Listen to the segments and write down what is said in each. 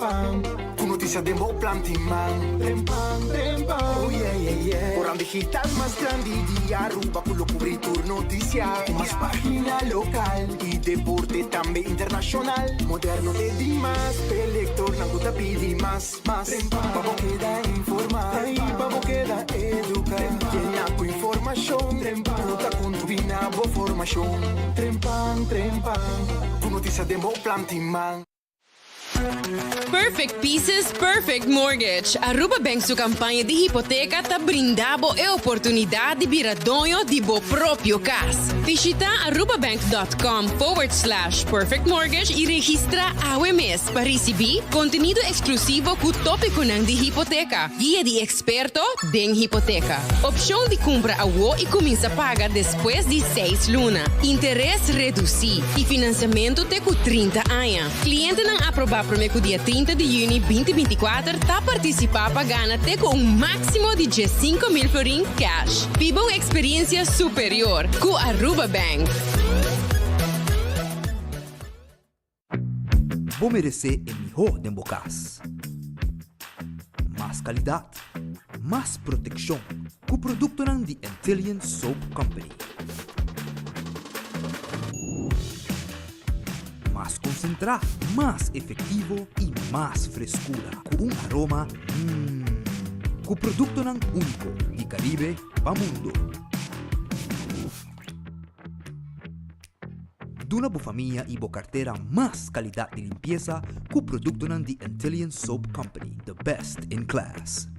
Trempan, ku notisia den bo planti man. Trempan, trempan, oh yeah yeah yeah. Koran digital mas grandi di Aruba ku lo kubri tur notisia. Ku mas pagina lokal i deporte tambe internashonal. Moderno te dimas, p'e lektornan ku ta pidi mas. Mas pa bo keda informá i pa bo keda eduká. Yena ku informashon ku ta kontribuí na bo formashon. Trempan, trempan, ku notisia den bo planti man. Perfect Pieces, Perfect Mortgage. Aruba Bank su campaña di hipoteca ta brinda bo e oportunidad di bira doño di bo propio cas. Bishita arubabank.com forward slash perfectmortgage y registra awe mes. Pa risibí kontenido eksklusivo ku tópikonan di hipoteka, guia di eksperto den hipoteka. Opshon di kumpra awo i kuminsá paga despues di seis luna. Interes redusí i finansiamentu te ku 30 aña. Klientenan aprobá promé ku dia 30 di yüni 2024 ta partisipá pa gana te ku un máksimo di 15,000 florin kèsh. Biba un eksperiensia superior ku Aruba Bank. Bo meresé e mihó den bo kas. Mas kalidat, mas protekshon ku produktonan di Antillian Soap Company. Mas konsentrá, mas efektivo i mas freskura ku un aroma mmm. Ku produktonan úniko di Karibe pa mundo. Duna bo famia i bo kartera mas kalidat di limpiesa ku produktonan di Antillian Soap Company, the best in class.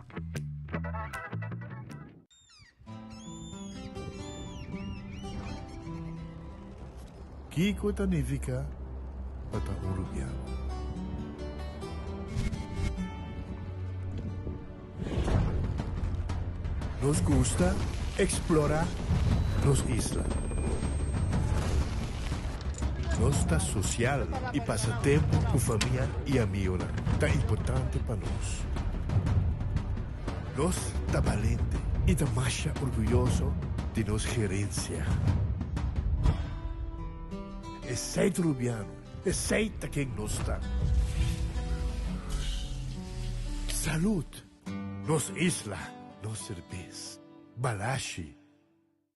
Kiko ta nifiká pa ta un rubiano? Nos gusta eksplorá nos isla. Nos ta sosial i pasa tempu ku famia i amionan ta importante pa nos. Nos ta balente i ta masha orguyoso di nos gerensia. Esei ta Rubiano. Esey ta ken nos ta. Salud! Nos isla, nos serbes. Balashi.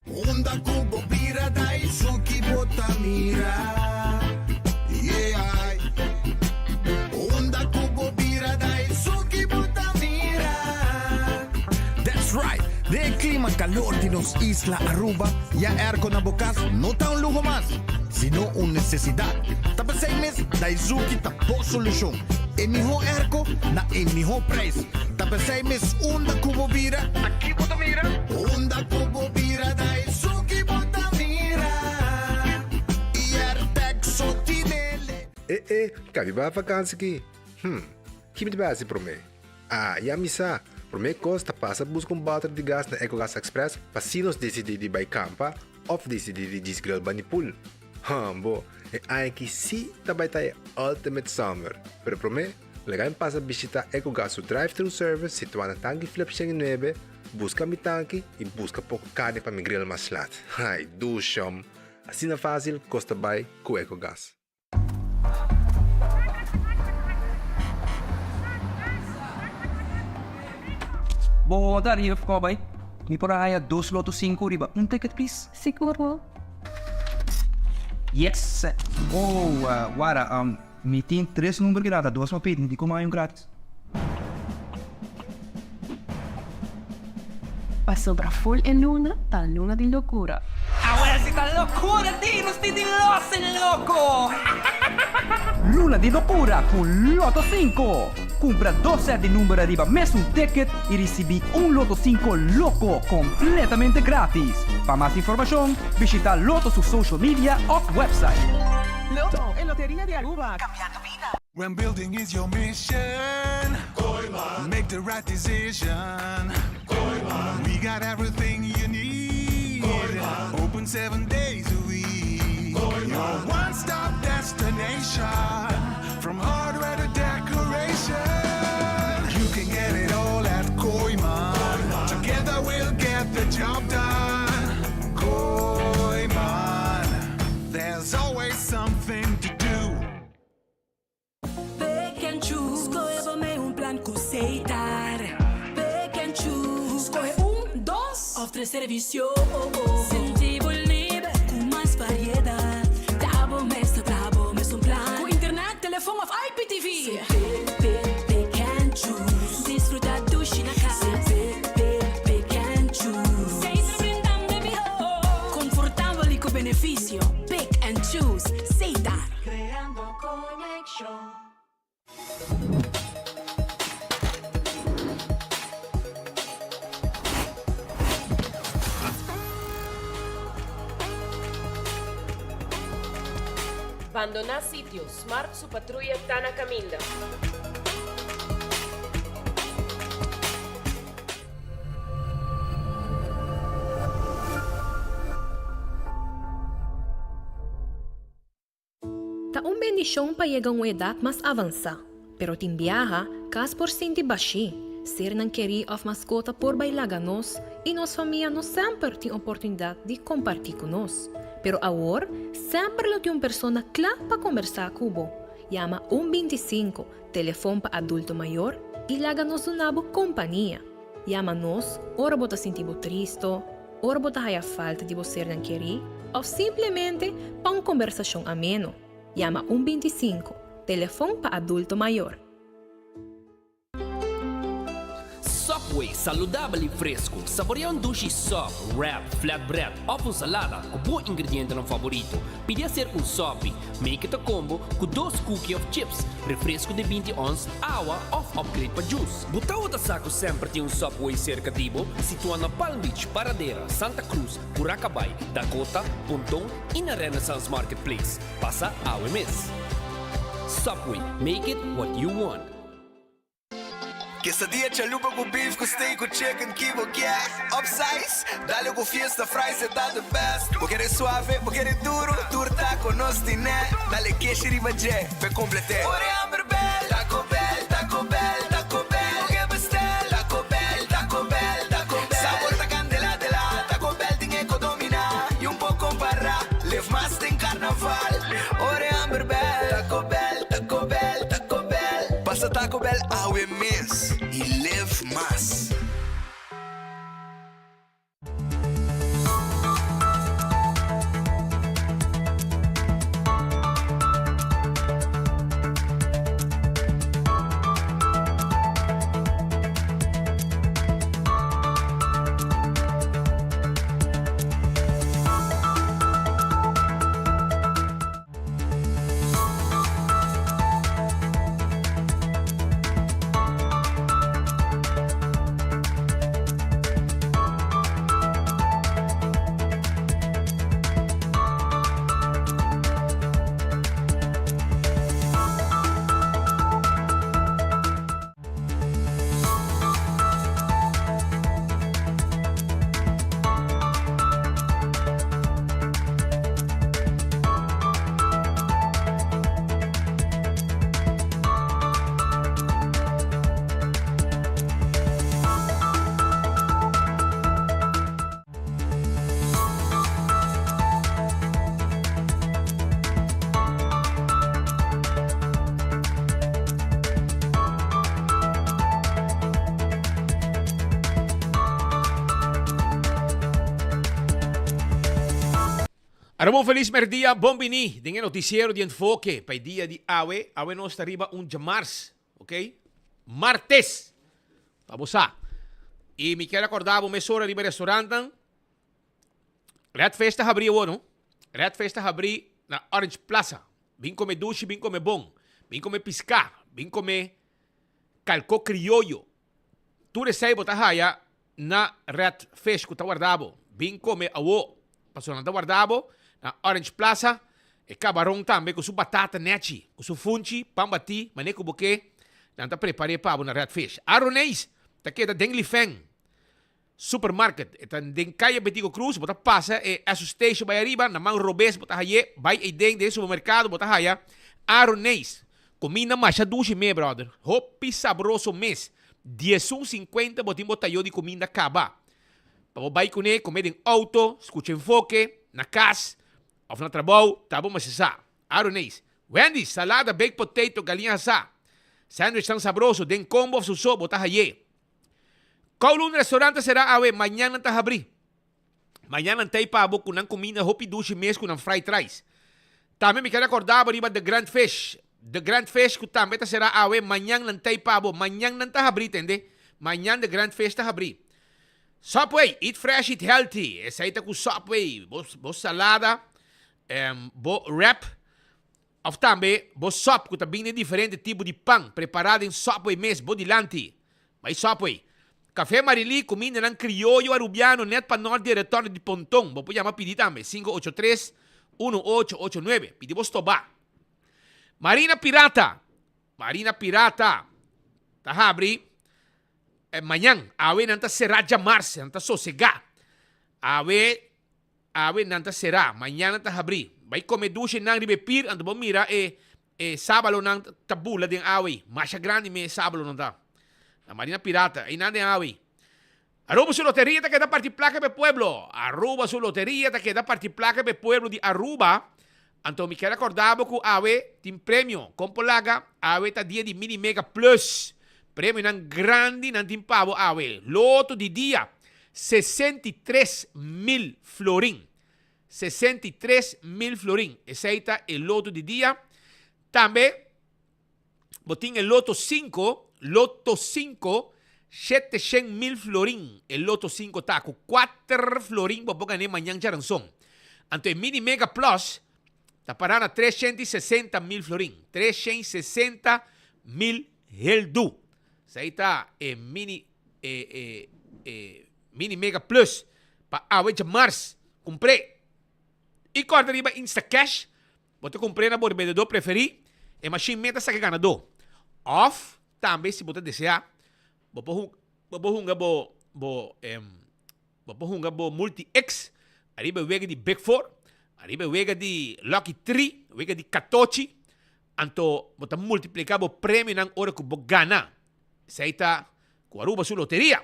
Unda ku bo bira Daisuki bo ta mira Yeah Unda ku bo bira Daisuki bo ta mira. That's right! Den e klima kalor di nos isla Aruba, ya airco na bo kas no ta un luho mas, sino un nesesidat. Ta p'esei mes Daizuki ta bo solushon. E mihó airco na e mihó preis. Ta p'esei mes unda ku bo bira, ta ki bo ta mira? Unda ku bo bira Daizuki bo ta mira. I airtag so tinele. E e, kabi bai vakansi ki? Hm, ki mi ta bai hasi promé? Ah, ya mi sa! Promé kos ta pasa buska un bòter di gas na Ecogas Express pa si nos disidí di bai kampa òf disidí di djis grill bani pool. Hambo, e aña aki sí ta bai ta e ultimate summer! Pero promé, laga mi pasa bishitá Ecogas su drive-thru service situá na Tanki Flip 109, buska mi tanki i buska poko karni pa mi grill mas lat. Ai, dushom! Asina fásil kos ta bai ku Ecogas. Bo ta riba of bai? Mi por a haya dos loto sinku riba un ticket please? Sigur no. Yes! Oh, wara, mi tin tres number ki data, dos pa pidi, mi di como hay un gratis. Pasobra full e luna ta luna di locura. Awel si ta locura di nos tin di los e loco! Luna di locura cu Lotto 5! Cumpra dos set di number ariba mesun ticket y ricibi un Lotto 5 loco completamente gratis. Pa mas informacion bishita Lotto su social media of website. Lotto, e loteria di Aruba, cambiando bida. When building is your mission, make the right decision. We got everything you need. Open 7 days a week. Your one-stop destination. From hardware to decoration. You can get it all at Kooyman. Together we'll get the job done. Kooyman. There's always something to do. Pick and choose. Excelente servicio. Sinti bo liber cu mas variedad. Ta bo mes ta traha bo mesun plan. Cu internet, telefon of IPTV. Pick, pick, pick and choose. Disfruta dushi na cas. Pick, pick, pick and choose. Seis ta brindando e miho. Confortabel y cu beneficio. Pick and choose. Setar. Creando conexion. Bandoná sitio, Smart su patruya ta na kaminda. Ta un bendishon pa yega un edat mas avansá, pero tin biaha, kas por sinti bashí, sernan kerí òf maskota por bai laga nos i nos famia no semper tin oportunidat di kompartí ku nos. Pero awor, semper lo tin un persona kla pa kombersá ku bo. Yama un 25, telefon pa adulto mayor, i laga nos duna bo kompania. Yama nos ora bo ta sinti bo tristo, ora bo ta haya falta di bo sernan kerí òf simplemente pa un kombersashon ameno, yama un 25, telefon pa adulto mayor. Subway, saludabel i fresku. Saborea un dushi sub, wrap, flatbread òf un salada ku bo ingredientenan faborito. Pidi hacer un sopi. Make it a combo ku dos cookie of chips, refresco di 20 ons, awa of upgrade pa juice. Bo tawata sa ku semper tin un Subway serka di bo? Situa na Palm Beach, Paradera, Santa Cruz, Curacabai, Dakota, Ponton i na Renaissance Marketplace. Pasa awe mes. Subway, make it what you want. Quesadilla chalupa cu beef cu steak cu chicken ki bo kier Upsize, dale cu fiesta fries e ta the best Bo kere suave, bo kere duro, tur taco nos tine Dale keshi riba dje, p'e complete Ora e hamber bel, Taco Bell, Taco Bell, Taco Bell Bo ke bestel, Taco Bell, Taco Bell, Taco Bell Sabor ta candela de la, Taco Bell tin e co domina Y un por compara, live mas den carnaval Ora e hamber bel, Taco Bell, Taco Bell, Taco Bell. Pasa Taco Bell awe mes y live mas. Aruba un felis merdia, bon bini den e noticiero di Enfoke pa e dia di awe. Awe nos ta riba un djamars, ok? Martes! Pa bo sa. Y mi kier acorda bo mesora riba e restaurantnan. Red Fish ta habri awor, no? Red Fish ta habri na Orange Plaza. Bin come dushi, bin come bon. Bin come pisca, bin come calco crioyo. Tur esey bo ta haya na Red Fish cu ta warda bo. Bin come awo, pasobra nan ta warda bo na Orange Plaza. E cabaron tambe cu su batata nechi, cu su funchi, pan bati, mane cu bo ke, nan ta prepare pa bo na Red Fish. Aroneis ta keda den Lifeng Supermarket. E ta den Calle Betico Cruz, bo ta pasa e Esso Station bai ariba, na man robes bo ta haye, bai eyden den e supermercado bo ta haya Aroneis. Cuminda masha dushi me brother, hopi sabroso mes. Diesun sinkuenta bo tin bo tayo di kuminda kaba. Pa bo bai kuné, kome den outo, skucha enfoke, na kas, òf na trabou, ta bo mester sa. Aroneis, Wendy's, salada, baked potato, galiña hasá. Sandwich tan sabroso, den kombo òf su so bo ta hay'é. Kowloon Restaurant ta será awe, mañan nan ta habrí. Mañan nan t'ei pa bo ku nan kuminda hopi dushi mes ku nan fried rice. Tambe mi ker rekordá bo riba The Grand Fish. The Grand Fish ku tambe ta será awe, mañan nan t'ei pa bo. Mañan nan ta habrí, tende. Mañan The Grand Fish ta habrí. Subway, eat fresh, eat healthy. Esei ta ku Subway. Bo, bo salada, bo wrap, òf tambe bo sòp ku ta bini den diferente tipo di pan prepará den Subway mes bo dilanti. Bai Subway. Café Marilí, kumindanan krioyo arubiano nèt pa nòrt di e retorno di Ponton. Bo por yama pidi tambe, 583 1889. Pidi bo stobá. Marina Pirata. Marina Pirata ta habri mañan. Awe nan ta será djamars, nan ta sosegá. Awe, awe nan ta será, mañan nan ta habri. Bai kome dushi nan riba e pir, anto bo mira e e sábalonan ta bula den awe ei. Masha grandi mes e sábalonan ta. Na Marina Pirata, einan den awe ei. Aruba su loteria ta keda parti plaka pa e pueblo. Aruba su loteria ta keda parti plaka pa e pueblo di Aruba. Anto mi kier a korda bo ku awe tin premio. Kon por laga? Awe ta dia di Mini Mega Plus. Premionan grandi nan tin pa bo awe. Loto di dia, 63 mil florin. 63 mil florin. Esei ta e loto di dia. Tambe bo tin e loto 5, loto 5, 700 mil florin. E loto 5 ta ku 4 florin bo por gana mañan djaranson. Anto e Mini Mega Plus ta pará na 360 mil florin. 360 mil heldu. Esei ta e mini e, e, e Mini Mega Plus pa awe djamars. Kumpr'é. I kòrda riba Instacash. Bo ta kumpr'é na bo rebendedó preferí, e mashin mes ta saka e ganadó. Òf tambe si bo ta deseá, bo por bo por hunga bo bo bo por hunga bo Multi X ariba e wega di Big Four, ariba e wega di Lucky Three, wega di katochi, anto bo ta multipliká bo premionan ora ku bo gana. Esei ta ku Aruba su loteria.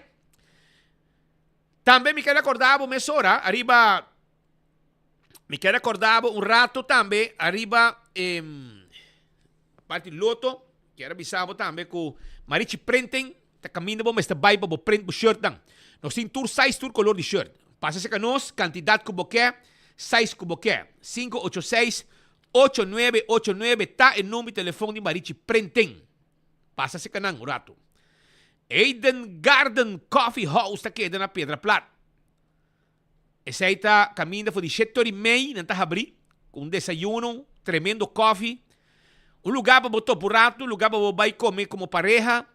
Tambe mi ker rekordá bo mesora ariba. Mi ker recorda bo un rato tambe ariba e parti loto. Kier a bisa bo tambe ku Marichi Printing ta kaminda bo mester bai pa bo print bo shirtnan. Nos tin tur size, tur kolor di shirt. Pasa serka nos, kantidat ku bo ke, size ku bo ke. 586 8989 ta e number di telefon di Marichi Printing. Pasa serka nan un rato. Eden Garden Coffee House ta keda na Piedra Plat. Esei ta kaminda for di shete ora i mei nan ta habrí ku un desayuno, tremendo kòfi, un lugá pa bo topa un ratu, un lugá pa bo bai kome komo pareha,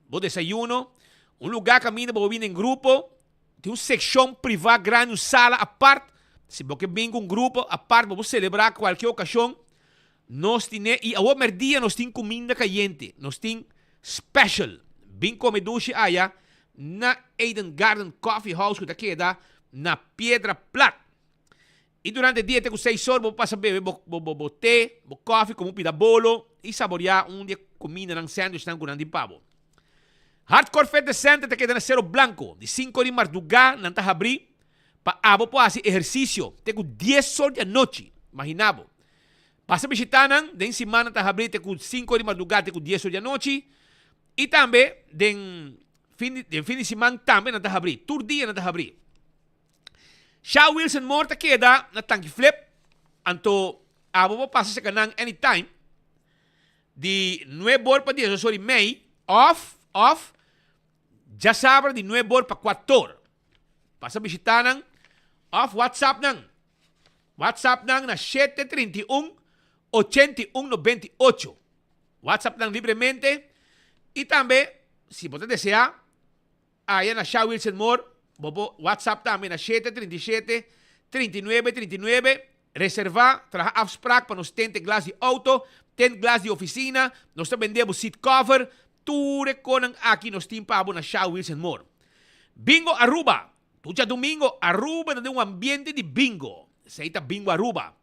bo desayuno, un lugá kaminda pa bo bini den grupo, tin un sekshon privá grandi, un sala apart, si bo ke bin ku un grupo apart pa bo selebrá kualke okashon, nos tine, i awor mèrdia nos tin kuminda kayente, nos tin special. Bin kome dushi aya na Eden Garden Coffee House ku ta keda na Piedra Plat. I durante dia te ku seis or bo por pasa bebe bo bo bo te, bo kofi komo pida bolo i saboriá un di e kumindanan, sandwichnan ku nan tin pa bo. Hardcore Fitness Center ta keda na Sero Blanco. Di sinku or di mardugá nan ta habrí pa abo por hasi ehersisio te ku dies or di anochi. Imaginá bo. Pasa bishitá nan, den siman nan ta habrí te ku sinku or di mardugá te ku dies or di anochi. I tambe den fin di den fin di siman tambe nan ta habrí. Tur dia nan ta habrí. Sha Wilson Moore ta keda na Tanki Flip, anto abo por pasa serka nan anytime di nuebe or pa diesdos or i mei òf òf djasabra di nuebe or pa kuator. Pasa bishitá nan òf whatsapp nan. Whatsapp nan na shete 31 81 98. Whatsapp nan libremente y tambe si bo ta desea aya na Sha Wilson Moore bo por whatsapp tambe na shete 37 39 39 reserva traha afspraak pa nos tente glas di auto, tent glas di oficina, nos ta bende bo seat cover, tur e konan aki nos tin pa bo na Sha Wilson Moore. Bingo Aruba! Tur djadumingo Aruba ta den un ambiente di bingo. Esei ta Bingo Aruba.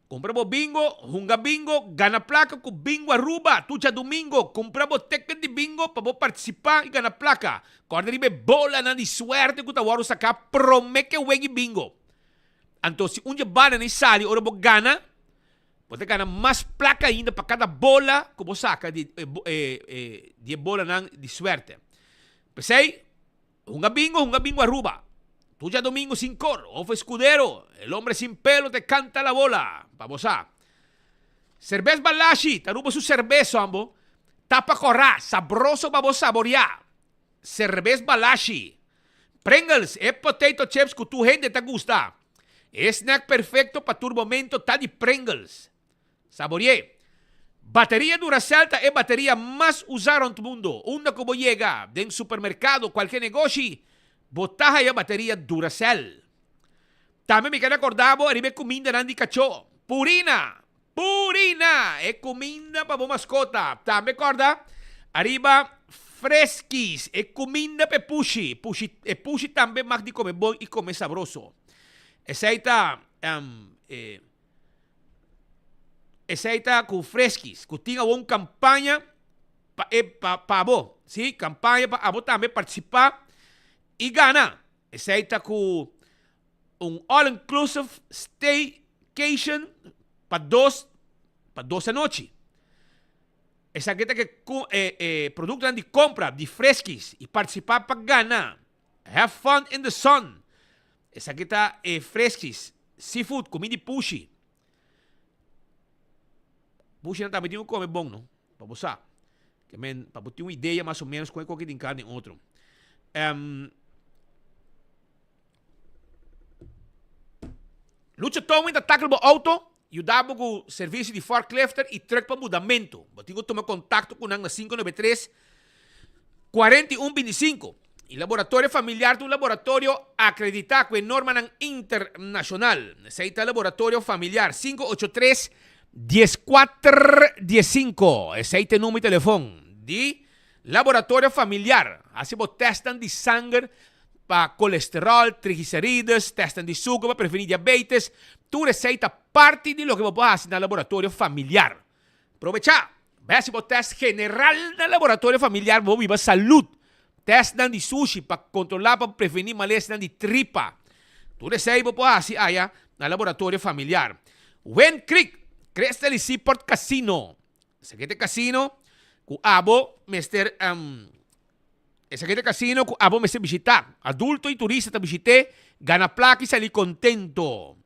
Kumpra bo bingo, hunga bingo, gana plaka ku Bingo Aruba. Tur djadumingo, kumpra bo teket di bingo pa bo partisipá i gana plaka. Kòrda riba e bolanan di suerte ku ta wòrdu saká promé ke weg'i bingo. Anto si un dje balanan ei sali ora bo gana, bo ta gana mas plaka ainda pa kada bola ku bo saka di e bolanan di suerte. P'esei, Hunga bingo, hunga bingo Aruba. Tur djadomingo sinkor, Ofo Escudero, el hombre sin pelo te canta la bola, pa bo sa. Serbes Balashi ta ruba su serbes hombo, tapa kòrá, sabroso pa bo saboriá. Serbes Balashi. Pringles, e potato chips ku tur hende ta gusta. E snack perfekto pa tur momento ta di Pringles. Saborié. Bateria Duracell ta e bateria mas usá rònt mundo. Unda ku bo yega, den supermerkado, kualke negoshi, bo ta haya bateria Duracell. Tambe mi keda kòrda bo ariba e kumindanan di kachó. Purina! Purina! E kuminda pa bo maskota. Tambe kòrda ariba Friskies, e kuminda pa e pushi. Pushi, e pushi tambe mag di kome bon i kome sabroso. Esei ta e. Esei ta ku Friskies, ku tin awor un kampaña pa e pa pa abo, si, kampaña pa abo tambe partisipá i gana. Esei ta ku un all inclusive staycation pa dos pa dos anochi. Esaki ta ke e e produktonan di kompra di Friskies i partisipá pa gana. Have fun in the sun! Esaki ta e Friskies Seafood, kumida di pushi. Pushinan tambe tin ku kome bon no, pa bo sa. Ke men, pa bo tin un idea mas o menos kon e koki tin karni otro. Um, Lucha Towing ta tackle bo auto, yuda bo ku servicio di forklifter i truck pa mudamento. Bo tin ku tuma kontakto ku nan na 593 41 25. I Laboratorio Familiar ta un laboratorio akreditá ku e normanan internashonal. Esei ta Laboratorio Familiar, 583 14 15. Esei ta e number di telefon di Laboratorio Familiar. Hasi bo tèstnan di sanger pa kolesteròl, triglicerides, tèstnan di suker pa prevení diabetes. Tur esei ta parti di loke bo por hasi na Laboratorio Familiar. Probechá! Bai hasi bo tèst general na Laboratorio Familiar pa bo biba salud. Tèstnan di sushi pa kontrolá pa prevení malesnan di tripa. Tur esei bo por hasi aya na Laboratorio Familiar. Wind Creek, Crystal y Seaport Casino. Esaki ta e casino ku abo mester Esaki ta e casino ku abo mester bishitá. Adulto y turista ta bishit'é, gana plaka y sali kontento.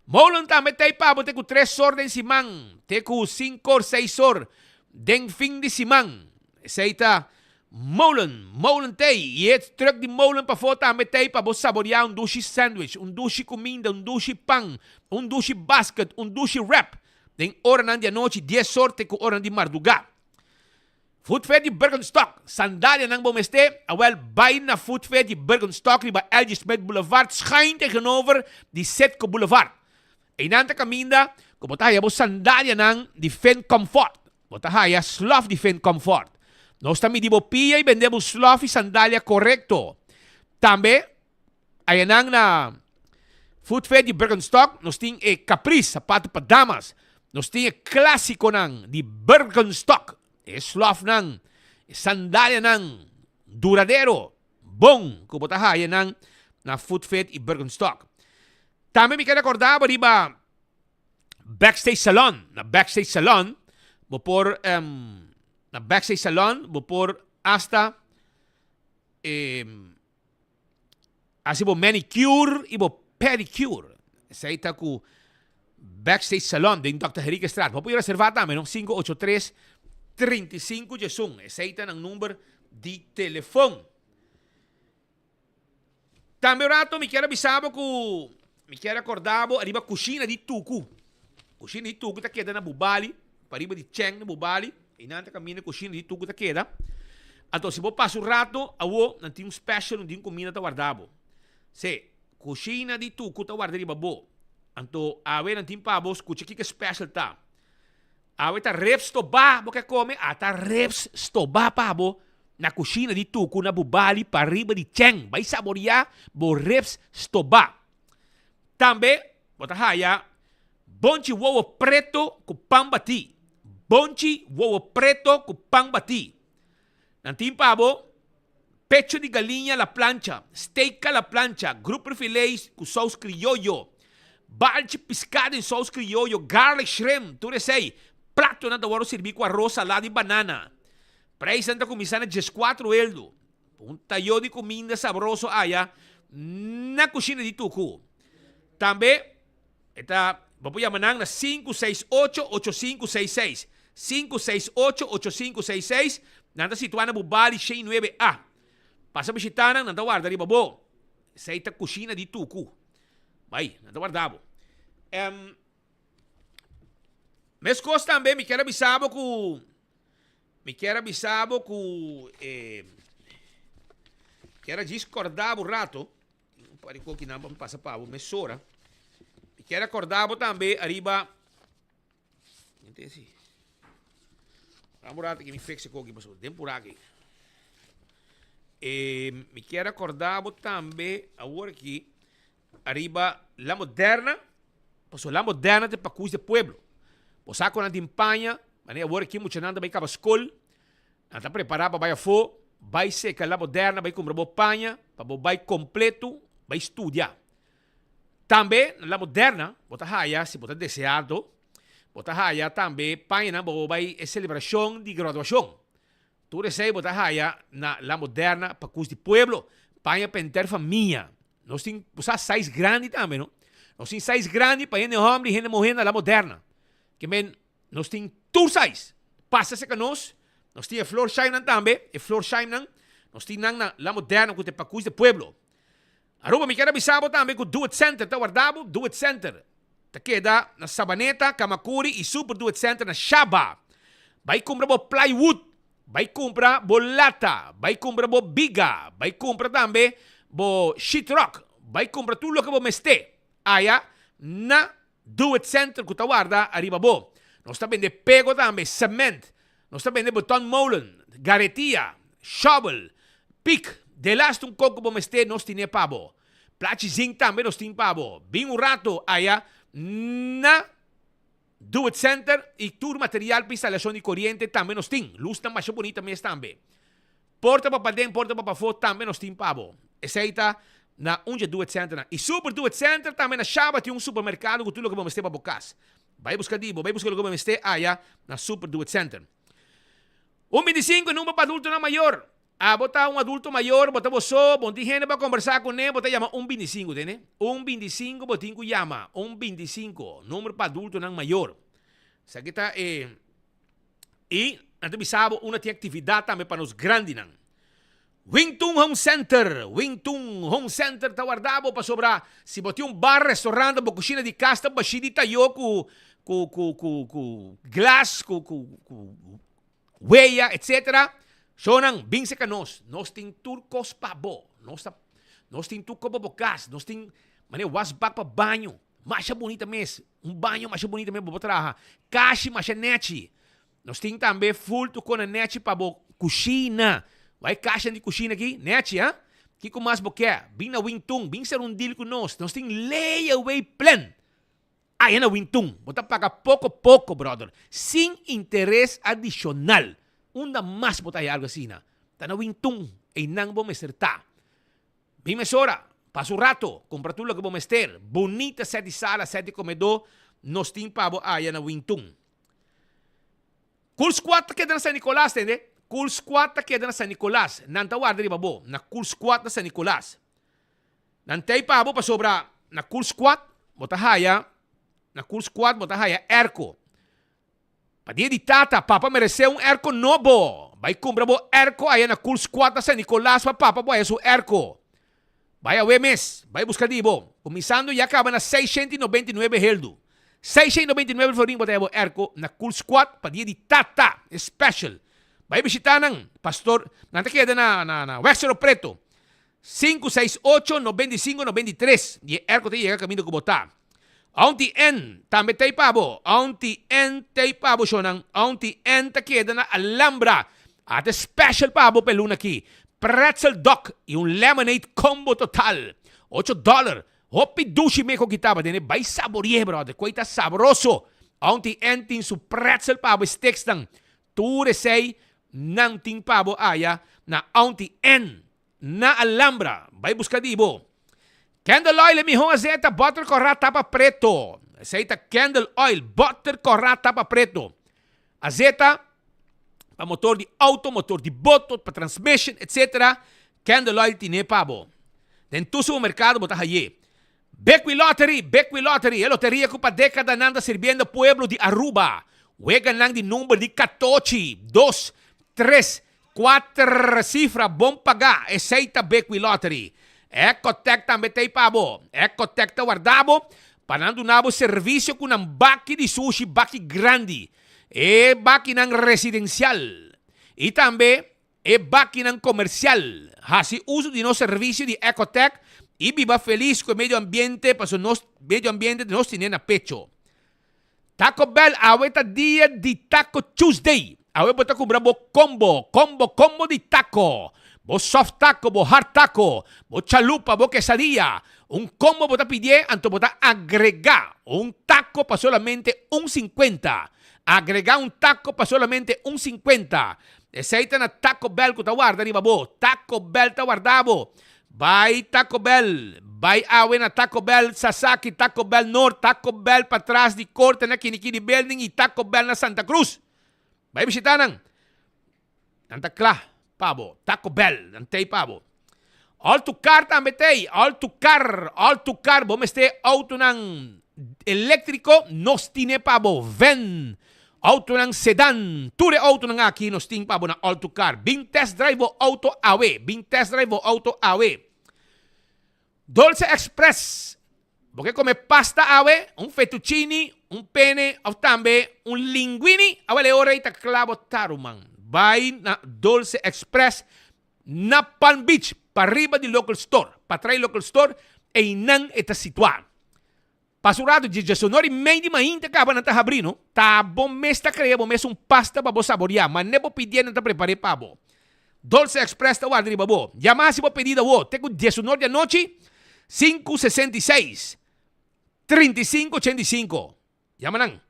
Molen tambe ta ei pa bo te ku tres or den siman, te ku sinkor, seis or den fin di siman. Esei ta Molen, Molen ta ei. I e truck di Molen pafó tambe ta ei pa bo saboriá un dushi sandwich, un dushi kuminda, un dushi pan, un dushi basket, un dushi wrap den oranan di anochi, dies or te ku oranan di mardugá. Footfair di Birkenstock, Sandalianan bo mester? Awel, bai na Footfair di Birkenstock riba LG Smith Boulevard schuin tegenover di Citgo Boulevard. Einan ta kaminda ku bo ta haya bo sandalianan di Finn Comfort. Bo ta haya slof di Finn Comfort. Nos ta midi bo pia i bende bo slof i sandalia korekto. Tambe, Ayanan na Footfair di Birkenstock nos tin e Caprice, sapato pa damas. Nos tin e clásiconan di Birkenstock, e slofnan, e sandalianan duradero, bon cu bo ta haya nan na Footfair y Birkenstock. Tambe mi ker acorda bo riba Backstage Salon. Na Backstage Salon bo por, na Backstage Salon bo por hasta e. Hasi bo manicure y bo pedicure. Esey ta cu Backstage Salon den Dòkter Henriquezstraat. Bo por reserva tambe no, 583 35 diesun. Esey ta nan number di telefon. Tambe un rato mi kier a bisa bo cu mi kier a corda bo ariba cushina di Tucu. Cushina di Tucu ta keda na Bubali, pariba di Cheng na Bubali. Einan ta kaminda kushina di tuku ta keda. Anto si bo pasa un rato, awo nan tin un special un tin kuminda ta warda bo. Se, kushina di tuku ta warda riba bo. Anto awe nan tin pa bo skucha kiko e special ta. Awe ta ribs stobá bo ke kome, a ta ribs stobá pa bo na kushina di tuku na Bubali pariba di Cheng. Bai saboria bo ribs stobá. Tambe bo ta haya Bonchi wowo preto ku pan batí. Bonchi wowo preto ku pan batí. Nan tin pa bo pecho di galiña la plancha, steak a la plancha, grouper filets ku sous krioyo, balchi piská den sous krioyo, garlic shrimp, tur esei. Platonan ta wòrdu sirbí ku aros, salada i banana. Preisnan ta kuminsá na dieskuatro eldo. Un tayo di kuminda sabroso aya. na Cushina di Tucu. Tambe e ta, bo por yama nan na 568 8566. 568 8566. Nan ta situá na Bubali 109 A. Pasa bishitá nan, nan ta warda riba bo. Esei ta Cushina di Tucu. Bai, nan ta warda bo. Em, meskos tambe mi kier a bisa bo ku Mi kier a bisa bo ku e kier a djis kòrda bo rato, un par di kokinan pa mi pasa pa bo mesora. Mi kier a kòrda bo tambe ariba, Wak un rato ki mi fix e koki pasobra den pura aki. E mi kier a kòrda bo tambe awor aki ariba La Moderna, pasobra La Moderna ta e pakus di e pueblo. Bo sa ku nan tin paña, manera awor aki muchanan ta bai kaba skol, nan ta prepará pa bai afó, bai seka La Moderna, bai kumpra bo paña pa bo bai kompleto bai studia. Tambe na La Moderna bo ta haya, si bo ta deseado, bo ta haya tambe pañanan pa bo bai e selebrashon di graduashon. Tur esei bo ta haya na La Moderna Pakus di Pueblo, paña pa henter famia. Nos tin, bo sa size grandi tambe no. Nos tin size grandi pa hende homber y hende muher na La Moderna. Ke men nos tin tur size. Pasa cerca nos, nos tin e Florsheimnan tambe, e Florsheimnan, nos tin nan na La Moderna cu ta e Pakus di Pueblo. Aruba mi kier a bisa bo tambe cu Do It Center ta warda bo, Do It Center ta keda na Sabaneta, Camacuri y Super Do It Center na Shaba. Bay cumpra bo plywood, bay cumpra bo lata, bay cumpra bo biga, bay cumpra tambe bo sheetrock, bay cumpra tur loke bo mester aya na Do It Center cu ta warda ariba bo. Nos ta bende pego tambe, cement, nos ta bende beton molen, garetia, shovel, pik, delaste un kok cu bo mester nos tine pa bo. Plachi zinc tambe nos tin pa bo. Bin un rato aya na Do It Center y tur material pa instalacion di coriente tambe nos tin. Luznan masha bunita mes tambe. Porta pa paden, porta pa pafó tambe nos tin pa bo. Esei ta na un dje Do It Centernan. Y Super Do It Center tambe na Shaba tin un supermercado cu tur loke bo mester pa bo cas. Bai busca di bo, bai busca loke bo mester aya na Super Do It Center. Un 25 e number pa adultonan mayor. Abo ta un adulto mayor, bo ta bo so, bo no tin hende pa combersa cune, bo ta yama un 25, tende? Un 25 bo tin cu yama, un 25, number pa adultonan mayor. Esaki ta e. I nan ta bisa bo unda tin aktividat tambe pa nos grandinan. Wingtun Home Center, Wingtun Home Center ta warda bo pasobra si bo tin un bar, restaurant, bo kushina di kas ta bashí di tayó ku ku ku ku ku glas, ku ku ku weya, etsetera, shownan bin serka nos. Nos tin tur kos pa bo. Nos ta nos tin tur kos pa bo kas. Nos tin manera wasbak pa baño. Masha bunita mes. Un baño masha bunita mes bo por traha. Kashi masha nechi. Nos tin tambe full tukona nechi pa bo kushina. Wak e kashinan di kushina aki? Nechi, ha? Kiko mas bo ke? Bin na Wingtun, bin sera un deal ku nos. Nos tin layaway plan. Aya na Wingtun. Bo ta paga poko poko, brother. Sin interes adishonal. Unda mas bo ta haya algu asina? Ta na Wingtun. Einan bo mester ta. Bin mesora, pasa un rato, kumpra tur loke bo mester. Bunita sèt di sala, sèt di komedó nos tin pa bo aya na Wintun. Cool Squad ta keda na San Nicolas, tende? Cool Squad ta keda na San Nicolas. Nan ta warda riba bo na Cool Squad na San Nicolas. Nan t'ei pa bo pasobra na Cool Squad bo ta haya, na Cool Squad bo ta haya airco. Pa dia di tata, papa meresé un airco nobo. Bai cumpra bo airco aya na Cool Squad na San Nicolas pa papa bo haya su airco. Bai awe mes, bai busca di bo. Cuminsando ya caba na 699 heldu. 699 florin bo ta haya bo airco na Cool Squad pa dia di tata, e special. Bai bishita nan, pastor, nan ta keda na na na Weg Cerro Preto. Sinku seis ocho 95 93 di e airco ta yega caminda cu bo ta. Aunty N tambe t'ei pa bo. Aunty N t'ei pa bo shownan. Aunty N ta keda na Alhambra. Ata special pa bo p'e luna aki. Pretzel dog y un lemonade combo total. Ocho dollar. Hopi dushi me cu ki taba tene. Bay saborie brother. Cu ei ta sabroso. Aunty N tin su pretzel pa bo e sticksnan. Tur esey nan tin pa bo aya na Aunty N. Na Alhambra, bai buska di bo. Candle oil e mihó azeta, bòter kòrá tapa preto. Esei ta candle oil, bòter kòrá tapa preto. Azeta pa motor di outo, motor di boto, pa transmission, etc. Candle oil tine pa bo. Den tur supermercado bo ta haye. Bequi Lottery, Bequi Lottery, e loteria cu pa decadanan ta sirbiendo pueblo di Aruba. Weganan di number di catochi, dos, tres, cuater cifra bon paga, esey ta Bequi Lottery. Ecotec tambe t'ey pa bo. Ecotec ta warda bo pa nan duna bo servicio cu nan baki di sushi, baki grandi, e bakinan residencial y tambe E bakinan komersial hasi uso di nos servisio di Ecotec i biba felis ku e medio ambiente paso nos medio ambiente nos tine na pecho. Taco Bell awe ta dia di Taco Tuesday. Awe bo ta kumpra bo combo, combo, combo di taco. Bo soft taco, bo hard taco, bo chalupa, bo quesadilla. Un combo bo ta pidié anto bo ta agrega un taco pa solamente un sinkuenta. Agrega un taco pa solamente un sinkuenta. Esei ta na Taco Bell ku ta warda riba bo. Taco Bell ta warda bo. Bai Taco Bell. Bai awe na Taco Bell Sasaki, Taco Bell Noord, Taco Bell patras di korte na Kinikini Building i Taco Bell na Santa Cruz. Bai bishita nan. Nan ta kla pa bo. Taco Bell, nan t'ei pa bo. All to Car tambe t'ei. All to Car, All to Car. Bo mester autonan eléktriko, nos tine pa bo. Van, autonan sedan, tur e autonan aki nos tin pa bo na All to Car. Bin test drive bo auto awe. Bin test drive bo auto awe. Dolce Express, Bo ke kome pasta awe, un fettuccini, un pene of tambe un linguini? Awel e ora ei ta kla bo ta ruman. Bai na Dolce Express na Palm Beach, pariba di Local Store. Patrai Local Store, einan e ta situá. Pasa un ratu, dje djesonor i mei di mainta kaba nan ta habri no. Ta bo mes ta krea bo mes un pasta pa bo saboriá, mane bo pidié nan ta prepar'é pa bo. Dolce Express ta warda riba bo. Yama hasi bo pedido awo te ku diesunor di anochi, sinku 66, 35 85. Yama nan.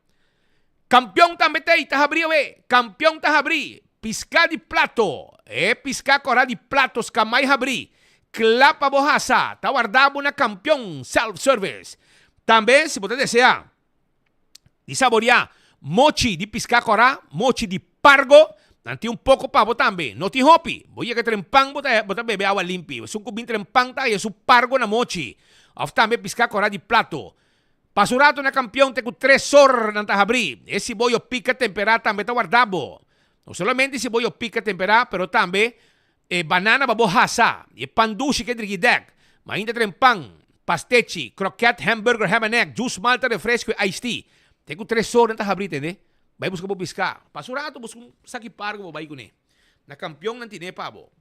Kampion tambe t'ei ta habri awe. Kampion ta habri. Piská di plato. E piská kòrá di plato skamai habri. Kla pa bo hasa. Ta warda bo na Kampion Self Service. Tambe si bo ta deseá di saboreá mochi di piská kòrá, mochi di pargo, nan tin un poko pa bo tambe. No tin hopi. Bo yega tren pan bo ta bo ta bebe awa limpi. Esun ku bin tren pan ta haya su pargo na mochi. Òf tambe piská kòrá di plato. Pasa un rato na Kampion te ku tres or nan ta habrí. E siboyo pika temperá tambe ta warda bo. No solamente siboyo pika temperá, pero tambe E banana pa bo hasa, e pan dushi ke drigi dek, mainta tren pan, pastechi, kroket, hamburger, ham and egg, juice malta, refresco y iced tea. Te ku tres or nan ta habri tende. Bai buska bo piská. Pasa un rato buska un saki pargo bo bai kuné. Na kampion nan tine pa bo.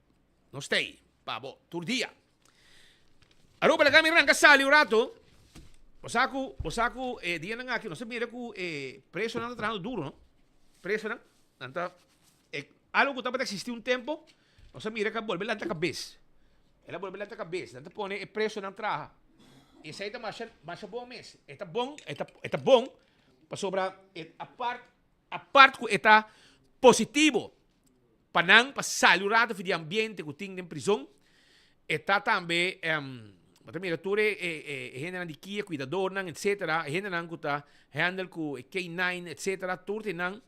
Nos tei pa bo tur dia. Aruba laga mi ranka sali un rato. Bo sa ku bo sa ku e dianan aki nos ta mira ku e presonan ta trahando duro no. Presonan nan ta E algo ku tabata eksistí un tempu, nos a mira ku a bolbe lanta kabes. El a bolbe lanta kabes. Nan ta pone e presonan traha. I esei ta masha, masha bon mes. E ta bon, e ta, e ta bon pasobra e apart, apart ku e ta positivo pa nan pa sali un rato for di ambiente ku tin den prizon, e ta tambe, bo ta mira tur e, e, e hendenan di kia, kuidadornan, etsetera, e hendenan ku ta handle ku e K-nine, etsetera, tur tin nan.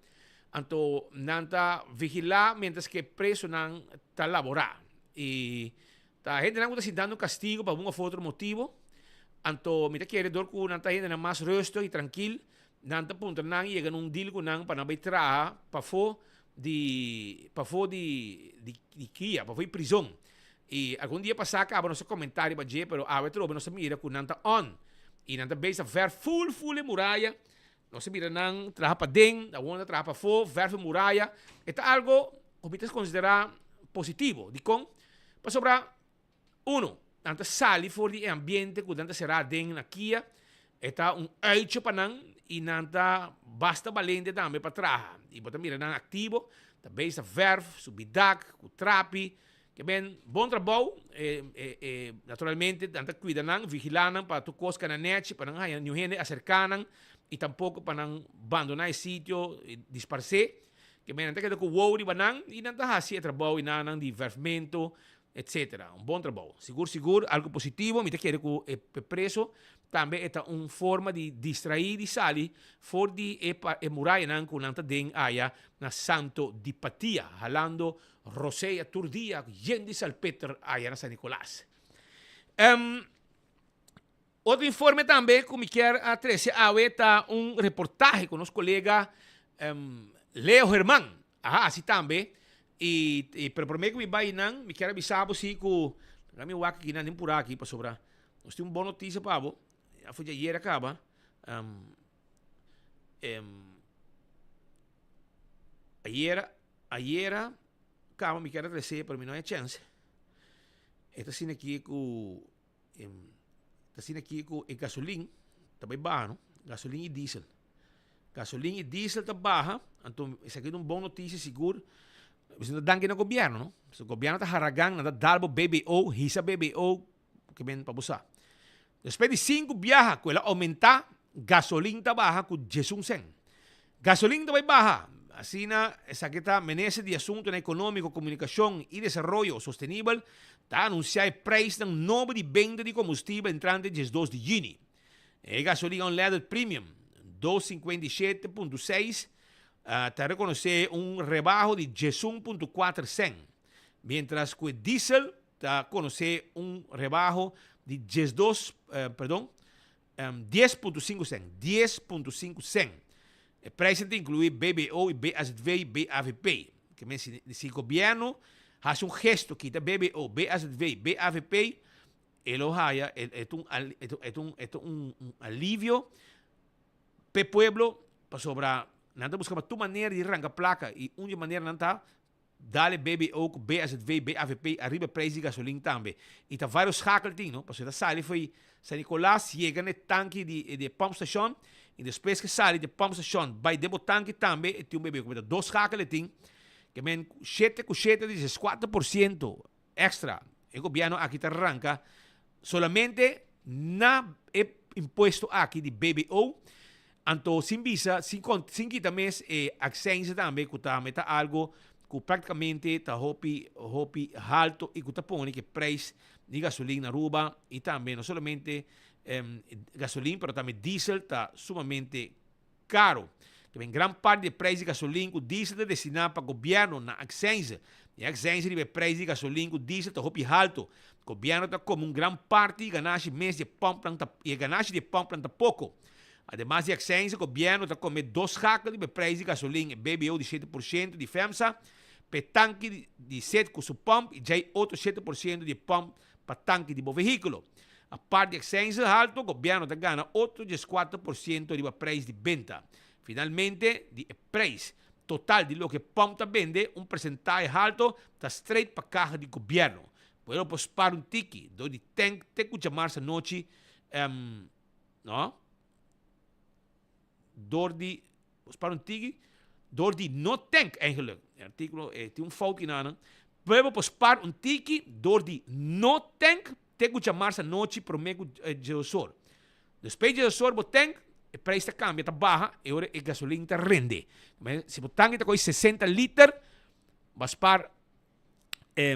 Anto nan ta vigilá mientras ku e presonan ta laborá. I ta hendenan ku ta sintando kastigo pa un òf otro motibu. Anto mi ta kere dor ku nan ta hendenan mas rustig i trankil, nan ta puntra nan i yega na un deal ku nan pa nan bai traha pafó di pafó di di kia, pafó di prizon. I algun dia pasá kaba nos a komentá riba dje, pero awe atrobe nos ta mira ku nan ta on i nan ta bezig ta vèrf ful ful e muraya. Nos a mira nan traha paden, awor nan ta traha pafó, verf e muraya. E ta algo ku mi ta konsiderá positivo. Dikon? Pasobra, uno, nan ta sali for di e ambiente ku nan ta será aden na kia. E ta un uitje pa nan i nan ta basta balente tambe pa traha. I bo ta mira nan aktivo, ta bezig ta verf, subi dak, ku trapi. Ke ben bon trabou, e naturalmente nan ta kuida nan, vigilá nan pa tur kos kana nèchi, pa nan haña niun hende aserká nan i tampoko pa nan bandoná e sitio, disparsé. Ke ben nan ta keda ku wou riba nan i nan ta hasi e trabou i nan di vèrfmentu, etsetera. Un bon trabou. Sigur sigur algu positivo, mi ta kere ku e preso tambe e ta un forma di distraí di sali for di e e murayanan ku nan ta den aya na Santo di Patia, halando Rosea tur dia yen di salpeter aya na San Nicolas. Um, otro informe tambe ku mi kier a trese awe ta un reportahe ku nos kolega um, Leo Herman a hasi tambe. I, i pero promé ku mi bai nan, mi kier a bisa bo si ku laga mi wak aki nan den purá aki pasobra nos tin un bon notisia pa bo. Ya for di ayer a kaba. Um, um, ayera, ayera kaba mi kier a trese pero mi no hay chance. E ta asina aki ku ta asina aki ku e gasolin ta bai baha no, gasolin i diesel. Gasolin i diesel ta baha, anto esaki ta un bon notisia sigur. Esaki ta danki na gobierno no, pasobra gobierno ta haragan, nan ta dal bo BBO, hisa BBO, ke men pa bo sa. Despues di sinku biaha ku el a oumentá, gasolin ta baha ku diesun sèn. Gasolin ta bai baha. Asina esaki ta Minister di Asuntonan Ekonómiko, Komunikashon i Desaroyo Sostenibel ta anunsiá e preisnan nobo di benta di kombustibel entrante 12 di yüni. E gasolin unleaded premium, 2,57.6, ta rekonosé un rebaho di 11.4 sèn, miéntras ku e diesel ta konosé un rebaho di 12, perdon, 10.5 sèn, 10.5 sèn. E prijsnan ta inkluí BBO i BAZV i BAVP. Ke men si si gobièrnu hasi un gesto kita BBO, BAZV, BAVP, e lo haya e e ta un e ta e ta un e ta un alivio p'e pueblo pasobra nan ta buska pa tur manera di ranka plaka i un di e maneranan ta Dale BBO ku BAZV, BAVP ariba e prijs di gasolin tambe. I ta varios schakel tin, no? Pasobra ta sali fo'i San Nicolas yega na e tanki di di e pumpstation i despues ke sali di e pumpstation bai den bo tanki tambe e tin un BBO. Ku ta dos schakel e tin. Ke men shete ku shete di 4% extra e gobierno aki ta ranka solamente na e impuesto aki di BBO. Anto sin bisa, sin con, sin kita mes e accijnzen tambe cu tambe ta algo cu practicamente ta hopi, hopi halto y cu ta pone cu e prijs di gasolin na Aruba y tambe no solamente gasolin pero tambe diesel ta sumamente caro. Tambe gran parti di e prijs di gasolin cu diesel ta destina pa gobierno na accijnzen. E accijnzen riba e prijs di gasolin cu diesel ta hopi halto. Gobierno ta come un gran parti di ganashi mes di e pumpnan ta y e ganashi di e pumpnan ta poco. Ademas di accijnzen, gobierno ta come dos schakel riba e prijs di gasolin, e BBO di 7% di FEMSA pa e tanki di set cu su pump y djai otro 7% di e pump pa tanki di bo vehiculo. Apart di accijnzen halto, gobierno ta gana otro 14% riba prijs di benta. Finalmente, di e prijs total di loke pump ta bende, un percentahe halto ta straight pa caha di gobierno. Pueblo por spaar un tiki door di tank te cu djamarsa nochi. No. Door di, spaar un tiki, door di no tank eigenlijk. E artículo eh, tin un fout kinan. Pueblo por spaar un tiki door di no tank te ku djamarsa nochi promé ku eh, djesor. Despues djesor bo tank, e prijs ta cambia, ta baha, e ora e gasolin ta rende. Si bo tanki ta koy 60 liter, ba spaar eh,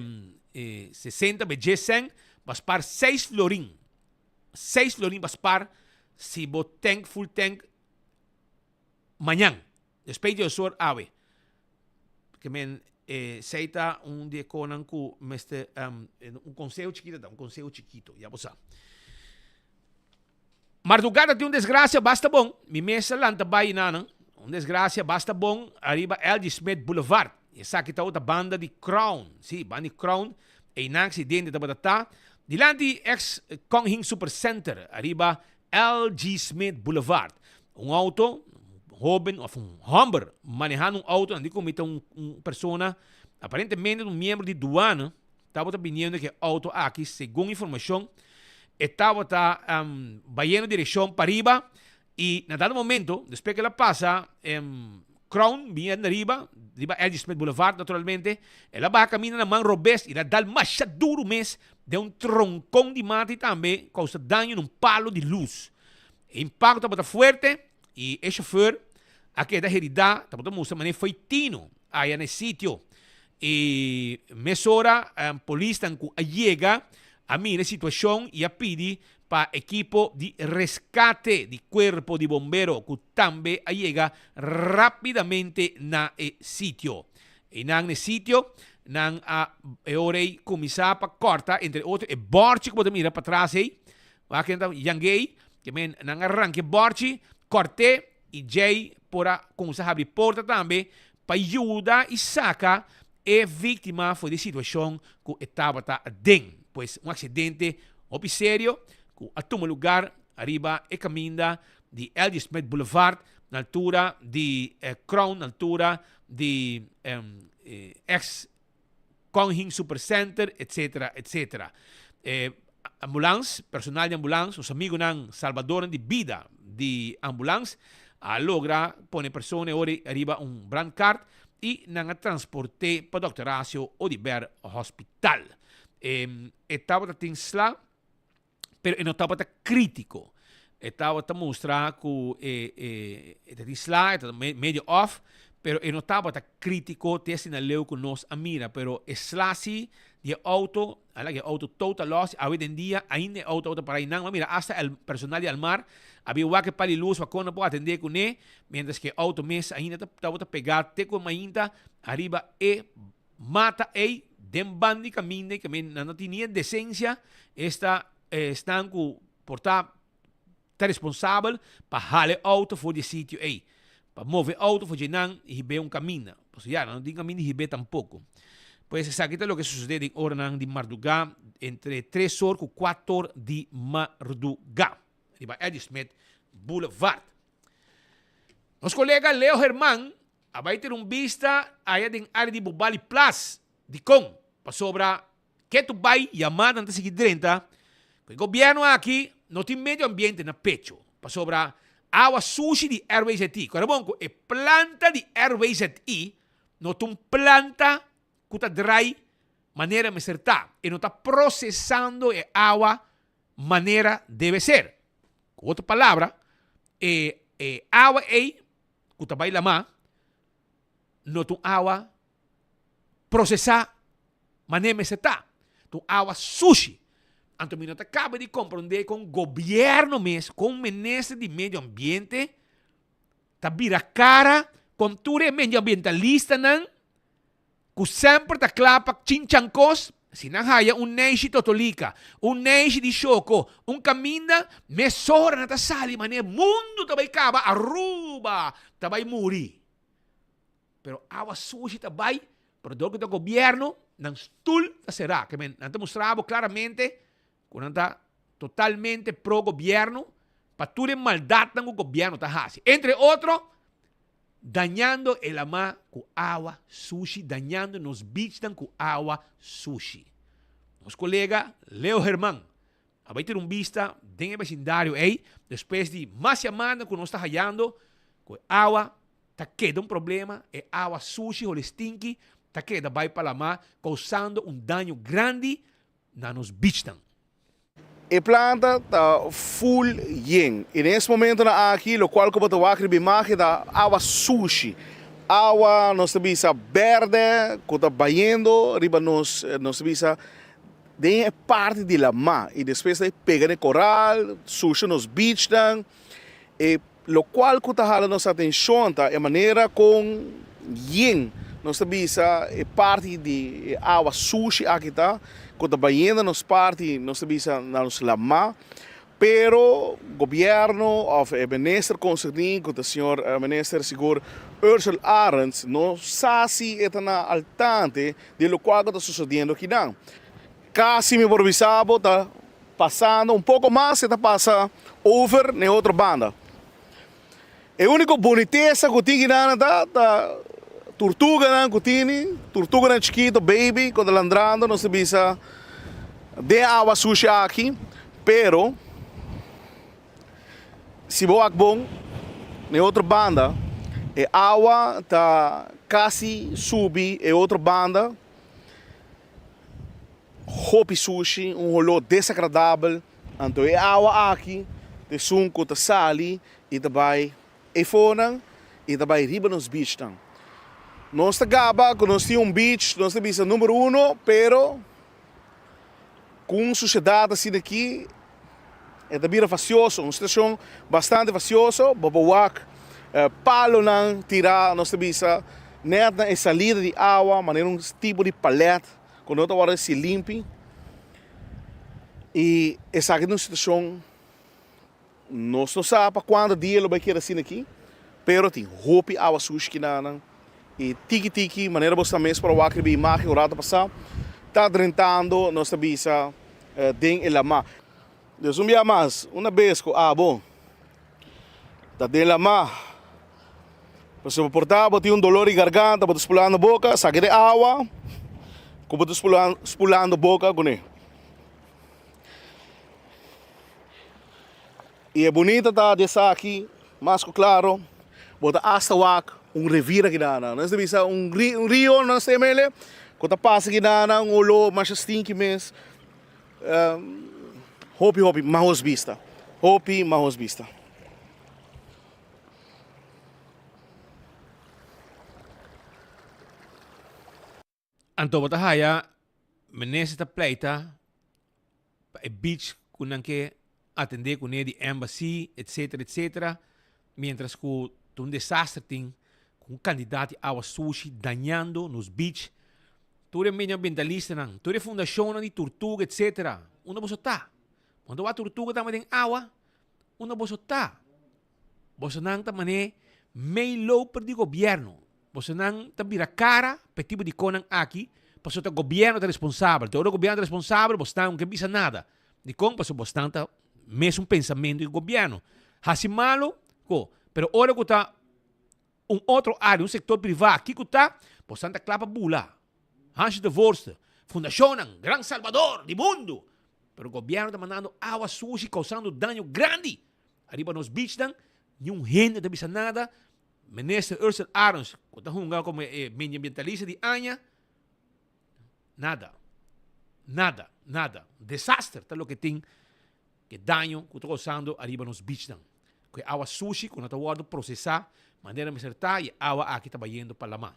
60 be 10 ba spaar 6 florin. 6 florin ba spaar si bo tank full tank mañan. Despues di osor awe. Ke men eh, sei ta un di e konan ku mester um, un conseho chikito ta, un conseho chikito, ya bo sa. Mardugada tin un desgracia basta bon, mi mes a lanta bai nanan, un desgracia basta bon ariba LG Smith Boulevard. Esaki tabata banda di Crown, si, banda di Crown, einan accidente tabata ta, dilanti ex Kong Hing Super Center ariba LG Smith Boulevard. Un auto, un hoben of un homber manehando un auto, nan di cu mi ta un un persona, aparentemente un miembro di douane, tabata biniendo cu e auto aki, segun informacion, e tabata bayendo direccion pariba y na dado momento, despues cu el a pasa Crown, biniendo ariba, riba LG Smith Boulevard naturalmente, el a baha caminda na man robes y el a dal masha duro mes den un troncon di mata y tambe causa daño na un palo di luz. E impacto tabata fuerte y e chofer a keda herida, tabata mustra manera foi tino aya na e sitio. Y mesora polisnan cu a yega a mira e situacion y a pidi pa ekipo di rescate di Cuerpo di Bombero cu tambe a yega rapidamente na e sitio. Eynan na e sitio. Nan a e ora ei kuminsá pa kòrta entre otro e bòrchi ku bo ta mira patras ei. Wak ken ta yang'ei, ke men nan a ranka e bòrchi, kòrt'é i djei por a kuminsá habri porta tambe pa yuda i saka e víktima for di e situashon ku e tabata aden. Pues un aksidente hopi serio ku a tuma lugar ariba e kaminda di LG. Smith Boulevard na altura di Crown, na altura di ex Konghin Super Center, etc. Etc. E ambulans, personal di ambulans, nos amigunan salbadornan di bida di ambulans a logra pone persona e ora riba un brandkart y nan a transporte pa Dòkter Horacio Oduber Hospital. E tabata tin sla. Pero e no tabata critico. E tabata mustra cu e, e, e ta tin sla, e ta medio off, pero e no tabata critico te asina leu cu nos a mira. Pero e sla si di e auto, a laga e auto total loss, awe den dia ainda e auto tabata para einan. Bo a mira hasta el personal di Almar a bin wak e pal di luz pa con nan por atende cune, mientras cu e auto mes ainda tabata pega te cu e mainta ariba e Mata ei den ban di kaminda i kaminda nan no tin ni e desensia, esta esnan ku por ta ta responsabel pa hala e outo for di e sitio ei, pa move e outo for dje nan i hib'é un kaminda, pasobra ya nan no tin kaminda di hib'é tampoko. Pues esaki ta loke a sosodé den oranan di mardugá entre tres or ku kuator di mardugá riba Eddie Smith Boulevard. Nos kolega Leo Herman A bai tene un bista aya den área di Bobali Plas. Dikon? Pasobra ketu bai yamadanan ta sigui drenta ku e gobièrnu aki no tin medio ambiente na pecho. Pasobra awa sushi di RWZI, ku era bon ku e planta di RWZI no ta un planta ku ta drai manera mester ta. E no ta prosesando e awa manera debe ser. Ku otro palabra, e e awa ei ku ta bai lamá no ta un awa prosesá manera mester ta, ta un awa sushi. Anto mi no ta kaba di komprondé kon gobièrnu mes, kon minister di medio ambiente ta bira kara kon tur e medioambientalistanan ku semper ta kla pa chinchan kos, si nan haya un neishi totolika, un neishi di shoko, un kaminda, mesora nan ta sali manera mundu ta bai kaba, Aruba ta bai muri. Pero awa sushi ta bai, pero dor ku ta gobièrnu, nan stul ta será. Ke men, nan ta mustra bo klaramente ku nan ta totalmente pro gobièrnu pa tur e maldatnan ku gobièrnu ta hasi. Entre otro, Dañando e lamá ku awa sushi, dañando nos beachnan ku awa sushi. Nos kolega Leo Herman a bai tira un bista den e besindario ei despues di mas yamada ku nos ta hayando ku e awa ta keda un problema, e awa sushi holi stinki ta keda bai pa lamá kousando un daño grandi na nos beachnan. E planta ta full yen y den es momentonan aki locual cu bo ta wak riba imagen ta awa sushi, awa nos ta bisa berde cu ta bayendo riba nos, nos ta bisa den e parti di lama y despues ta pega den coral, susha nos beachnan. E locual cu ta hala nos atencion ta e manera con yen nos ta bisa e parti di e awa sushi aki ta, cu ta bayendo nos parti, nos ta bisa na nos lama, pero gobierno of e minister concerni cu ta señor minister sigur Ursell Arends no sa si e ta na altante di locual cu ta sucediendo akinan. Casi mi por bisa bo ta Pasando un poco mas e ta pasa over na e otro banda. E unico bonitesa cu tin kinan ta ta turtuganan cu tini, turtuganan chikito, baby, cu ta landrando, nos ta bisa den awa sushi aki, pero si bo wak bon na e otro banda e awa ta casi subi e otro banda. Hopi sushi, un holó desagradabel. Anto e awa aki ta esun ku ta sali i ta bai eifonan i ta bai riba nos beachnan. Nos ta gaba ku nos tin un beach, nos ta bisa number uno, pero ku un sushedat asina aki e ta bira fastioso, un situashon bastante fastioso. Bo por wak palonan tirá, nos ta bisa. Net na e salida di awa, manera un tipo di palet ku no ta wòrdu hasi limpi. I esaki ta un situashon nos no sa pa kuantu dia lo bai keda asina aki, pero tin hopi awa sushi kinanan i tiki tiki manera bo sa mes por a wak riba e imagen un rato pasá ta drentando nos ta bisa den e lamá. Dus un bia mas, una bes ku abo ta den lamá, pasobra por ta bo tin un dolor di garganta, bo ta spulando boka, saki den awa ku bo ta spulando boka kuné. I e bunita ta di esaki, mas ku klaro, bo ta asta wak un revira kidana. Nos ta bisa un rio, nos ta yam'el, ku ta pasa kidana, un oló masha stinki mes. Hopi hopi mahos bista. Hopi mahos bista. Anto bo ta haya minister ta pleita pa e beach ku nan ke atende kuné di embassy etcetera etcetera mientras ku ta un desaster tin ku un kandidat di awa sushi dañando nos beach. Tur e medioambientalistanan, tur e fundashonnan di turtuga etcetera unda boso ta? Bo no ta wak turtuga tambe den awa? Unda boso ta? Bosonan ta man'é meiloper di gobièrnu. Bosonan ta bira kara pa e tipo di konan aki, pasobra ta gobièrnu ta responsabel. Te ora gobièrnu ta responsabel, bosnan no ke bisa nada. Dikon? Pasobra bosnan ta mesun pensamentu ku gobièrnu. Hasi malu, ko. Pero ora ku ta un otro área, un sektor privá, kiko ta? Bosnan ta kla pa bula. Hansje de Voorste, Fundashonnan, Gran Salbador di mundu. Pero gobièrnu ta mandando awa sushi kousando daño grandi Ariba nos beachnan, niun hende ta bisa nada. Minister Ursel Arons, ku ta hunga komo e medioambientalista di aña, nada. Nada, nada. Desaster ta loke tin e daño ku ta kousando ariba nos beachnan. Ku e awa sushi ku no ta wòrdu prosesá manera mester ta i e awa aki ta bayendo pa laman.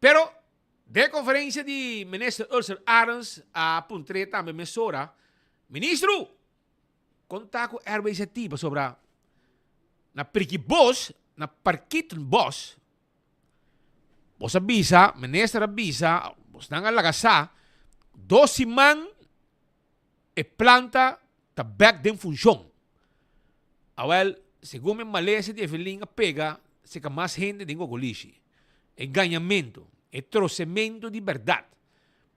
Pero den e konferensia di Minister Ursel Arons a puntr'é tambe mesora, Ministro! Kon ta ku RWZT pasobra na priki bos, na parkitn bos, bos a bisa, minister a bisa, bosnan a laga sa, dos siman e planta ta bek den funshon. Awel, segun mi malesa di Evelyn a pega seka mas hende den Gogolishi. E gañamentu, e trosementu di bèrdat.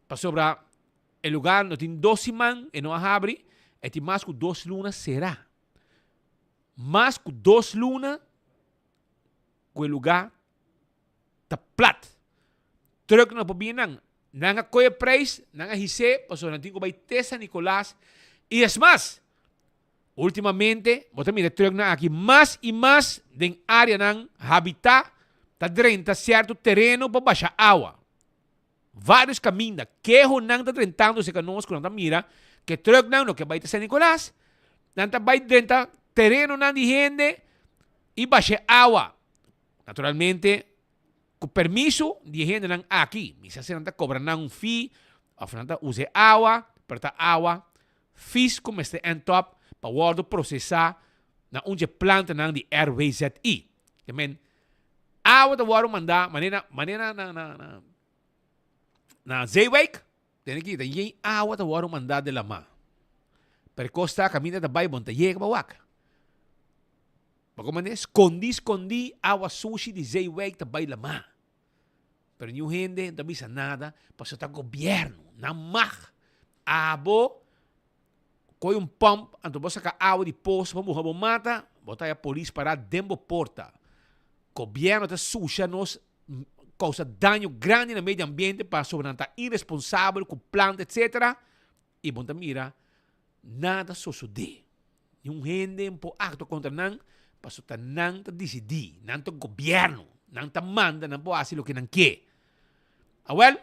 Pasobra E lugar no tin dos siman e no a habri, e tin mas ku dos luna será. Mas ku dos luna ku e lugar ta plat. Truck no por bini nan. Nan a kohe prijs, nan a his'é pasobra nan tin ku bai te San Nicolas. I es mas, ultimamente bo ta mira e trucknan aki mas i mas den áreanan habitá ta drenta sierto tereno pa basha awa. Varios caminda, kehonan ta drentando cerca nos cu nan ta mira cu e trucknan no ke bay ta San Nicolas, nan ta bay drenta terenonan di hende y basha e awa. Naturalmente cu permiso di e hendenan aki. Mi sa si nan ta cobra nan un fee of nan ta usa e awa, pero ta awa vis cu mester end up pa wordo procesa na un dje plantanan di RWZI. Ke men, Awa ta wòrdu mandá manera manera na na na na Zeewijk, tene ki ta yen awa ta wòrdu mandá den lamá. Pero e kos ta kaminda ta bai bo no ta yega pa wak. Bo komprendé? Skondí skondí awa sushi di Zeewijk ta bai lamá. Pero niun hende no ta bisa nada pasobra ta gobièrnu, nan mag. Abo Koy un pump anto bo saka awa di pos pa muha bo mata, bo ta haya polis pará den bo porta. Gobierno ta susha nos, kousa daño grandi na medio ambiente pasobra nan ta iresponsabel ku planta etcetera i bo ta mira nada sosodé. Niun hende no por aktua kontra nan pasobra ta nan ta disidí, nan ta gobierno, nan ta manda, nan por hasi loke nan ke. Awel,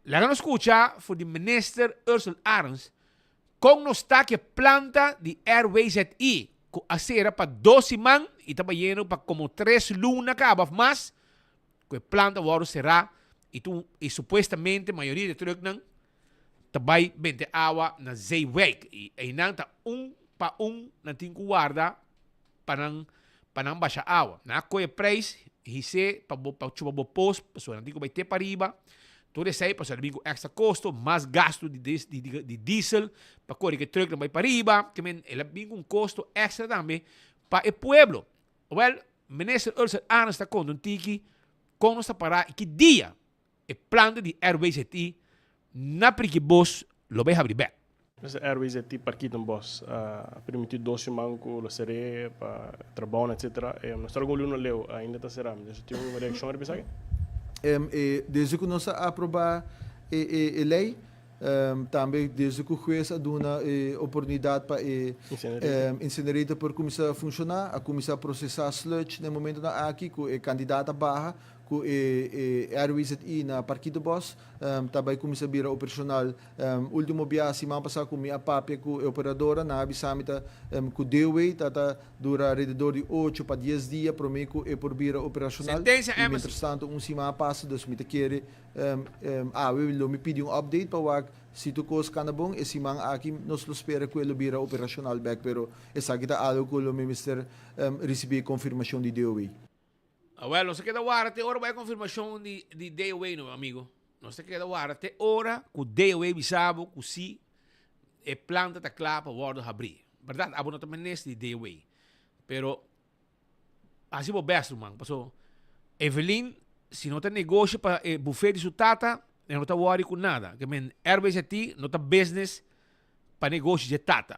Laga nos skucha for di Minister Ursell Arends kon nos ta ku e planta di RWZI ku a sera pa dos siman i ta bayendo pa komo tres luna kaba of mas ku e planta wòrdu será i tu i supuestamente mayoria di e trùknan ta bai bente awa na Zeewijk i einan ta un pa un nan tin ku warda pa nan pa nan basha awa. Nan a kohe preis. His'é pa bo pa chupa bo pos, pasobra nan tin ku bai te pariba. Tur esei pasobra bin ku èkstra kosto, mas gastu di di di diesel pa kore ku e trùknan bai pariba. Ke men el a bin ku un kosto èkstra tambe pa e pueblo. Wèl, Minister Ursel Arends ta konta un tiki kon nos ta pará i ki dia e planta di RWZI na Prikibos lo bai habri bèk. Mester RWZI Parkietenbos a permití dos siman ku lo ser'é pa trabounan etcetera. Nos ta algun luna leu ainda ta será. Mester tin un reakshon riba esaki? Desde ku nos a aprobá e lei, tambe desde ku hues a duna e oportunidat pa e incinerator por kuminsá funshoná, a kuminsá prosesá sludge na e momentonan aki ku e kantidat a baha Ku e RWZI na Parkitobos ta bai kuminsá bira operashonal. Último bia siman pasá ku mi a papia ku e operadora, nan a bisa mi ta ku DOW ta ta dura alrededor di ocho pa dies dia promé ku e por bira operashonal. Sentensia I Embassy. mientrastantu un siman a pasa, dus mi ta kere awe lo mi pidi un update pa wak si tur kos kanda bon. E siman aki nos lo spera ku e lo bira operashonal bèk, pero esaki ta algu ku lo mi mester risibí e konfirmashon di DOW. Awel, nos ta keda wara te ora bo hay konfirmashon di di DOW no, amigo. Nos ta keda wara te ora ku DOW bisa bo ku si e planta ta kla pa wòrdu habrí. Bèrdat, abo no ta minister di DOW, pero hasi bo bèst, ruman, paso Evelyn, si no ta negoshi pa e bufé di su tata, e no ta wòri ku nada. Ke men RBZT no ta business pa negoshi dje tata.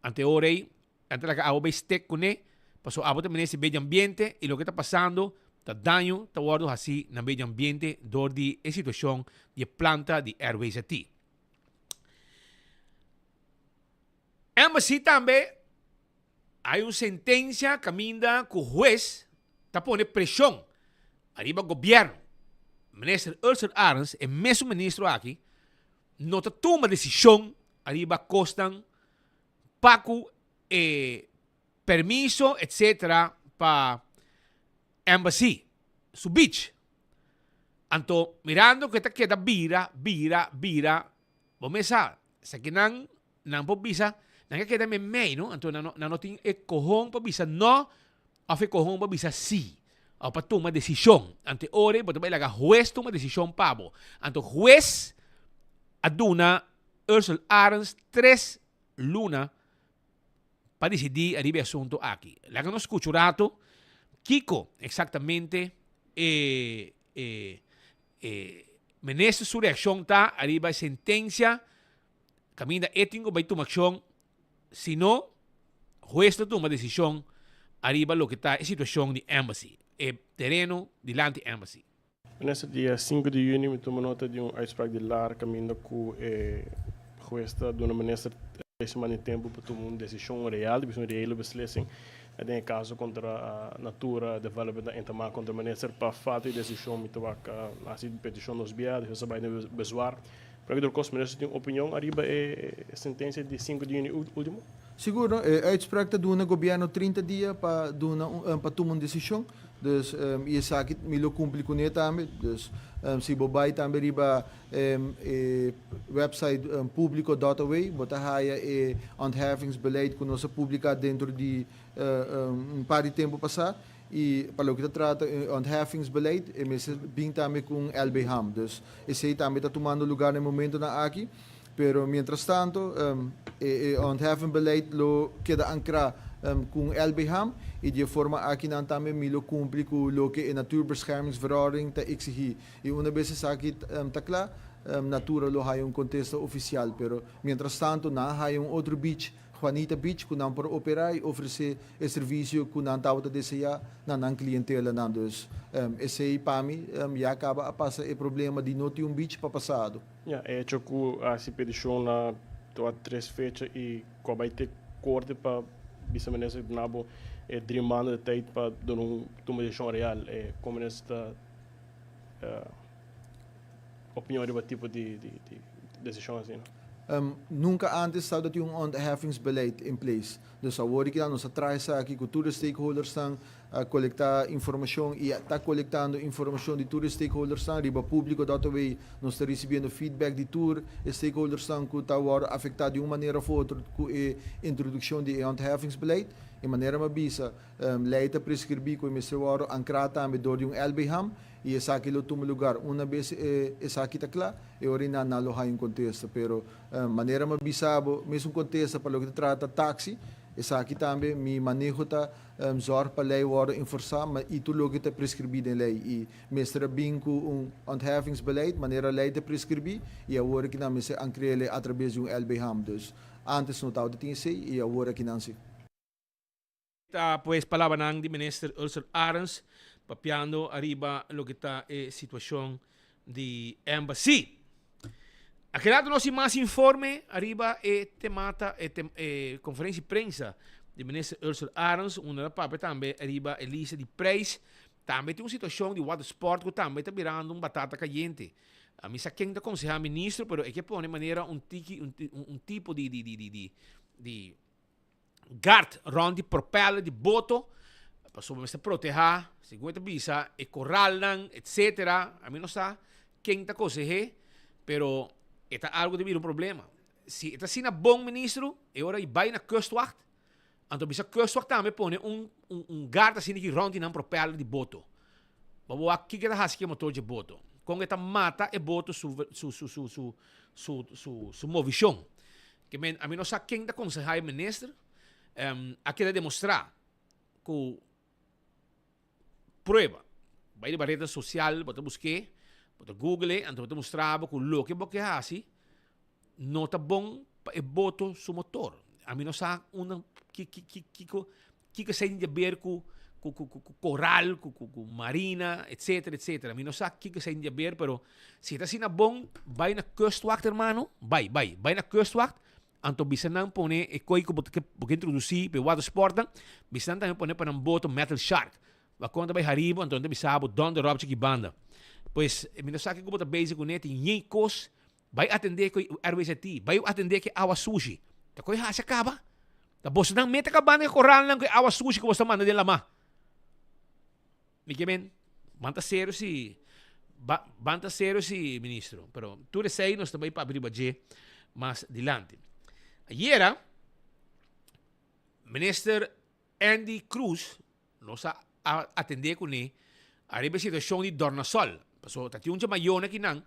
Ante ora ei, Nan ta laga abo bay stek kuné, pasobra abo ta minister di medio ambiente i loke ta pasando ta daño ta wòrdu hasí na medio ambiente dor di e situashon di e planta di RWZT. Embassy tambe hay un sentensia kaminda ku hues ta pone preshon ariba gobièrnu. Minister Ursel Arends, e mesun ministro aki, no ta tuma desishon ariba kosnan pa ku e permiso etc pa Embassy su beach. Anto mirando ku e ta keda bira, bira, bira, bo mes sa, esakinan nan por bisa, nan a keda meimei no, anto nan no tin e kohon pa bisa no òf e kohon pa bisa si, òf pa tuma desishon. Anto e ora ei bo ta bai laga hues tuma desishon pa bo. Anto hues a duna Ursel Arends tres luna pa disidí ariba e asuntu aki. Laga nos skucha un ratu kiko eksaktamente e e e minister su reakshon ta ariba e sentensia kaminda e tin ku bai tuma akshon, si no hues ta tuma desishon ariba loke ta e situashon di Embassy, e tereno dilanti Embassy. Minister, dia sinku di yüni mi tuma nota di un uitspraak di lar kaminda ku e hues ta duna minister tres siman di tempu pa tuma un desishon real, di bisa un reële beslissing den e kaso kontra Natura Development a entamá kontra minister pa falta di desishon. Mi ta wak hasi petishon nos bia, despues a bai den bezwaar. Pero aki dor kos minister tin un opinion ariba e sentensia di sinku di yüni ultimo? Sigur no, e uitspraak ta duna gobièrnu 30 dia pa duna un pa tuma un desishon. Dus i esaki mi lo kumpli kuné tambe. Dus si bo bai tambe riba e website publico dot awe bo ta haya e ontheffingsbeleid ku nos a publiká dentro di un par di tempu pasá. I pa loke ta trata e ontheffingsbeleid e mester bin tambe ku un LBHAM. Dus esei tambe ta tumando lugar na e momentonan aki. Pero mientrastanto e ontheffenbeleid lo keda ankrá ku un LBHAM i di e forma aki nan tambe mi lo kumpli ku loke e Natuurbeschermingsverordening ta eksigí. I una bes esaki ta kla, Natura lo haya un kontesta ofisial. Pero mientrastanto nan a haya un otro beach, Juanita Beach, ku nan por operá i ofresé e servisio ku nan tabata deseá na nan klientelanan. Dus esei pa mi ya kaba a pasa e problema di no tin un beach pa pasado. Ya, e hecho ku a hasi petishon na toa tres fecha i ku a bai te korte pa bisa minister duna bo e dri maanden de tijd pa duna un tuma desishon real. E kon minister ta opinion riba tipo di desishon asina? Nunka antes tabata tin un ontheffingsbeleid in place. Dus awor di kila nos a traha esaki ku tur e stakeholdersnan a kolektá informashon i ta kolektando informashon di tur e stakeholdersnan riba públiko dòt away. Nos ta risibiendo feedback di tur e stakeholdersnan ku ta wòrdu afektá di un manera òf otro ku e introdukshon di e ontheffingsbeleid. E manera mi a bisa, lei ta preskribí ku e mester wòrdu ankrá tambe dor di un LBHAM i esaki lo tuma lugar una bes e esaki ta kla, e ora einan nan lo haña un kontesta. Pero manera mi a bisa bo, mesun kontesta pa loke ta trata taksi, esaki tambe mi maneho ta zòrg pa lei wòrdu enforsá ma i tur loke ta preskribí den lei i mester a bin ku un ontheffingsbeleid manera lei ta preskribí i awor aki nan mester ankr'e atrabes di un LBHAM. Dus Antes no tabata tin esey y awor aki nan si. Ta pues palabranan di Minister Ulster Arends papiando ariba loke ta e situacion di Embassy. A keda nos sin mas informe ariba e temata e e conferencia di prensa di Minister Ulster Arends unda ta papia tambe ariba e lista di prijs. Tambe tin un situacion di watersport cu tambe ta birando un batata cayente. Mi sa ken ta konsehá ministro, pero e ke pone manera un tiki, un, un tipo di, di, di, di, di, di guard rond di propeller di boto, pasobra mester protehá, segun e ta bisa, e koralnan, etcetera. Ami no sa ken ta konseh'é, pero e ta algo di bira un problema. Si e ta asina bon ministro, e ora i bai na kustwacht, Anto bisa kustwacht tambe pone un un guard asina ki rond di nan propeller di boto. Pa bo wak kiko e ta hasi ku e motor dje boto. Kon e ta mata e boto su su su su su su su su movishon. Ke men ami no sa ken ta konsehá e minister. A keda demostrá ku prueba. Bai riba rednan sosial bo ta busk'é, bo ta google e, anto bo ta mustra bo ku loke bo ke hasi no ta bon pa e boto su motor. Ami no sa unda ki ki ki kiko kiko esei tin di haber ku ku ku ku koral, ku ku ku marina, etcetera etcetera. Mi no sa kiko esei tin di haber, pero si ta asina bon, bai na kustwacht hermano, bai bai bai na kustwacht, anto bisa nan pone e koi ku bo ta ke bo ke introdusí pa e watersportnan, bisa nan tambe pone pa nan boto metal shark. Bo a konta bai haribo, anto nan ta bisa bo dònder òp chiki banda. Pues mi no sa kiko bo ta bezig kuné, tin yen kos Bai atendé ku RWZT, bai atendé ku e awa sushi. Ta koe hasi a kaba. Ta bosonan mete kabando e koralnan ku e awa sushi ku boso ta manda den lamá. Mi ke men, ban ta serio si, ba, ban ta serio si, ministro. Pero tur esei nos ta bai papia riba dje mas dilanti. Ayera, minister Andy Croes Nos a atendé kuné ariba e situashon di Dornasol. Pasobra ta tin un djamayona kinan,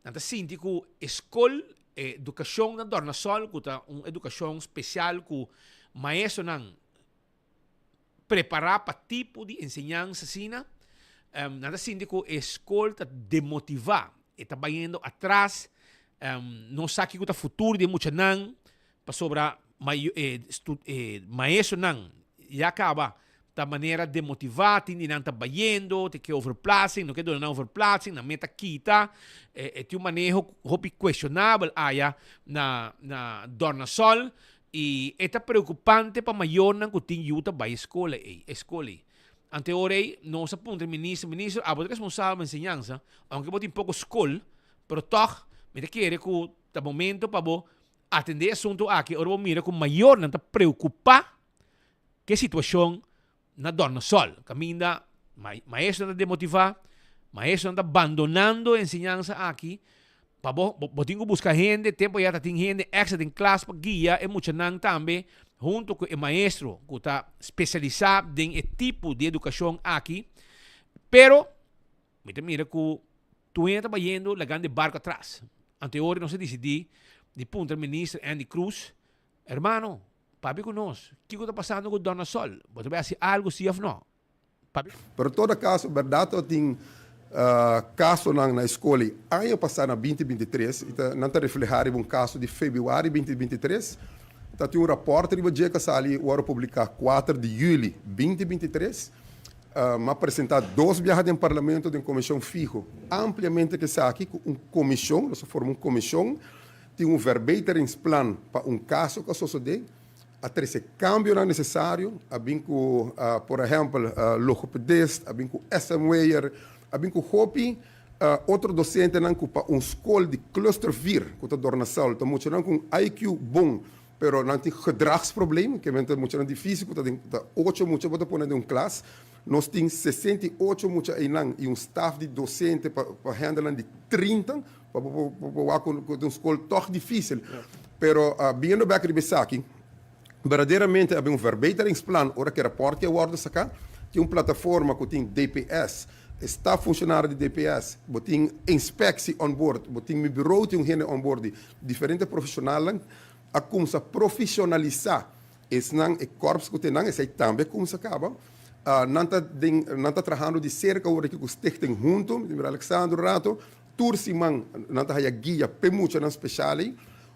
nan ta sinti ku e skol, e edukashon na Dornasol, ku ta un edukashon spesial ku maestronan prepará pa tipo di enseñansa asina, nan ta sinti ku e skol ta demotivá, e ta bayendo atras, no sa kiko ta futuro di e muchanan, Pasobra e maestronan ya caba ta manera demotiva, tin di nan ta bayendo, tin ke overplaatsing, no ke duna nan overplaatsing, nan meta kita, e tin un maneho hopi cuestionabel aya na na Dornasol y e ta preocupante pa mayornan cu tin yu ta bay e scola ey, e scol ey. Ante ora ey nos a puntra e minister, minister abo ta responsabel pa enseñansa, aunke bo tin poco scol, pero toch mi ta kere cu ta momento pa bo Atendé e asuntu aki ora bo mira ku mayornan ta preokupá ku e situashon na Dornasol, kaminda maestronan ta demotivá, maestronan ta bandonando e enseñansa aki. Pa bo, bo tin ku buska hende, tempu ya ta tin hende èkstra den klas pa guia e muchanan tambe huntu ku e maestro ku ta spesialisá den e tipo di edukashon aki. Pero Mi ta mira ku tur hende ta bayendo lagando e barko atras. Anto e ora nos a disidí di puntra Minister Andy Croes, Hermano, papia ku nos, kiko ta pasando ku Donna Sol? Bo ta bai hasi algu si òf no? Papia. Pero todo kaso, bèrdat lo tin kasonan na e skol ei aña pasá na 2023 i ta nan ta reflehá riba un kaso di febrüari 2023. Ta tin un rapòrt riba dje ku a sali wòrdu publiká kuater di yüli 2023. M'a presentá dos biaha den Parlamento den komishon fiho ampliamente ku esaki, ku un komishon, nos a forma un komishon, tin un verbeteringsplan pa un kaso ku a sosodé, a trese kambionan nesesario, a bin ku por ehèmpel logopedist, a bin ku SMW'er, a bin ku hopi otro dosentenan ku pa un skol di cluster vier ku ta Dornasal, ta muchanan ku un IQ bon, Pero nan tin gedragsprobleem, ke men ta muchanan difícil ku ta den ta ocho mucha bo ta pone den un klas. Nos tin 68 mucha einan i un staf di dosente pa pa handle nan di 30 pa bo por bo por wak ku ta un skol tòg difícil. Pero biniendo bèk riba esaki, Berdaderamente a bin un verbeteringsplan ora ku e rapòrt a wòrdu saká. Tin un plataforma ku tin DPS, e staf funshonario di DPS, bo tin inspeksie on board, bo tin mi bureau tin un hende on board di diferente profeshonalnan a kumsa profeshonalisá esnan e kòrps ku tin nan, esei tambe a kumsa kaba. Nan ta den nan ta trahando di serka ora aki ku Stichting Hunto, mi ta mira Alexandro rato, tur siman nan ta haya guia p'e muchanan speshal ei.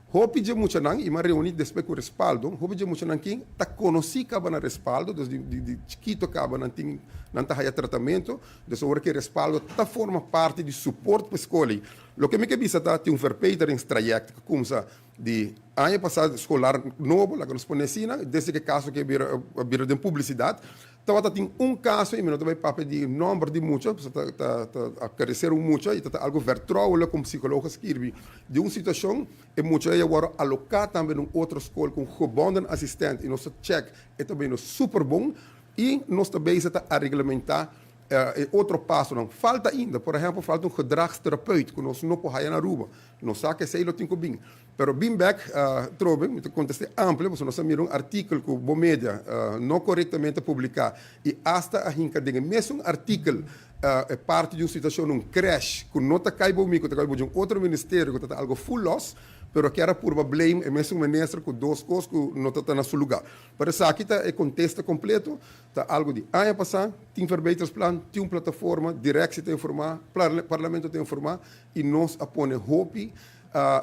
Hopi dje muchanan, i m'a reuni despues ku Respaldo, hopi dje muchanan kin ta konosí kaba na Respaldo, dus di di chikito kaba nan tin nan ta haya tratamentu, dus ora ke Respaldo ta forma parti di suport pa e skol ei. Loke mi ke bisa ta tin un verbeteringstraject ku kumsa di aña pasá skolar nobo, laga nos pone asina, desde ke kaso ke bira a bira den publisidat, Tabata tin un caso y mi no ta bay papia di nomber di mucha, pasobra ta ta ta aparecer un mucha y ta ta algo vertrouwelijk cu un psicoloog a skirbi di un situacion, e mucha ey a worde aloca tambe na un otro school cu un gebonden assistent y nos ta check e ta bayendo super bon y nos ta bezig ta a reglamenta e otro pasonan. Falta ainda, por ehempel falta un gedragstherapeut cu nos no por haya na Aruba, nos sa cu esey lo tin cu bin. Pero bin bek trobe, mi ta kontest'é amplio pasobra nos a mira un artikel ku bo media no korektamente publiká i asta a hinka den e mesun artikel e parti di un situashon un krèsh ku no ta kai bo mi ku ta kai bo di un otro ministerio ku ta ta algo full los, pero kier a purba blame e mesun minister ku dos kos ku no ta ta na su lugá. Pero esaki ta e kontesta kompleto, ta algo di aña pasá, tin verbetersplan, tin un plataforma, direksie ta informá, parlamento ta informá i nos a pone hopi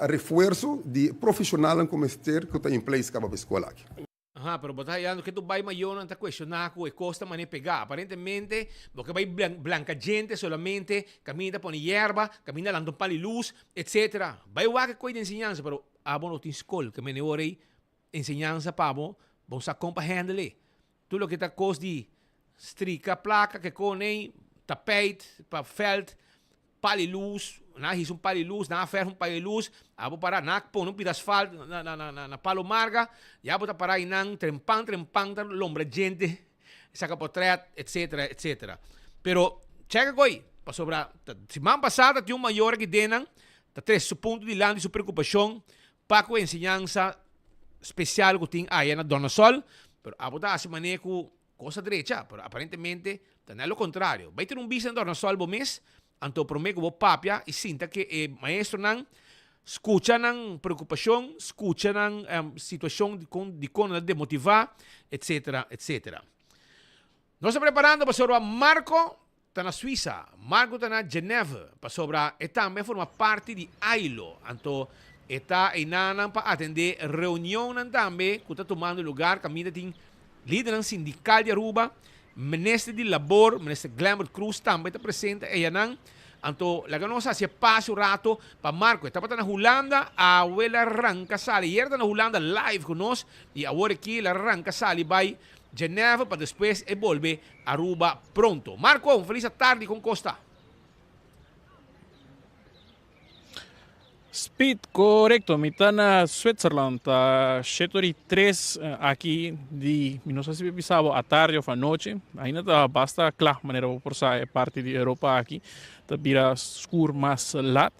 Refuerso di profesionalnan ku mester ku ta in place kaba pa e skola aki. Aha, pero bo ta hayando ke tu bai mayornan ta cuestiona cu e cos ta mane pega. Aparentemente bo ke bai blanca djente solamente, caminda ta pone yerba, caminda lanta un pal di luz, etc. Bai wak e coy di enseñansa, pero abo no tin scol ke mene ora ei enseñansa pa bo, bo sa con pa handle e. Tur loke ta cos di strika placa ke con ei, tapijt pa veld, Pal di lus, nan a hisa un pal di lus, nan a ferf un pal di lus, abo para, nan a pone un pida asfalt na na na na Palo Marga, ya bo ta para einan trempan trempan ta lombra djente, saka potret, etcetera, etcetera. Pero cheka koy, pasobra ta siman pasa ta tin un mayor aki den nan ta trese su punto dilanti su preokupashon pa ku enseñansa spesial ku tin aya na Dònasòl, pero abo ta hasi manera ku Cos a drecha, pero aparentemente ta net lo contrario. Bay tene un bista na Tornasol bo mes, anto prome cu bo papia y sinta cu e maestronan, scucha nan preocupacion, scucha nan situacion di con dicon nan ta demotiva, etcetera, etcetera. Nos ta preparando pasobra Marco ta na Suiza, Marco ta na Genève, pasobra e tambe a forma parti di AILO, anto e ta einanan pa atendé reunionnan tambe ku ta tumando lugar kaminda tin lidernan sindikal di Aruba, Minister di Labor, Minister Glenbert Croes tambe ta presente eyanan. Anto laga nos hasi e pase un rato pa Marco, e tabata na Hulanda, awe el a ranka sali, ayer ta na Hulanda live ku nos i awor aki el a ranka sali bai Genève pa despues e bolbe Aruba pronto. Marco, un feliz atardi con Costa. Speed, corecto. Mi ta na Switzerland, ta shete ora y tres aki di, mi no sa si bisa bo atardi of anochi, ainda ta basta cla manera bo por sa e parti di Europa aki ta bira scur mas lat.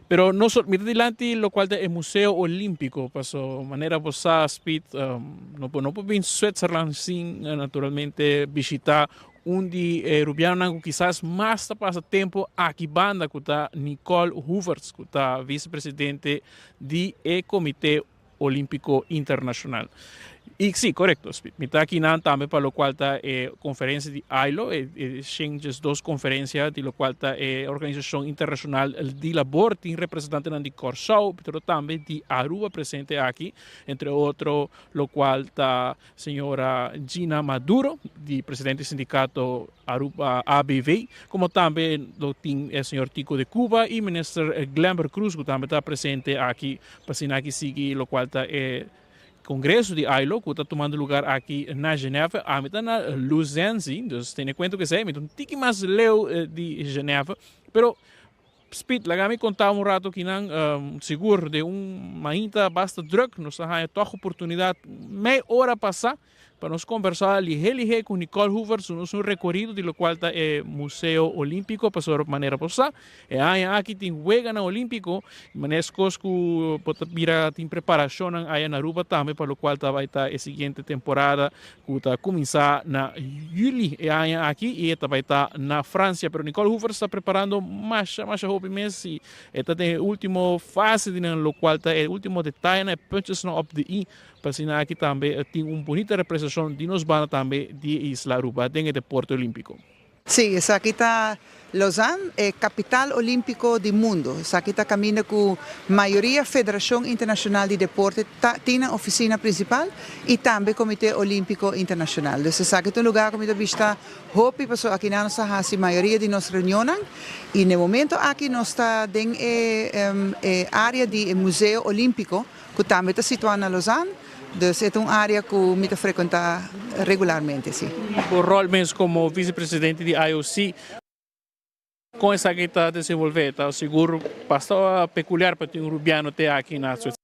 Pero no so, mi ta dilanti locual ta e Museo Olimpico, paso manera bo sa Speed, no por no por bin Switzerland sin naturalmente bishita un di e rubianonan cu kisas mas ta pasa tempo aki banda cu ta Nicole Hoevertsz cu ta vicepresidente di e Comite Olimpico Internacional. Y si, corecto, Speed. Mi ta akinan tambe pa locual ta e conferencia di ILO, e, e shen 12 conferencia di locual ta e Organisacion Internacional di Labor. Tin representantenan di Corsou, pero tambe di Aruba presente aki, entre otro locual ta señora Gina Maduro, di presidente di sindicato Aruba ABV, como tambe lo tin e señor Tico de Cuba y minister Glenbert Croes cu tambe ta presente aki pa asina aki sigui locual ta e congreso di ILO cu ta tumando lugar aki na Genève. Ami ta na Lausanne, si, dus tene cuenta cu esey, mi ta un tiki mas leu di Genève, pero Speed, laga mi konta un rato kinan, sigur den un mainta basta druk, nos a haña tòg oportunidat mei ora pasá. Pa nos conversa lihe lihe cu Nicole Hoover su nos un recorido di locual ta e Museo Olimpico pasobra manera bo sa e aña aki tin weganan olimpico y manera escos cu bo ta mira tin preparacionnan aya na Aruba tambe pa locual ta bay ta e siguiente temporada cu ta cuminsa na juli e aña aki y e ta bay ta na Francia. Pero Nicole Hoover sta preparando masha masha hopi mes y e ta den e ultimo fase di nan locual ta e ultimo detayenan e puntjesnan op de i Pa asina aki tambe tin un bunita representacion di nos banda tambe di e isla Aruba den e deporte olimpico. Sí, esaki ta Lausanne, e capital olimpico di mundo. Esaki ta caminda cu mayoria federacion internacional di deporte ta tin nan oficina principal y tambe Comite Olimpico Internacional. Dus esaki ta un lugar cu mi ta bishita hopi pasobra aki nan nos ta haci mayoria di nos reunionnan y n'e momento aki nos ta den e e area di e Museo Olimpico. Ku tambe ta situá na Lausanne, dus e ta un área ku mi ta frekuentá regularmente, sí. Bo ròl mes komo visepresidente di IOC, kon esaki ta desenvolvé? Ta sigur basta pekuliar pa tin un rubiano te aki na Switzerland.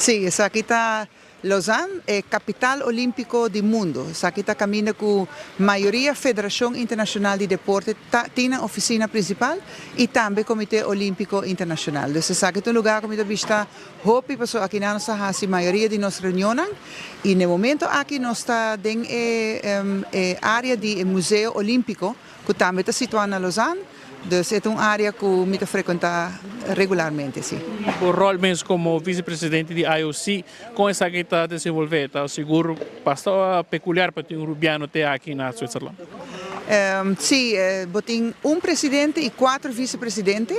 Sí, esaki ta Lausanne, e capital olimpico di mundo. Esaki ta caminda cu mayoria federacion internacional di deporte ta tin nan oficina principal y tambe Comite Olimpico Internacional. Dus esaki ta un lugar cu mi ta bishita Hopi pasobra aki nan nos ta hasi mayoria di nos reunionnan y n'e momento aki nos ta den e e area di e Museo Olimpico cu tambe ta situa na Lausanne, dus e ta un area cu mi ta frecuenta regularmente, si. Bo rol mes como vicepresidente di IOC, con esaki ta desenvolve? Ta sigur basta peculiar pa tin un Rubiano te aki na Switzerland. Si, bo tin un presidente y cuatro vicepresidente.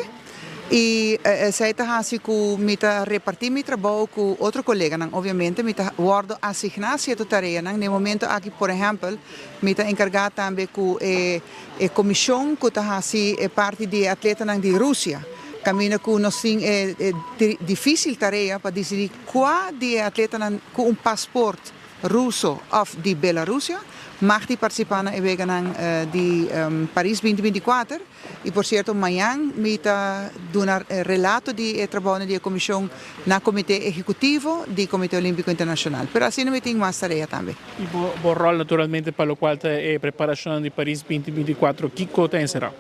I esei ta hasi ku mi ta repartí mi trabou ku otro koleganan. Obviamente mi ta wòrdu asigná sierto tareanan. Den e momento aki, por ehèmpel, mi ta enkargá tambe ku e e komishon ku ta hasi e parti di e atletanan di Rusia, kaminda ku nos tin e e difísil tarea pa disidí kua di e atletanan ku un pasport Ruso òf di Belarusia mag di partisipá na e weganan di Paris 2024. Y por cierto mañan mi ta duna relato di e trabounan di e comision na Comite Ehecutivo di Comite Olimpico Internacional. Pero asina mi tin mas tarea tambe. Y bo bo rol naturalmente pa locual ta e preparacionnan di Paris 2024 kico ta encerá?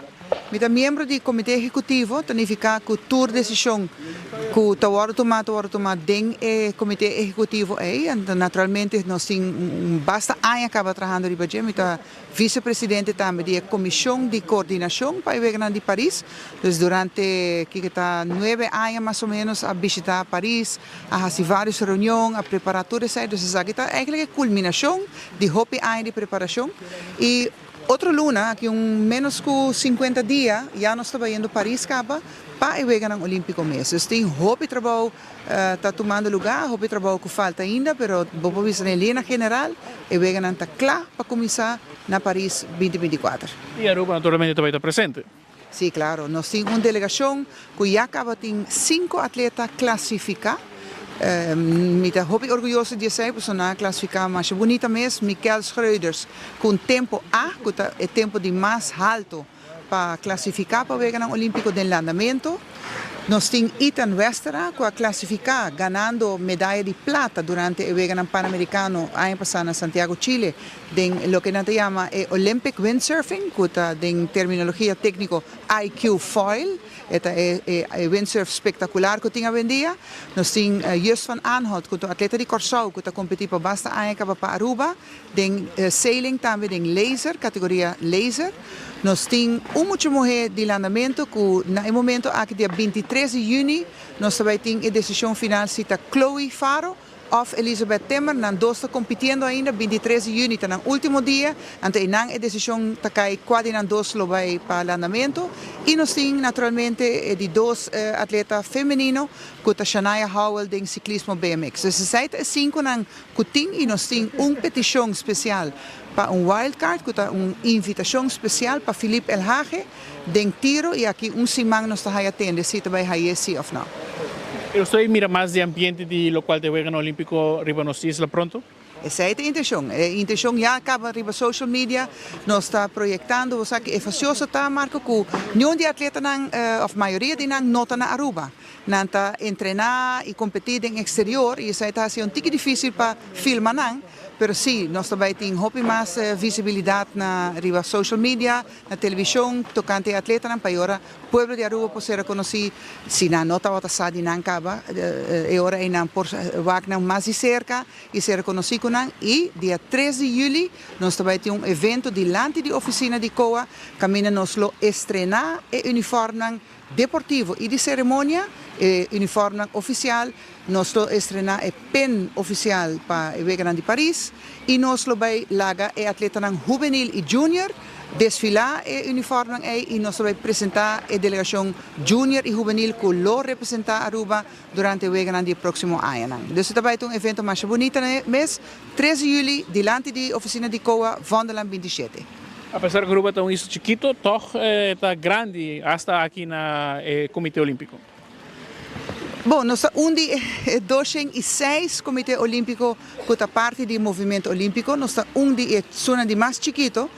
Mi ta miembro di Comite Ehecutivo, ta nifica cu tur decision cu ta wordo tuma ta wordo tuma den e Comite Ehecutivo ey. Anto naturalmente nos tin un basta aña caba trahando riba dje. Mi ta Vicepresidente tambe di e Comision di Coordinacion pa e Weganan di Paris. Dus durante kiko ta nuebe aña mas o menos a bishita Paris, a haci varios reunion, a prepara tur esei. Dus esaki ta eigenlijk e culminacion di hopi aña di preparacion. Y otro luna, aki un menos cu cincuenta dia, ya nos ta bayendo Paris caba pa e Weganan Olimpico mes. Dus tin hopi trabou Ta tumando lugá hopi trabou ku falta ainda, pero bo por bisa den lina general e weganan ta kla pa kuminsá na Paris 2024. I Aruba naturalmente ta bai ta presente. Sí, klaro. Nos tin un delegashon ku ya kaba tin sinku atleta klasifiká. Mi ta hopi orguyoso di esei pasobra nan a klasifiká masha bunita mes. Mikel Schreuders ku un tempu A, ku ta e tempu di mas haltu Pa klasifiká pa Weganan Olímpiko den landamentu, nos tin Ethan Westera ku a klasifiká ganando medaya di plata durante e Weganan Panamerikano aña pasá na Santiago, Chile den loke nan ta yama e Olympic Windsurfing ku ta den terminologia tékniko IQ Foil. E ta e e windsurf spektakular ku tin awendia. Nos tin Just van Aanholt ku ta un atleta di Kòrsou ku ta kompetí pa basta aña kaba pa Aruba. Den sailing tambe den laser, categoria laser, nos tin un mucha muhe di landamento cu na e momento aki dia 23 di juni nos ta bay tin e decision final si ta Chloe Faro òf Elizabeth Timmer, nan dos ta kompitiendo ainda, bintitres di yüni ta nan último dia, anto einan e desishon ta kai kua di nan dos lo bai pa landamentu. I nos tin naturalmente e di dos atleta femenino ku ta Shanaya Howell den siklismo BMX. Dus esei ta e sinkunan ku tin i nos tin un petishon spesial pa un wild card ku ta un invitashon spesial pa Philippe Elhage den tiro i aki un siman nos ta haya tende si ta bai haye si of no. Pero estoy mira mas di ambiente di locual ta e Weganan Olimpico riba nos isla pronto? Esei ta e intencion. E intencion ya caba riba social media, nos ta proyectando, bo sa ki e facioso ta Marco cu niun di e atletanan of mayoria di nan no ta na Aruba. Nan ta entrena y competi den exterior y esei ta haci un tiki dificil pa filma nan, pero si nos ta bay tin hopi mas visibilidad na riba social media, na television tocante e atletanan pa e ora pueblo di Aruba por ser reconoci, si nan no tabata sa di nan caba e ora ey nan por wak nan mas di cerca y ser reconoci cu nan y dia tres di juli nos ta bay tin un evento dilanti di oficina di COA caminda nos lo estrena e uniformnan deportivo y di ceremonia, e uniformnan oficial, nos lo estrena e pen oficial pa e Weganan di Paris y nos lo bay laga e atletanan hubenil y junior desfila e uniformnan ey y nos lo bay presenta e delegacion junior y hubenil cu lo representa Aruba durante e Weganan di e proximo añanan. Dus e ta bay ta un evento masha bunita mes, tres di juli dilanti di oficina di COA, Vondellaan 27. Apesar ku Aruba ta un isla chikito, tòg e ta grandi asta aki na e Komité Olímpiko. Bon, nos ta un di e 206 Komité Olímpiko ku ta parti di Movimento Olímpiko. Nos ta un di e esunnan di mas chikito,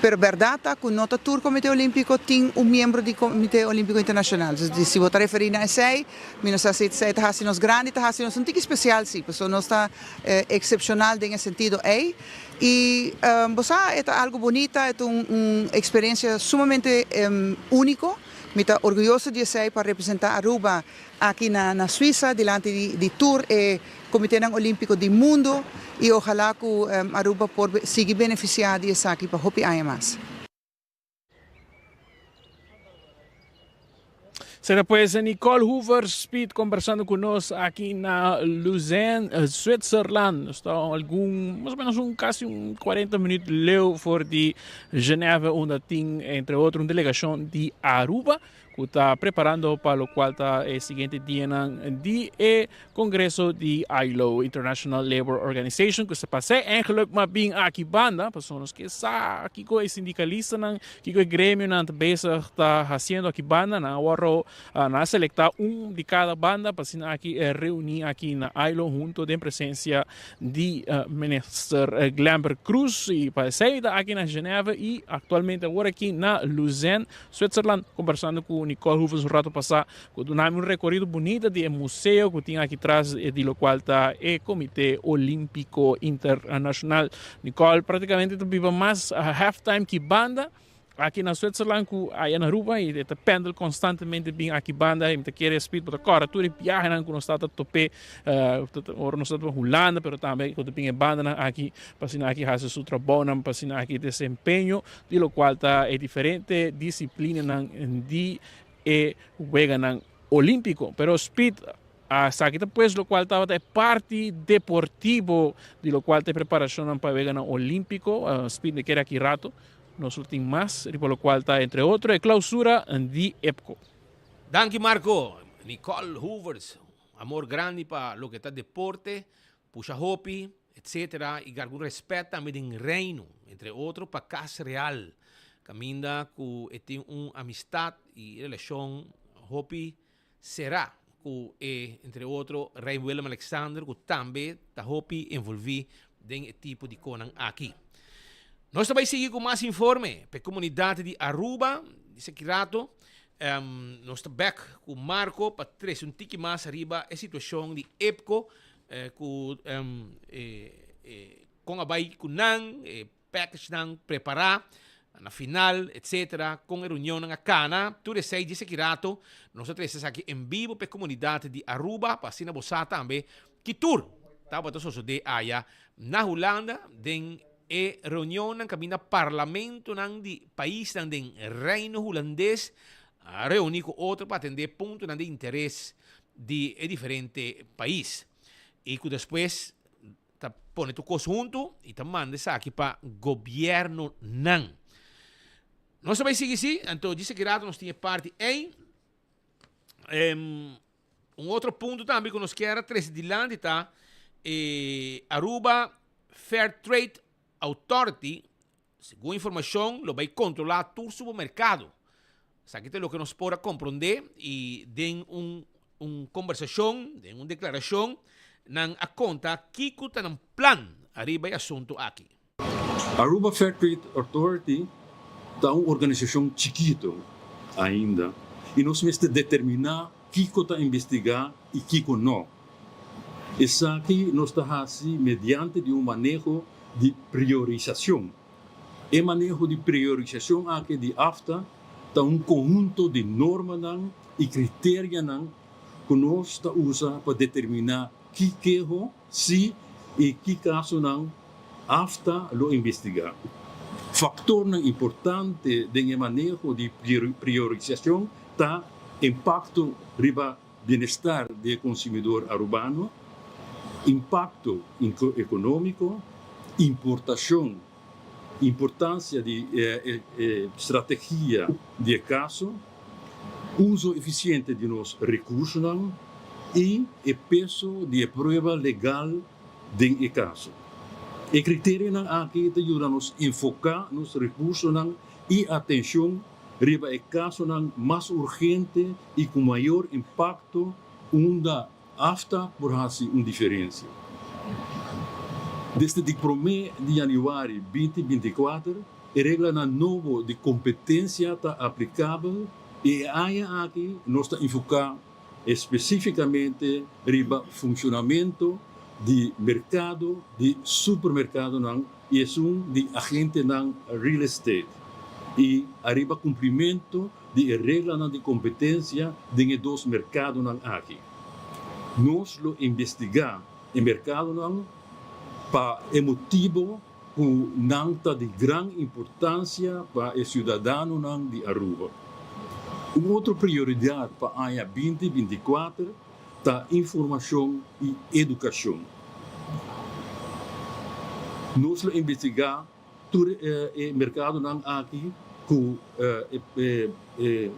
pero bèrdat ta ku no ta tur Komité Olímpiko tin un miembro di Komité Olímpiko Internashonal. Si bo ta referí na esei, mi no sa si esei ta hasi nos grandi, ta hasi nos un tiki spesial si, pasobra nos ta eksepshonal den e sentido ei. Y bo sa e ta algo bunita, e ta un experiencia sumamente unico. Mi ta orguyoso di esey pa representa Aruba aki na Suiza dilanti di tur e Comitenan Olimpico di mundo y ojalá cu Aruba por sigui beneficia di esaki pa hopi aña mas. Será pues Nicole Hoover Speed conversando cu nos aki na Luzern, Zwitserland. Nos ta algun, mas o menos un casi un 40 minuut leu for di Genève, unda tin entre otro un delegacion di Aruba cu ta preparando pa locual ta e siguiente dianan di e Congreso di ILO, International Labor Organization, cu sa pasa eigenlijk maar bin aki banda, pasobra nos ke sa kico e sindicalistanan, kico e gremionan ta bezig ta haciendo aki banda. Nan a worde, nan a selecta un di cada banda pa asina aki reuni aki na ILO hunto den presencia di Minister Glenbert Croes y pa esey ta aki na Genève y actualmente awor aki na Luzern, Switzerland, combersando cu Nicole Hoevens un rato pasa Cu dunami un recorido bunita di e museo cu tin aki tras di locual ta e Comite Olimpico Internacional. Nicole practicamente ta biba mas half time ki banda aki na Switzerland cu aya na Aruba y e ta pendel constantemente bin aki banda y mi ta kere speed bo ta cora tur e biahenan cu nos ta tope ora nos ta pa Hulanda pero tambe cu ta bin e bandanan aki pa asina aki haci su trabounan pa asina aki desempeño di locual ta e diferente disciplinanan di e Weganan Olímpiko. Pero Speed a saki ta pues lokual tabata e parti deportivo di lokual ta e preparashonnan pa e Weganan Olímpiko. Speed me kere aki rato nos lo tin mas riba lokual ta entre otro e klausura di EPCO. Danki Marco. Nicole Hoovers, amor grandi pa loke ta deporte, pusha hopi, etc. Y algun respet tambe den Reino, entre otro pa Cas Real, caminda cu e tin un amistad y relacion hopi cera cu e, entre otro, Rey Willem Alexander cu tambe ta hopi envolvi den e tipo di conan aki. Nos ta bay sigui cu mas informe pa e comunidad di Aruba, dice aki rato. Nos ta bek cu Marco pa trece un tiki mas ariba e situacion di EPCO Ku e kon a bai ku nan, e packagenan prepará na final, etcetera, kon e reunionnan a kana, tur esei djis aki rato nos a trese esaki en bibo pa e komunidat di Aruba pa asina bo sa tambe ki tur tabata sosodé aya na Hulanda den e reunionnan kaminda parlamentonan di paisnan den Reino Hulandes a reuni ku otro pa atendé puntonan di interes di e diferente pais. Y cu despues ta pone tur cos hunto y ta manda esaki pa gobiernonan. Nos ta bay sigui si, anto djis aki rato nos tin e parti ey. Un otro punto tambe cu nos kier a trece dilanti ta e Aruba Fair Trade Authority, segun informacion, lo bay controla tur supermercado. Esaki ta loke nos por a comprende y den un un conversacion, den un declaracion, nan a conta kico ta nan plan ariba e asunto aki. Aruba Fair Trade Authority ta un organisashon chikito ainda y nos mester determina kico ta investiga y kico no. Esaki nos ta haci mediante di un maneho di priorisacion. E maneho di priorisacion aki di AFTA ta un conhunto di normanan y criterianan cu nos ta usa pa determina ki keho si y ki casonan AFTA lo investigá. Faktornan importante den e maneho di priorisashon ta impakto riba bienestar di e konsumidor arubano, impakto ekonómiko, importashon, importansia di e strategia di e kaso, uso efisiente di nos rekursonan i e peso di e prueba legal den e kaso. E kriterionan aki ta yuda nos enfoká nos rekursonan i atenshon riba e kasonan mas urgente i ku mayor impakto unda AFTA por hasi un diferensia. Desde di promé di yanüari binti 24 e reglanan nobo di kompetensia ta aplikabel i e aña aki nos ta enfoká Específicamente riba funcionamento di mercado di supermercadonan y esun di agentenan real estate y ariba cumplimento di e reglanan di competencia den e dos mercadonan aki. Nos lo investiga e mercadonan pa e motibo cu nan ta di gran importancia pa e ciudadanonan di Aruba. Un otro prioridad pa aña 2024 ta informacion y educacion. Nos lo investiga tur e mercadonan aki cu e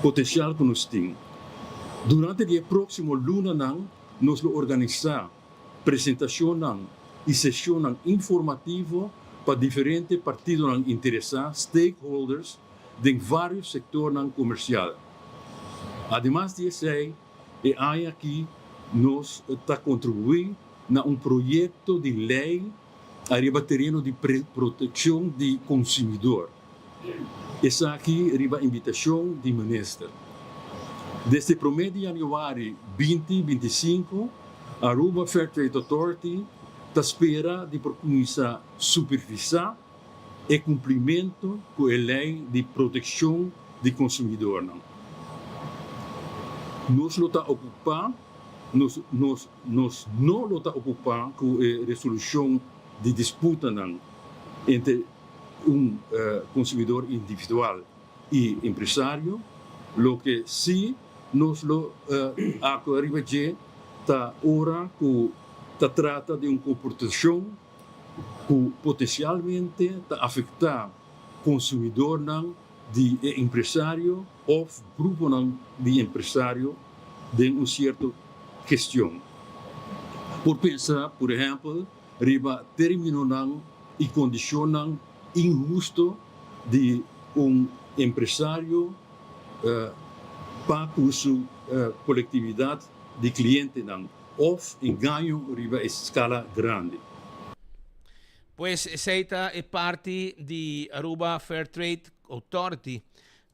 potencial cu nos tin. Durante di e proximo lunanan nos lo organisa presentashonnan i seshonnan informativo pa diferente partidonan interesá, stakeholders, den vários sektornan komersial. Ademas di esei, e aña akí nos ta kontribuí na un proyekto di lei ariba tereno di protekshon di konsumidor. Esaki riba invitashon di Minister. Desde promé di yanüari 2025, Aruba Fair Trade Authority ta spera di por kuminsá supervisá e kumplimentu ku e lei di protekshon di konsumidornan. Nos lo ta okupá nos nos nos no lo ta okupá ku e resolushon di disputanan entre un konsumidor individual i empresario, loke si nos lo aktua riba dje ta ora ku ta trata di un komportashon ku potensialmente ta afektá konsumidornan di e empresario òf gruponan di empresario den un sierto kestion. Por pensa, por ehèmpel, riba términonan i kondishonnan inhusto di un empresario pa ku su kolektividat di klientenan òf engaño riba eskala grandi. Pues esei ta e parti di Aruba Fair Trade Authority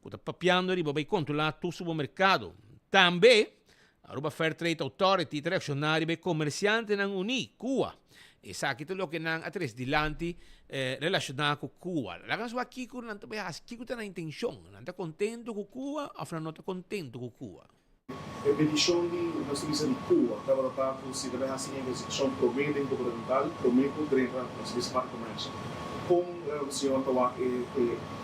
ku ta papiando riba bai kontrolá tur supermerkado. Tambe Aruba Fair Trade Authority ta reakshoná riba e komersiantenan uní, kua. Esaki ta loke nan a tres dilanti relashoná ku kua. Laga nos wak kiko nan ta bai hasi, kiko ta nan intenshon. Nan ta kontentu ku kua òf nan no ta kontentu ku kua? E petishon di nos ta bisa di kua tabata ta ku si ta bai hasi investigashon promé den gubernamental, promé ku drenta nos ta bisa parti komersio. Kon señor ta wak e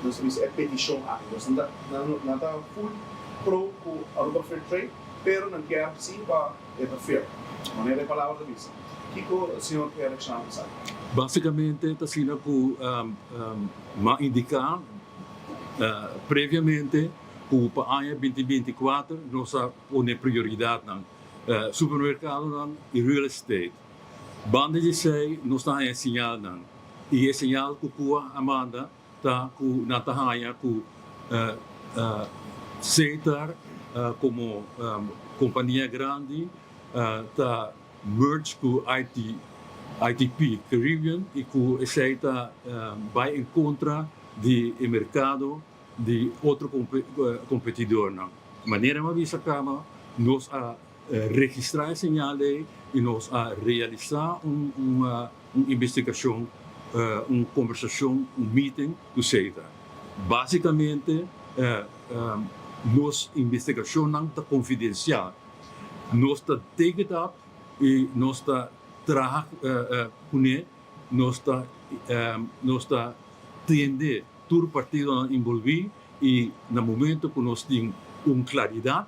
nos ta bisa e petishon aki? Nos nan ta full pro ku Aruba Fair Trade? Pero nan kier si pa. e ta fair. Manera e palabra ta bisa. Kiko señor ke reakshoná ku esaki? Básikamente ta asina ku m'a indiká previamente ku pa aña binti 24 nos a pone prioridatnan supermerkadonan i real estate. Banda di esei nos ta haña señalnan i e señal ku kua a manda ta ku nan ta haña ku Setar komo kompania grandi ta merge ku IT, ITP Caribbean i ku esei ta bai en kontra di e merkado di otro kompetidornan. Manera mi a bisa kaba, nos a registrá e señal ei i nos a realisá un un investigashon, un kombersashon, un meeting ku Seita. Básikamente nos investigashonnan ta konfidensial. Nos ta take it up i nos ta traha kuné, nos ta nos ta tende tur partidonan envolví i na momento ku nos tin un klaridat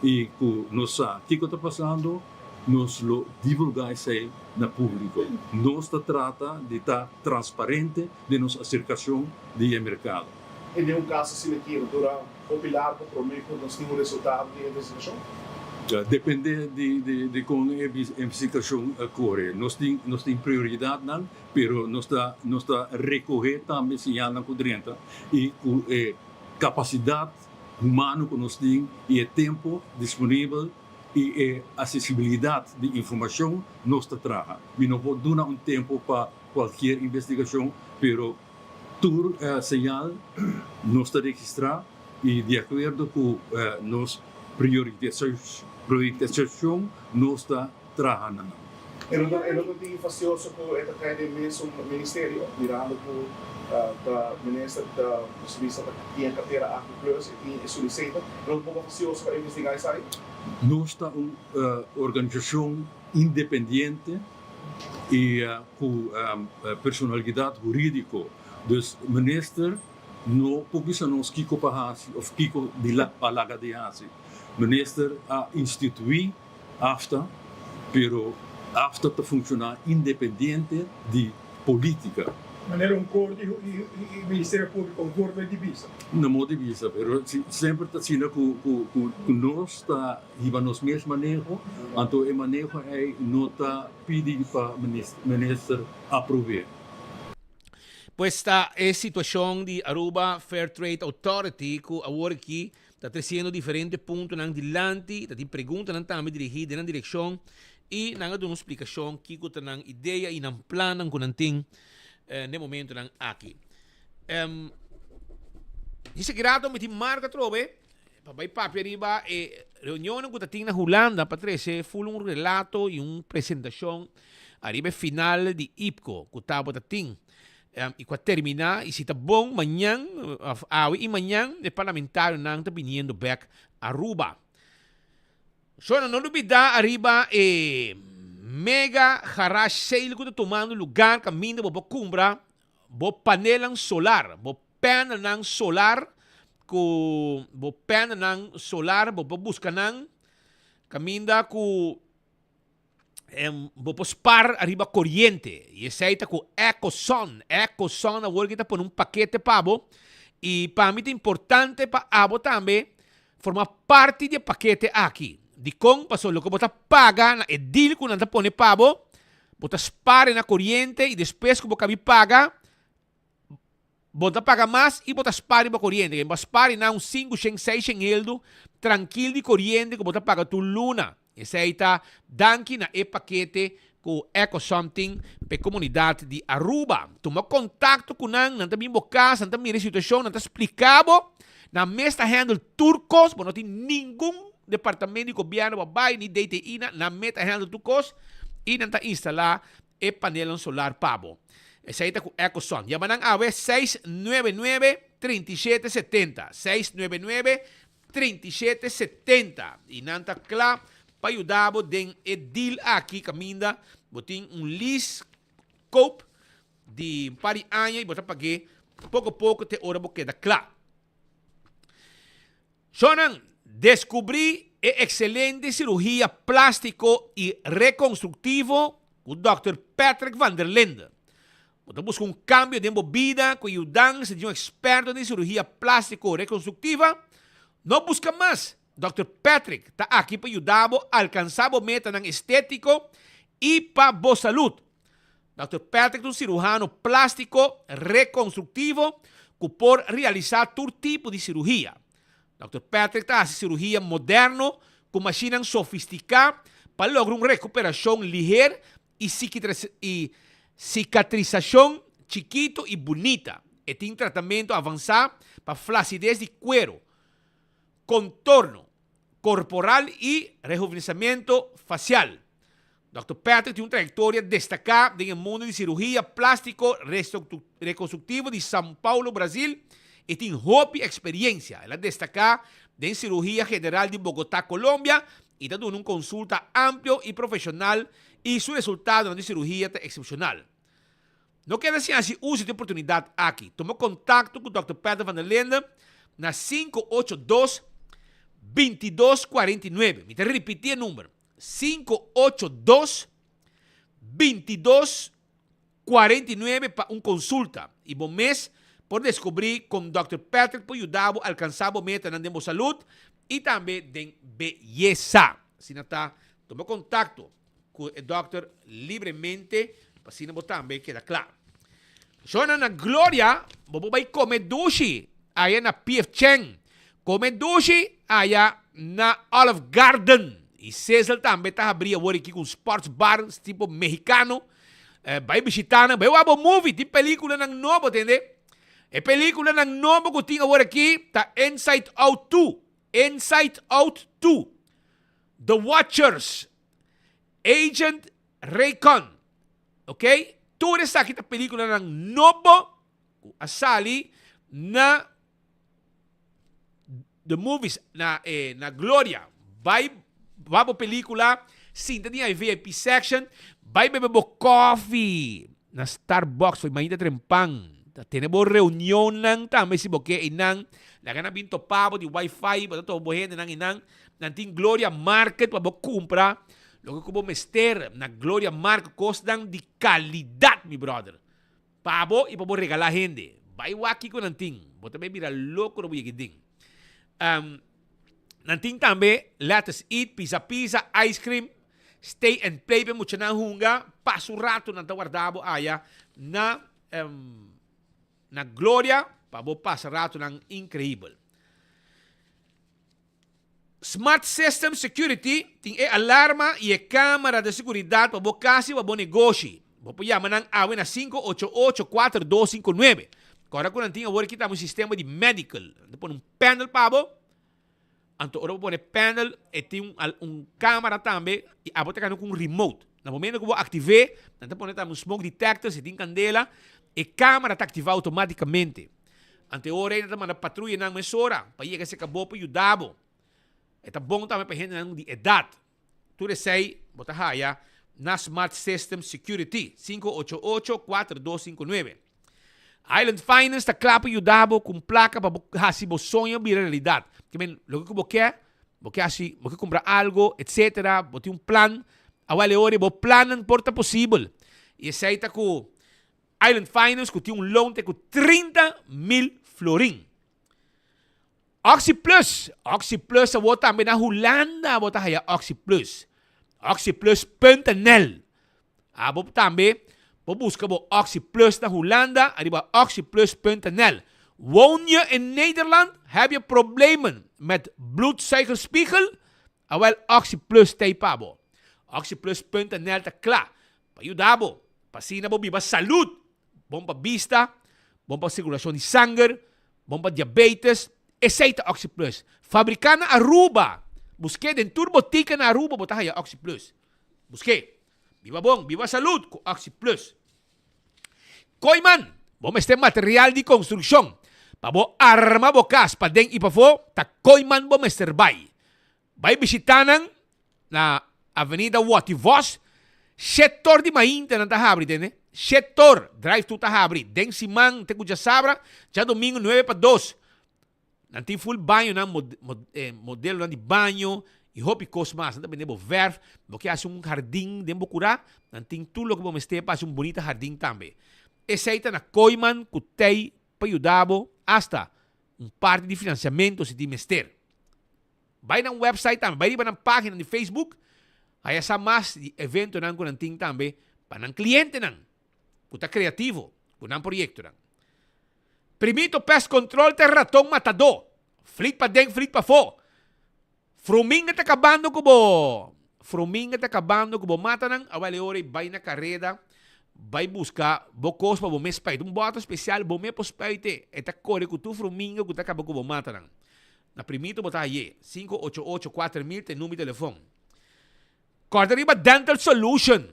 i ku nos sa kiko ta pasando, nos lo divulgá esei na públiko. Nos ta trata di ta transparente den nos aserkashon di e merkado. I den un kaso asina aki lo dura hopi largo promé ku nos tin un resultado di e investigashon? Depende di kon e investigashon kore. Nos tin nos tin prioridatnan, pero nos ta nos ta rekohé tambe siñalnan ku drenta i ku e kapasidat humano ku nos tin i e tempu disponibel i e asesibilidat di informashon nos ta traha. Mi no por duna un tempu pa kualkier investigashon, pero tur señal nos ta registrá i di akuerdo ku nos prioritisashon nos ta traha na nan. E no ta e no ta tin fastioso ku e ta kai den mesun ministerio, mirando ku ta minister ta bisa ta tin e kartera aki plus e tin e suliseta. E no ta poko fastioso pa investigá esaki? Nos ta un organisashon independiente i ku personalidat hurídiko. Dus minister no por bisa nos kiko pa hasi òf kiko di pa laga di hasi. Minister a instituí Afta, pero afta ta funciona independiente di politica. Manera un corte y Ministerio Publico un forma di bisa. Na modo di bisa, pero si semper ta asina cu cu nos ta hiba nos mes maneho, anto e maneho ey no ta pidi pa minister aprove. Pues ta e situacion di Aruba Fair Trade Authority cu awor aki Ta treciendo diferente puntonan dilanti, ta tin preguntanan tambe dirigi den nan direccion y nan a duna un splicacion kico ta nan idea y nan plannan cu nan tin n'e momentonan aki. Dice Gerardo mi tin marca atrobe pa bay papia riba e reunionnan cu ta tin na Hulanda pa trece full un relato y un presentacion ariba e final di IPCO cu tabata tin. I ku a terminá i si ta bon mañan òf awe i mañan e parlamentarionan ta biniendo bèk Aruba. Shona no lubidá ariba e mega garage sale ku ta tumando lugar kaminda bo por kumpra bo panelnan solar, bo panelnan solar ku bo panelnan solar bo por buska nan kaminda ku Bo por spar ariba koriente y esey ta cu Ecoson. Ecoson awor ki ta pone un pakete pa bo y pa mi ta importante pa abo tambe forma parti di e pakete aki. Dicon? Pasobra loke bo ta paga na e deal cu nan ta pone pa bo, bo ta spar na koriente y despues cu bo cabi paga, Bo ta paga mas i bo ta spar riba koriente. Bo a spar i na un sinku shen, seis shen eldu trankil di koriente ku bo ta paga tur luna. Esei ta danki na e pakete ku Ecoson tin pa e komunidat di Aruba. Tuma kontakto ku nan, nan ta bin bo kas, nan ta mira e situashon, nan ta splika bo. Nan mes ta handle tur kos, bo no tin ningun departamento di gobièrnu bo bai, ni DTI, nan mes ta handle tur kos i nan ta instalá e panelnan solar pa bo. Esei ta ku Ecoson. Yama nan awe 699 37 70, 699 37 70, i nan ta kla pa yuda bo den e deal aki kaminda bo tin un lease koop di un par di aña i bo ta pag'é poko poko te ora bo keda kla. Shownan, deskubrí. e excelente cirugia plastico y reconstructivo cu Dòkter Patrick van der Linde. Bo ta busca un cambio den bo bida cu e yudansa di un experto den cirugia plastico reconstructiva? No busca mas! Dòkter Patrick ta aki pa yuda bo alcansa bo metanan estetico y pa bo salud. Dòkter Patrick ta un ciruhano plastico reconstructivo cu por realisa tur tipo di cirugia. Dòkter Patrick ta hasi sirugia moderno ku mashinnan sofistiká pa logra un rekuperashon liher i sikatrisashon chikitu i bunita. E tin tratamentu avansá pa flasides di kueru, kontorno korporal i rehuvenesamentu fasial. Dòkter Patrick tin un trayektoria destaká den e mundu di sirugia plástiko rekonstruktivo di São Paulo, Brazil i tin hopi eksperiensia. El a destaká den sirugia general di Bogotá, Colombia i ta duna un konsulta amplio i profeshonal i su resultadonan di sirugia ta eksepshonal. No keda sin hasi uso di e oportunidat aki. Tuma kontakto ku Dòkter Patrick van der Linde na 582 2249. Mi ta ripití e number. 582 22 49 pa un konsulta i bo mes por deskubrí kon Dòkter Patrick por yuda bo alkansá bo metanan den bo salud i tambe den beyesa. Asina ta, tuma kontakto ku e dòkter libremente pa asina bo tambe keda kla. Shona na Gloria, bo por bai kome dushi aya na PF Chang. Kome dushi aya na Olive Garden. I Sizzle tambe ta habrí awor aki ku un sports bar tipo mexicano. Bai bishita nan, bai wak bo movie, tin peliculanan nobo tende. E peliculanan nobo ku tin awor aki ta Inside Out 2, Inside Out 2, The Watchers, Agent Raycon. Ok, tur esaki ta peliculanan nobo ku a sali na The Movies na e na Gloria. Bai wak bo pelicula, sinta den e VIP section, bai bebe bo coffee na Starbucks for mainta trempan. Ta tene bo reunionnan tambe si bo ke einan. Laga nan bin topa bo di wifi, bo ta topa bo hendenan einan. Nan tin Gloria Market pa bo cumpra loke cu bo mester na Gloria Market, cosnan di calidad mi brother. Pa bo y pa bo regala hende. Bay wak kico nan tin. Bo ta bay bira loco ora bo yega den. Um, nan tin tambe Let Us Eat, Pizza Pizza, Ice Cream, Stay and Play pa e muchanan hunga. Pasa un rato nan ta warda bo aya na, um, na Gloria pa bo pasa ratonan increibel. Smart System Security tin e alarma y e camera de seguridad pa bo cas y pa bo negoshi. Bo por yama nan awe na 588 4259. Corda cu nan tin awor aki tambe un sistema di medical. Nan ta pone un panel pa bo, anto ora bo pone panel e tin un un camera tambe y abo ta cana cu un remote. Na momento cu bo active, nan ta pone tambe un smoke detector, si tin candela, e camera ta activa automaticamente. Ante ora ei nan ta manda patruyanan mesora pa yega serka bo pa yuda bo. E ta bon tambe pa hendenan di edat. Tur esei bo ta haya na Smart System Security, 588 4259. Island Finance ta kla pa yuda bo ku un plaka pa bo hasi bo soño bira realidat. Ke men, loke ku bo ke, bo ke hasi, bo ke kumpra algo, etsetera, bo tin un plan, awel e ora ei bo plannan por ta posibel. I esei ta ku Island Finance ku tin un loan te ku 30 mil florin. Oxi Plus, Oxi Plus awor tambe na Hulanda bo ta haya Oxi Plus. Oxiplus.nl Abo tambe por buska bo Oxi Plus na Hulanda ariba oxiplus.nl. Woon je in Nederland? Heb je problemen met bloedsuikerspiegel? Awel Oxi Plus t'ei pa bo. Oxiplus.nl ta kla Pa yuda bo, pa asina bo biba salud, bon pa bista, bon pa sirkulashon di sanger, bon pa diabetes, esei ta OxyPlus. Fabriká na Aruba! Busk'é den tur botika na Aruba bo ta haya OxyPlus. Busk'é! Biba bon, biba salud ku OxyPlus. Kooiman, bo mester material di konstrukshon pa bo arma bo kas paden i pafó, ta Kooiman bo mester bai. Bai bishitá nan na Avenida Watty Vos, Shetor di mainta nan ta habri tende, Shetor, drive thru ta habri den siman te ku djasabra, djadomingo nuebe pa dos. Nan tin full bañonan, modelonan di baño. I hopi kos mas. Nan ta bende bo verf, bo ke hasi un hardin den bo kurá, nan tin tur loke bo mester pa hasi un bunita hardin tambe. Esei ta na Kooiman ku tei pa yuda bo asta un parti di finansiamentu si tin mester. Bai nan website tambe, bai riba nan pagina di Facebook, haya sa mas di eventonan ku nan tin tambe pa nan klientenan ku ta kreativo ku nan proyektonan. Primito Pest Control ta e raton matadó. Flit paden, flit pafó. Fruminga ta kabando ku bo. Fruminga ta kabando ku bo matanan. Awel e ora ei bai na kareda, bai buska bo kos pa bo mes spuit. Un bòter spesial bo mes por spuit e. E ta kore ku tur fruminga ku ta kaba ku bo matanan. Na Primito bo ta haye. 588 4000 ta e number di telefon. Kòrda riba Dental Solution.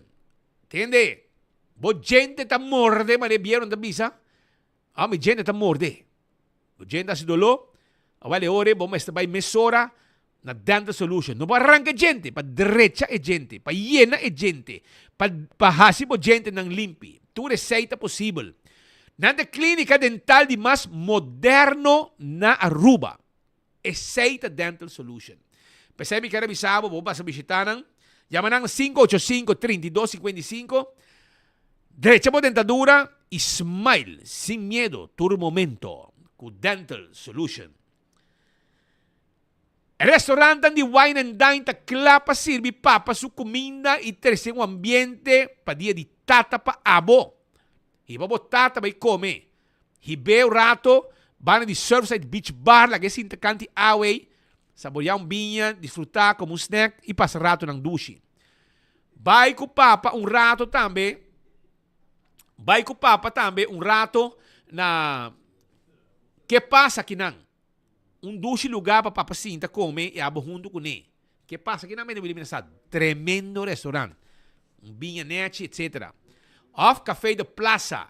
Tende, bo djente ta morde, manera e bieronan ta bisa. Ah, mi djente ta morde. Bo djente ta hasi doló. Awel e ora ei bo mester bai mesora na Dental Solution. No pa ranka e djente, pa drecha e djente, pa yena e djente, pa pa hasi bo djentenan limpi. Tur esei ta posibel. Nan ta e klínika dental di mas moderno na Aruba. Esei ta Dental Solution. P'esei mi ker a bisa bo, bo pasa bishita nan. Yama nan 585 32 55. Drecha bo dentadura y smile sin miedo tur momento cu Dental Solution. E restaurantnan di Wine and Dine ta cla pa sirbi papa su cuminda y trece un ambiente pa dia di tata pa abo. Hiba bo tata bay come. Hib'é un rato banda di Surfside Beach Bar laga e sinta kanti awa ei, saboreá un biña, disfrutá, kome un snack i pasa ratonan dushi. Bai ku papa un rato tambe Bai ku papa tambe un rato na Ke Pasa Akinan? Un dushi lugá pa papa sinta kome i abo huntu kuné. Ke Pasa Akinan mende Wilhelmina sa tremendo restaurant. Un biña nechi etc. Òf Café de Plaza.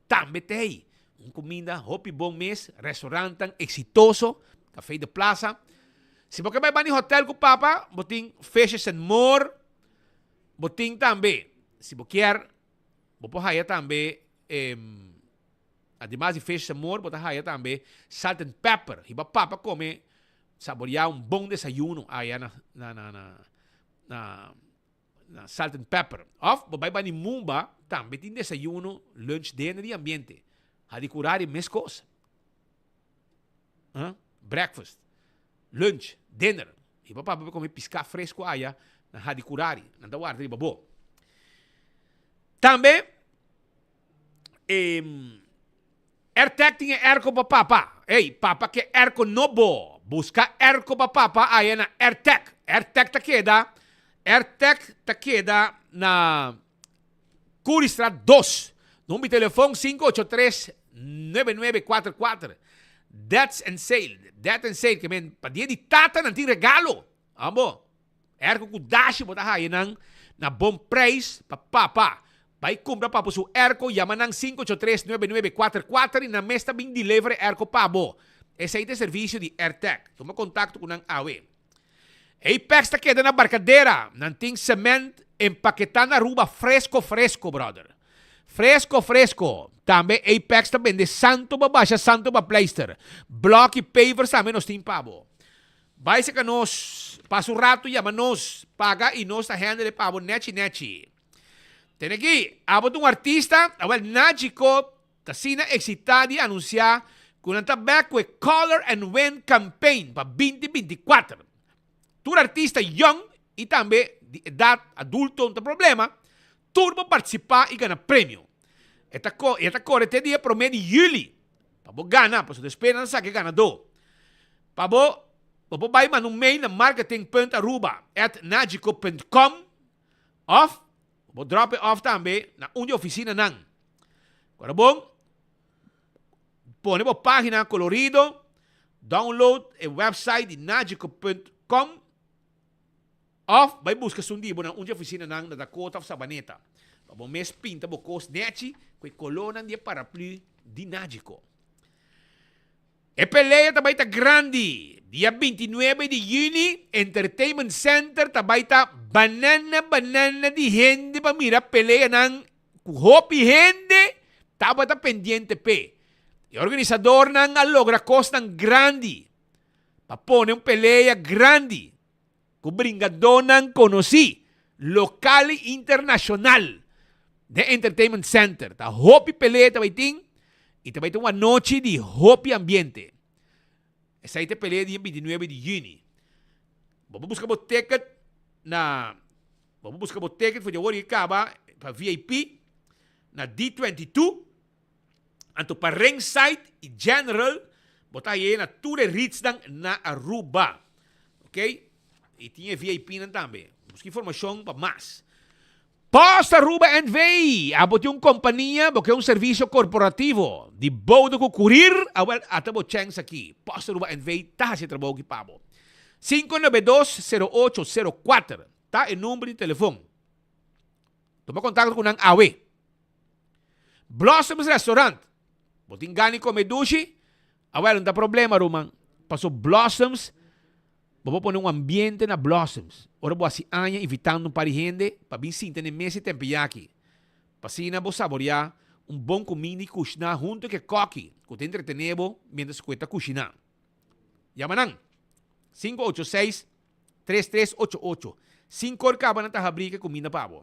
Tambe t'ei un kuminda hopi bon mes, restaurantnan eksitoso, Café de Plaza. Si bo ke bai bani hotel ku papa, bo tin Fishes and More. Bo tin tambe, si bo kier, bo por haya tambe, ademas di Fishes and More, bo ta haya tambe Salt and Pepper. Hiba papa kome, saboreá un bon desayuno aya na na na na Na Salt and Pepper. Of bo bai bani Mumba tambe tin desayuno, lunch denter di ambiente. Hadi Curari meskos. Huh? Breakfast, lunch, dinner. Hiba papa bai come pisca fresco aya na Hadi Curari. Nan ta warda riba bo. Tambe em Airtag tin e airco pa papa. Ey, papa ke airco nobo. Busca airco pa papa aya na Airtag. Airtag ta keda, Airtag ta keda na Curiestraat dos. Number di telefon 583 9944. Deaths and Sale, Death and Sale, ke men pa dia di tata nan tin regalo. Ambo. Airco cu dashi bo ta haya nan na bon prijs pa papa. Bay cumpra papo su airco, yama nan 583 9944 y nan mes ta bin deliver e airco pa bo. Esey ta e servicio di Airtec. Tuma contacto cu nan awe. Apex ta keda na Barcadera. Nan tin cement empaketa na Aruba fresco fresco brother. Fresco fresco. Tambe Apex ta bende santo pa basha santo pa pleister. Blok y pavers tambe nos tin pa bo. Bai seka nos, pasa un rato yama nos, paga y nos ta handle pa bo nechi nechi. Tene aki, abo ta un artista? Awel Nagico ta asina excita di anuncia cu nan ta back cu e Color and Win campaign pa 2024. Tur artista young y tambe di edad adulto no ta problema, tur por participa y gana premio. E ta e ta core te dia prome di juli pa bo gana, pasobra despues nan ta saca e ganador. Pa bo, bo por bai manda un mail na marketing punt aruba at nagico punt com of bo por drop e off tambe na un di oficinanan. Ora bon, pone bo pagina colorido, download e website di nagico punt com of bai busca esun di bo na un di oficinanan na Dakota of Sabaneta pa bo mes pinta bo cos nechi cu e colornan di e paraplu di Nagico. E pelea ta bai ta grandi. Dia 29 di yüni, Entertainment Center ta bai ta banana banana di hende pa mira peleanan ku hopi hende tabata pendiente p'e. E organisadornan a logra kosnan grandi pa pone un pelea grandi. Ku bringadónan konosí, lokal i internashonal, den Entertainment Center. Ta hopi pelea ta bai tin i ta bai ta un anochi di hopi ambiente. Esei ta e pelea di e bintinuebe di yüni. Bo por buska bo ticket na Bo por buska bo ticket for di awor i kaba pa VIP na D22. Anto pa ringside y general bo ta haye na tur e ritsnan na Aruba. Ok? Y tin e VIP nan tambe. Busca informacion pa mas. Post Aruba NV. Abo tin un compania, bo ke un servicio corporativo di bode cu curir, awel ata bo chens aki. Post Aruba NV ta haci e trabou aki pa bo. 592 0804 ta e number di telefon. Tuma contacto cu nan awe. Blossoms Restaurant. Bo tin gana di come dushi? Awel, no ta problema, ruman. Paso Blossoms, bo por pone un ambiente na Blossoms. Ora bo haci aña invitando un par di hende pa bin sinta na e mesa di tempiyaki. Pa asina bo saborea un bon cuminda y cushna hunto cu e koki cu ta entretene bo mientras cu e ta cushina. Yama nan, 586 3388. Sinkor kaba nan ta habri ku e kuminda pa bo.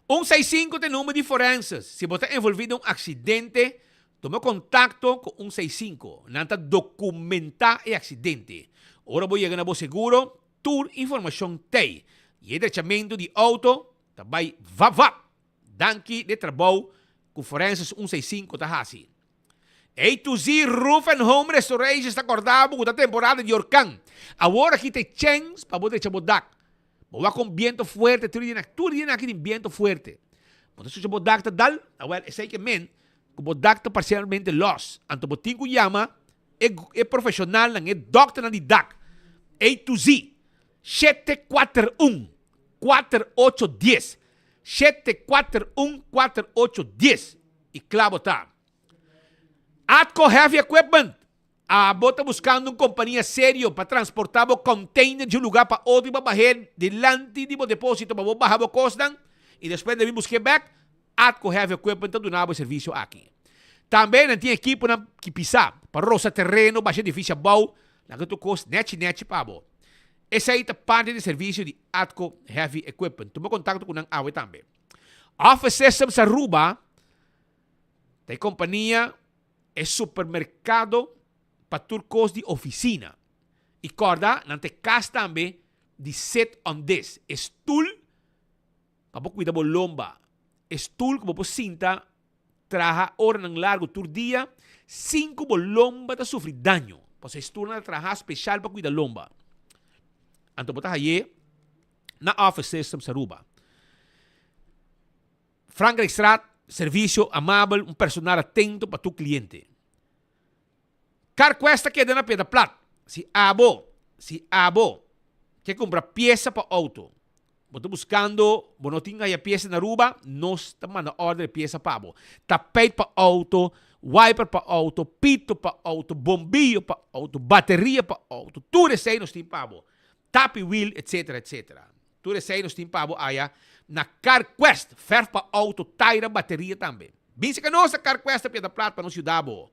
Un seis sinku ta e number di forenses. Si bo ta envolvi den un aksidente, tuma kontakto ku un seis sinku. Nan ta dokumentá e aksidente. Ora bo yega na bo seguro, tur informashon t'ei. I e drechamentu di outo ta bai vap vap. Danki di e trabou ku Forenses un seis sinku ta hasi. A to Z Roof and Home Restorations ta korda bo ku ta temporada di orkan. Awor aki ta e chèns pa bo drecha bo dak. Bo wak un biento fuerte tur dia tur dia aki tin biento fuerte. Bo ta skucha bo dak ta dal? Awel esei ke men ku bo dak ta parsialmente lòs. Anto bo tin ku yama e e profeshonalnan, e dòkternan di dak. A to Z 741 4810 741 4810 i kla bo ta. Atco Heavy Equipment, Abo ta buskando un kompania serio pa transportá bo container di un lugá pa otro i pa bah'é dilanti di bo depósito pa bo baha bo kosnan i despues debí busk'é bèk? Atco Heavy Equipment ta duna bo e servisio aki. Tambe nan tin ekiponan ki pisá pa rosa tereno, basha edifisio abou, laga tur kos nèchi nèchi pa bo. Esei ta parti di e servisio di Atco Heavy Equipment. Tuma kontakto ku nan awe tambe. Office Systems Aruba Ta e kompania e supermerkado pa tur kos di ofisina. I kòrda nan ta e kas tambe di sit on this, e stul pa bo kuida bo lomba, e stul ku bo por sinta traha oranan largu tur dia sin ku bo lomba ta sufri daño. Pasobra e stulnan ta traha speshal pa kuida lomba. Anto bo ta haye na Office Systems Aruba. Frankrijkstraat, Servicio amabel, un personal atento pa tur cliente. Carquest ta keda na Piedra Plat. Si abo, si abo ke cumpra pieza pa auto, bo ta buscando, bo no tin haya pieza na Aruba, nos ta manda order e pieza pa bo. Tapijt pa auto, wiper pa auto, pito pa auto, bombillo pa auto, bateria pa auto, tur esey nos tin pa bo. Tapi wiel, etc. Etc. Tur esei nos tin pa bo aya na Carquest, verf pa auto, taira, bateria tambe. Bin seka nos na Carquest na Piedra Plat pa nos yuda bo.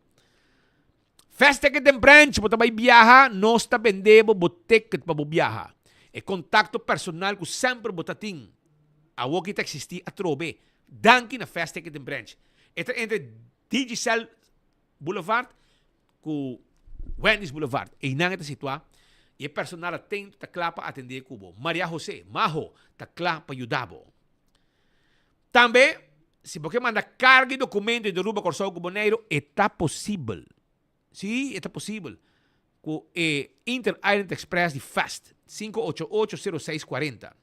Fast Ticket den Branch, bo ta bai biaha, nos ta bende bo bo ticket pa bo biaha. E contacto personal cu semper bo ta tin, awoki ta existi atrobe. Danki na Fast Ticket den Branch. E ta entre Digicel Boulevard ku Wendy's Boulevard. Einan e ta situá i e personal atento ta kla pa atendé ku bo. Maria Jose, Majo, ta kla pa yuda bo. Tambe, si bo ke manda karga i dokumento di Aruba, Kòrsou ku Boneiru, e ta posibel. Sí, e ta posibel ku e Inter Island Express di Fast, 5880640.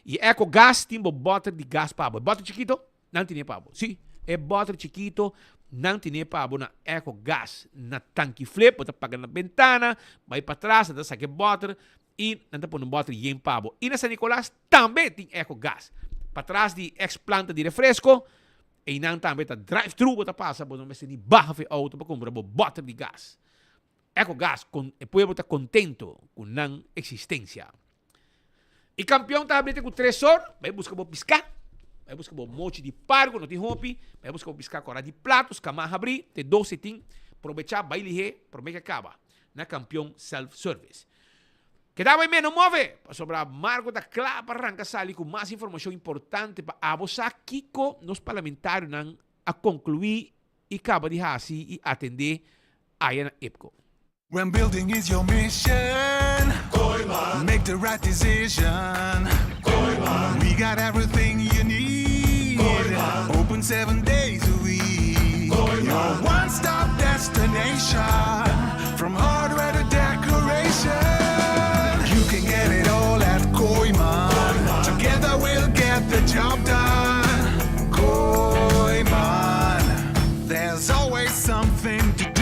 I Eco Gas tin bo bòter di gas pa bo. E bòter chikito, nan tine pa bo. Sí, e bòter chikito, nan tine pa bo na Eco Gas. Na tanki flip, bo ta paga na bentana, bai patras, nan ta saka e bòter i nan ta pone un bòter yen pa bo. I na San Nicolas tambe tin Eco Gas. Patras di ex planta di refresco, einan tambe ta drive thru bo ta pasa, bo no mester ni baha for e auto pa kumpra bo bòter di gas. Ecogas, con e pueblo ta contento cu nan existencia. E campeon ta hablete cu Tresor, bay busca bo pisca, bay busca bo mochi di pargo, no tin hopi, bay busca bo pisca cora di plato, scama habri, te doce tin, probecha, bay lihe, prome ke caba, na Campeon Self Service. Keda bai me, no move! Pasobra Marco ta kla pa ranka sali ku mas informashon importante pa abo sa kiko nos parlamentarionan a konkluí i kaba di hasi i atendé aya na IPCO. When building is your mission, Kooyman. Make the right decision. Kooyman. We got everything you need. Kooyman. Open 7 days a week. Kooyman. Your one-stop destination. From hardware to decoration. You can get it all at Kooyman. Kooyman. Together we'll get the job done. Kooyman. There's always something to do.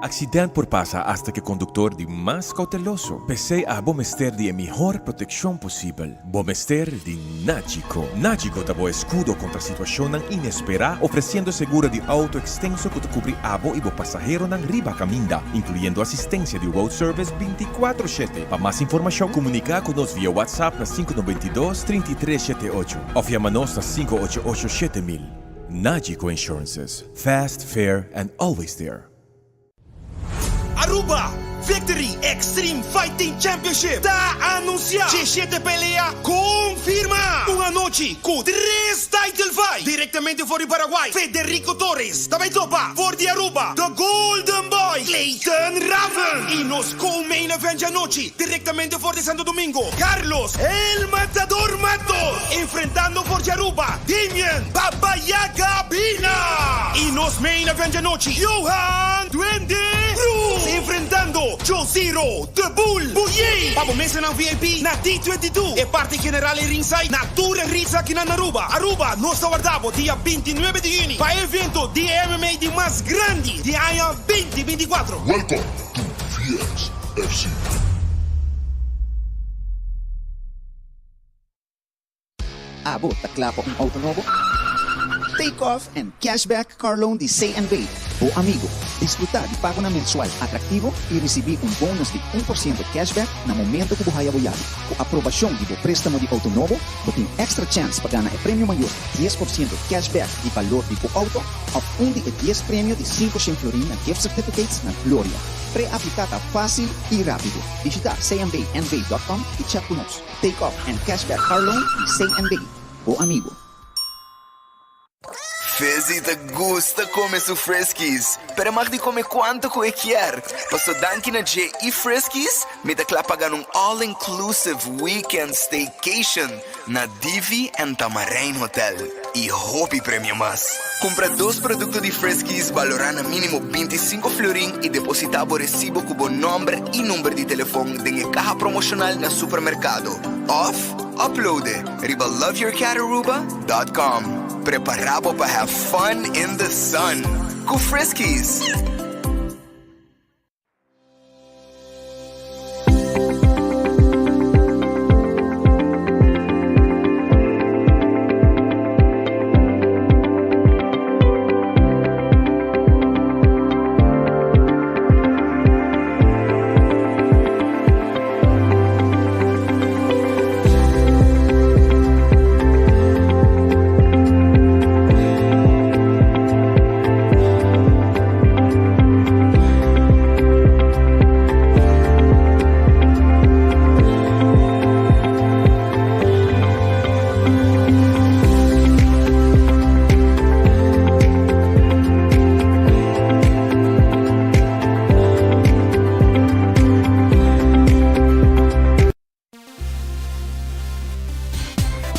Accident por pasa hasta cu e conductor di mas cauteloso. P'esey abo mester di e mihor proteccion posibel. Bo mester di Nagico. Nagico ta bo escudo contra situacionnan inespera, ofreciendo seguro di auto extenso cu ta cubri abo y bo pasaheronan riba caminda, incluyendo asistencia di road service binticuatro shete. Pa mas informacion, comunica cu nos via WhatsApp na sinku nobenta i dos, trinta i tres shete ocho of yama nos na sinku ocho ocho 7000. Nagico Insurances. Fast, fair and always there. Aruba Victory Extreme Fighting Championship ta anuncia djeshete pelea confirma! Un anochi cu tres title fight directamente for di Paraguay, Federico Torres ta bay topa for di Aruba, The Golden Boy Clayton Raven y nos co-main event djanochi directamente for di Santo Domingo, Carlos El Matador Matos enfrentando for di Aruba, Damian Baba Yaga Bina! Y nos main event djanochi, Johan Duende Cruz enfrentando Josiro The Bull Buyey! Pa bo mesanan VIP na D22, e parti general y ringside na tur e ritz aki na Aruba. Aruba, nos ta warda bo dia 29 di juni pa e evento di e MMA di mas grandi di aña 2024. Welcome to VXFC. Abo ta kla pa un auto nobo? Take off and cashback car loan di CNB, bo amigo. Disfruta di pagonan mensual atractivo y ricibi un bonus di un por ciento cashback na momento cu bo haya bo yabi. Cu aprobacion di bo prestamo di auto nobo, bo tin extra chance pa gana e premio mayor, dies por ciento cashback di balor di bo auto of un di e dies premio di 500 florin na gift certificates na Gloria. Pre-aplica ta facil y rapido. Bishita cnbnv.com y chat cu nos. Take off and cashback car loan di CNB, bo amigo. Fizzy ta gusta come su Friskies, pero e mag di come cuanto cu e kier, paso danki na dje y Friskies mi ta cla pa gana un all inclusive weekend staycation na Divi and Tamarijn Hotel y hopi premio mas. Cumpra dos producto di Friskies balora na minimo 25 florin y deposita bo recibo cu bo nomber y number di telefon den e caha promocional na supermercado of upload e riba loveyourcataruba.com. Prepara bo pa have fun in the sun cu Friskies!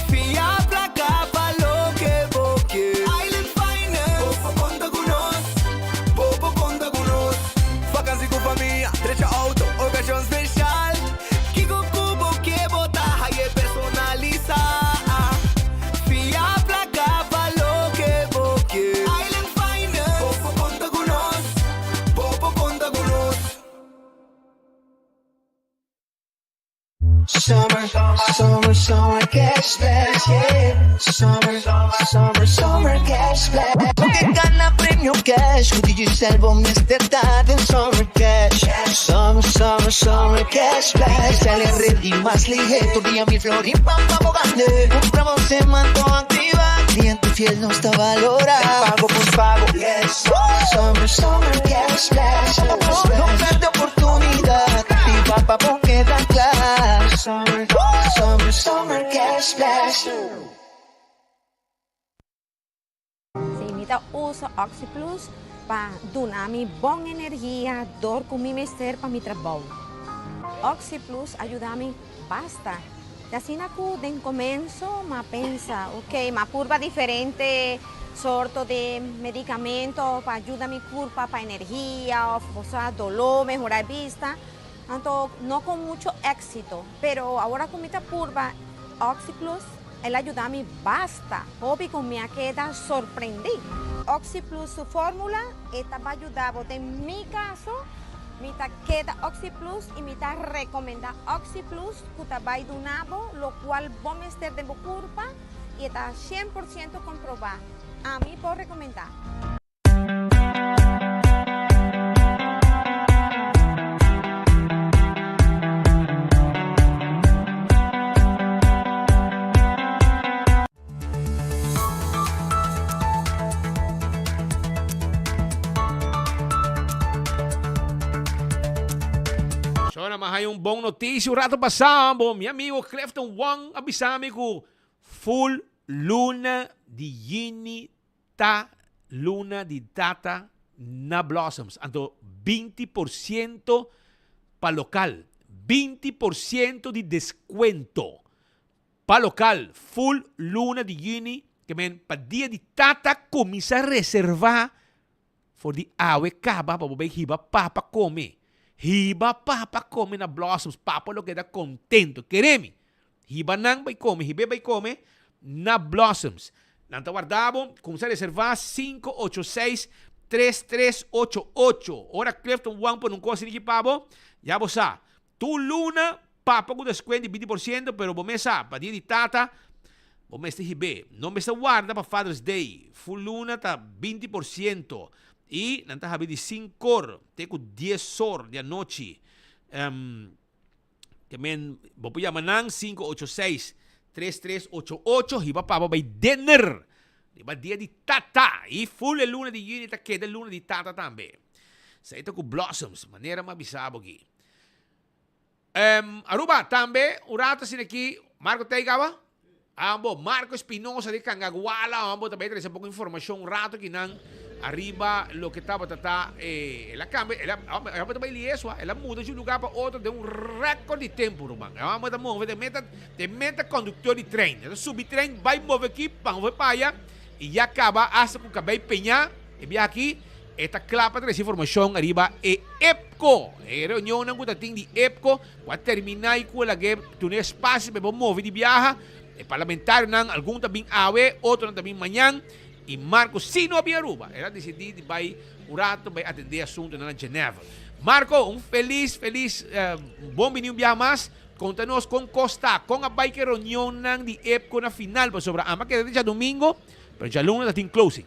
Fia placa pa loke bo ke. Island Finance. Bo por conta cu nos. Bo por conta cu nos. Vakantie cu famia, drecha auto, ocasion special. Kico cu bo ke bo ta haye personalisa. Fia placa pa loke bo ke. Island Finance. Bo por conta cu nos. Bo por conta cu nos. Summer, summer, summer cash splash, yeah. Summer, summer, summer cash splash. Bo ke gana premio cash ku Digicel bo mester ta den Summer Cash. Summer, summer, summer cash splash. Digicel e red di mas lihe, tur dia mil florin pa pa bo gane. Cumpra bo semanto activa, cliente fiel nos ta valora. Pago por pago, yes. Summer, summer cash splash. No perde oportunidad. Cash Splash. Si, mi ta usa OxyPlus pa duna mi bon energia dor cu mi mester pa mi trabou. OxyPlus a yuda mi basta. Te asina cu den comenso m'a pensa, ok, m'a purba diferente sorto di medicamento pa yuda mi curpa pa energia of bo sa dolor, mehora e bista, anto no con mucho exito. Pero awor cu mi ta purba OxyPlus, El a yuda mi basta hopi ku mi a keda sorprendí. OxyPlus su fórmula e ta ba yuda bo. Den mi kaso mi ta keda OxyPlus i mi ta rekomendá OxyPlus ku ta bai duna bo lokual bo mester den bo kurpa i e ta 100% komprobá. Ami por rekomendá. Shona, ma hay un bon noticia un rato pasá, bo mi amigo Clifton Wong a bisa mi ku full luna di yini Ta luna di data na Blossoms, anto 20% pa local, 20% di descuento pa local, full luna di juni, ke men pa dia di tata cuminsa reserva for di awe caba pa bo bay hiba papa come, hiba papa come na Blossoms, papa lo keda contento, kere mi. Hiba nan bai come, hib'é bai come na Blossoms. Nan ta warda bo, kumsa reservá 586 3388. Ora Clifton Wang pone un kos riki pa bo, ya bo sa. Tur luna, papa ku deskuent di 20%, pero bo mes sa, pa dia di tata, bo mester hib'é. No mester warda pa Father's Day. Full luna ta 20% i nan ta habri di sinkor te ku diesor di anochi. Te men, bo por yama nan 586 3388 hiba papa bai dinner riba dia di tata y full e luna di juni ta keda luna di tata tambe. Esei ta cu Blossoms, manera mi a bisa bo aki. Um, Aruba tambe un rato asina aki, Marco ta ei caba? Ambo, Marco Espinosa di Cangaguala, ambo ta bai trece poco informacion un rato ki nan ariba loke tabata ta eh, el a cambia, el a, ambo ta bai liesua, el a muda su lugar pa otro den un record di tempo, ruman. Ambo ta move den meta, den meta conductor di trein. El a subi trein, bai move aki, pa move pa aya, y ya caba hasta cu cabey peña, e biaha aki, e ta cla pa trece informacion ariba e EPCO. E reunionnan cu ta tin di EPCO, Cu a termina y cu a lag'é tune espacio pa e por move di biaha. E parlamentarionan, algun ta bin awe, otronan ta bin mañan. Y Marco si no a bin Aruba. El a dicidi di bay un rato bay atende asuntonan na Geneva. Marco, un feliz, feliz, bon bini un biaha mas. Conta nos con cos ta, con a bay cu e reunionnan di EPCO na final, pasobra ama keda te djadomingo, pero djaluna ta tin closing.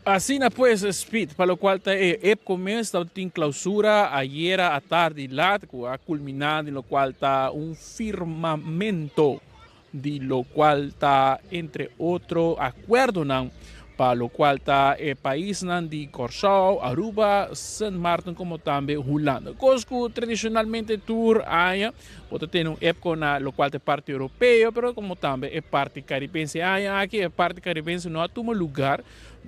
Asina pues, Speed, pa locual ta e EPCO mes tabata tin clausura ayera atardi laat cu a culmina den locual ta un firmamento di locual ta entre otro acuerdonan pa locual ta e paisnan di Corsou, Aruba, Sint Maarten como tambe Hulanda. Cos cu tradicionalmente tur aña Bo ta tene un EPCO na locual ta e parti europeo, pero como tambe e parti caribense. E aña aki e parti caribense no a tuma lugar,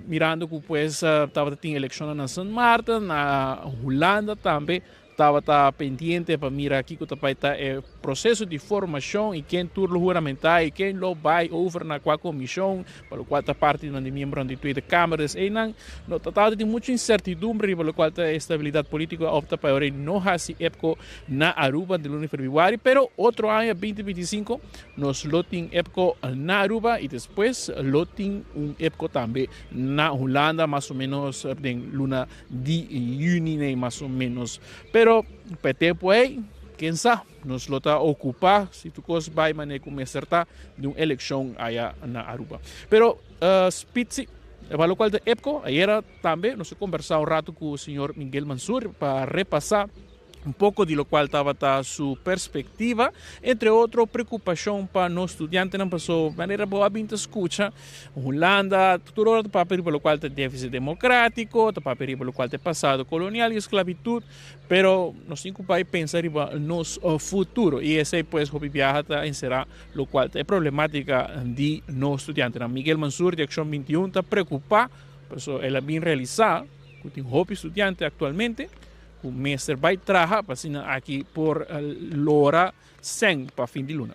mirando cu pues tabata tin eleccionnan na Sint Maarten, na Hulanda tambe tabata pendiente pa mira kico ta bay ta e proceso di formacion y ken tur lo huramenta y ken lo bay over na cua comision, pa locual ta parti di miembronan di Tweede Kamer. Dus eynan no ta tabata tin mucho incertidumbre riba locual ta e estabilidad politico a opta pa e ora no haci EPCO na Aruba di luna di februari, pero otro aña 2025 nos lo tin EPCO na Aruba y despues lo tin un EPCO tambe na Hulanda mas o menos den luna di juni nei mas o menos. Pero pa e tempo ei, ken sa, nos lo ta ocupa si tur cos bay manera cu mester ta di un eleccion aya na Aruba. Pero uh, Spitzy, pa locual ta EPCO, ayera tambe nos a conversa un rato cu señor Miguel Mansur pa repasa. Un poco di locual tabata su perspectiva, entre otro preocupacion pa nos studiantenan paso manera bo a bin ta scucha Hulanda tur ora ta papia riba locual ta deficit democratico, ta papia riba locual ta e pasado colonial y esclavitud, pero nos tin cu bay pensa riba nos futuro y esey pues hopi biaha ta encera locual ta e problematica di nos studiantenan. Miguel Mansur di Accion 21 ta preocupa paso el a bin realisa cu tin hopi studiante actualmente Ku mester bai traha pa asina aki por lora sèn pa fin di luna.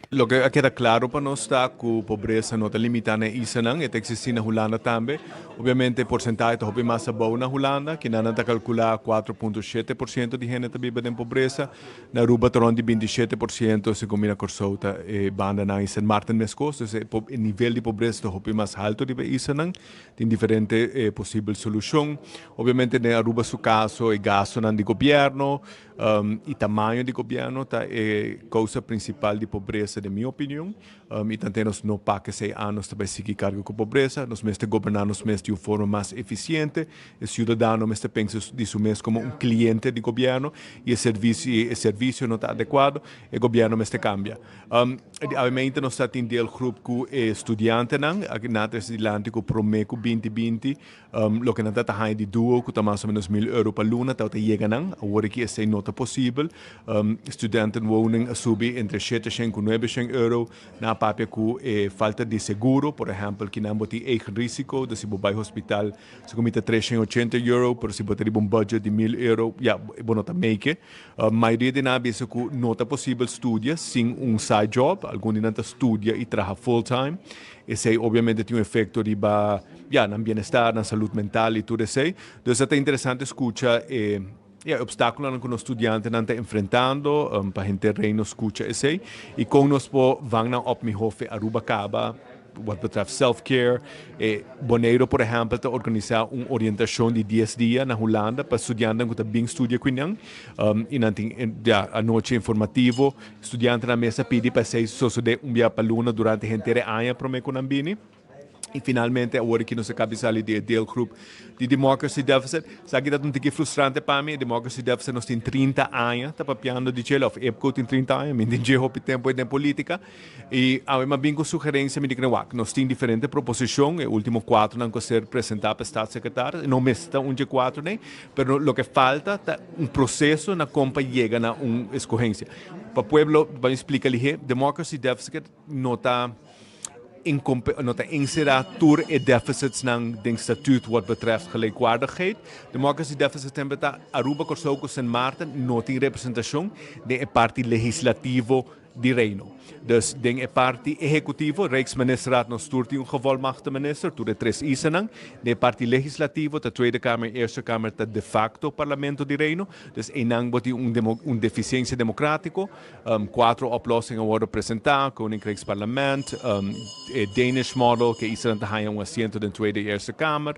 Loke a keda klaro pa nos ta ku pobresa no ta limitá na e islanan, e ta eksistí na Hulanda tambe. Obviamente e porsentahe ta hopi mas abou na Hulanda, kinan nan ta kalkulá 4.7% di hende ta biba den pobresa. Na Aruba ta rònt di 27%, segun mi na Kòrsou ta e bandanan i Sint Maarten meskos. Dus e nivel di pobresa ta hopi mas haltu riba e islanan. Tin diferente posibel solucion. Obviamente den Aruba su caso e gastonan di gobierno y tamaño di gobierno ta e causa principal di pobresa den mi opinion. Y tante nos no pa esey anos ta bay sigui carga cu pobresa. Nos mester goberna nos mes di un forma mas eficiente. E ciudadano mester pensa di su mes como un cliente di gobierno y e servicio y e servicio no ta adecuado, e gobierno mester cambia. Obviamente nos ta tin deelgroep cu e studiantenan, aki nan ta trece dilanti cu prome cu binti binti loke nan ta ta haya di duo cu ta mas o menos mil euro pa luna tabata yega nan, awor aki esey no ta posibel. Studentenwoning a subi entre shete shen cu nuebe shen euro, nan a papia cu e falta di seguro, por ehempel kinan bo tin eigen risico, dus si bo bay hospital segun mi ta tres shen ochenta euro, pero si bo ta riba un budget di mil euro ya bo no ta make e. Mayoria di nan a bisa ku no ta posibel studia sin un side job. Algun di nan ta studia i traha full time. Esei obviamente tin un efekto riba, ya, nan bienestar, nan salud mental i tur esei. Dus a ta interesante skucha e, ya, e opstákulonan ku nos studiantenan ta enfrentando, pa henter Reino skucha esei i kon nos por vang nan op mihó fe Aruba kaba. Wat betreft self-care, e Boneiro por ehempel ta organisa un orientacion di dies dia na Hulanda pa studiantenan cu ta bin studia cu nan y nan tin ya anochi informativo. Studiantenan mes a pidi pa esey sosode un bia pa luna durante henter e aña prome cu nan bini. Y finalmente awor aki nos a caba di sali di e deelgroep di democracy deficit. Esaki ta un tiki frustrante pa mi, e democracy deficit nos tin 30 aña ta papiando di djel of EPCO tin 30 aña, mi tin dje hopi tempo den politica. I awe m'a bin ku sugerensia, mi di kende wak, nos tin diferente proposishon, e ultimo kuatronan ku a ser presentá pa e staatssecretaris, i no mester ta un dje kuatronan, pero loke falta ta un proseso na kon pa yega na un eskohensia. Pa pueblo, pa mi splika lihé, democracy deficit no ta no ta enserá tur e deficitsnan den statuut wat betreft gelijkwaardigheid. Democracy deficit semper ta Aruba, Kòrsou ku Sint Maarten no tin representashon den e parti legislativo di Reino. Dus den e parti ehecutivo, Rijksministerraad nos tur tin un gevolmachtigde minister, tur e tres islanan. Den e parti legislativo ta Tweede Kamer en Eerste Kamer ta de facto Parlamento di Reino. Dus einan bo tin un un deficiencia democratico. Cuatro oplossingen a wordo presenta, Koninkrijksparlement, e Danish model, cu e islanan ta haya un asiento den Tweede y Eerste Kamer.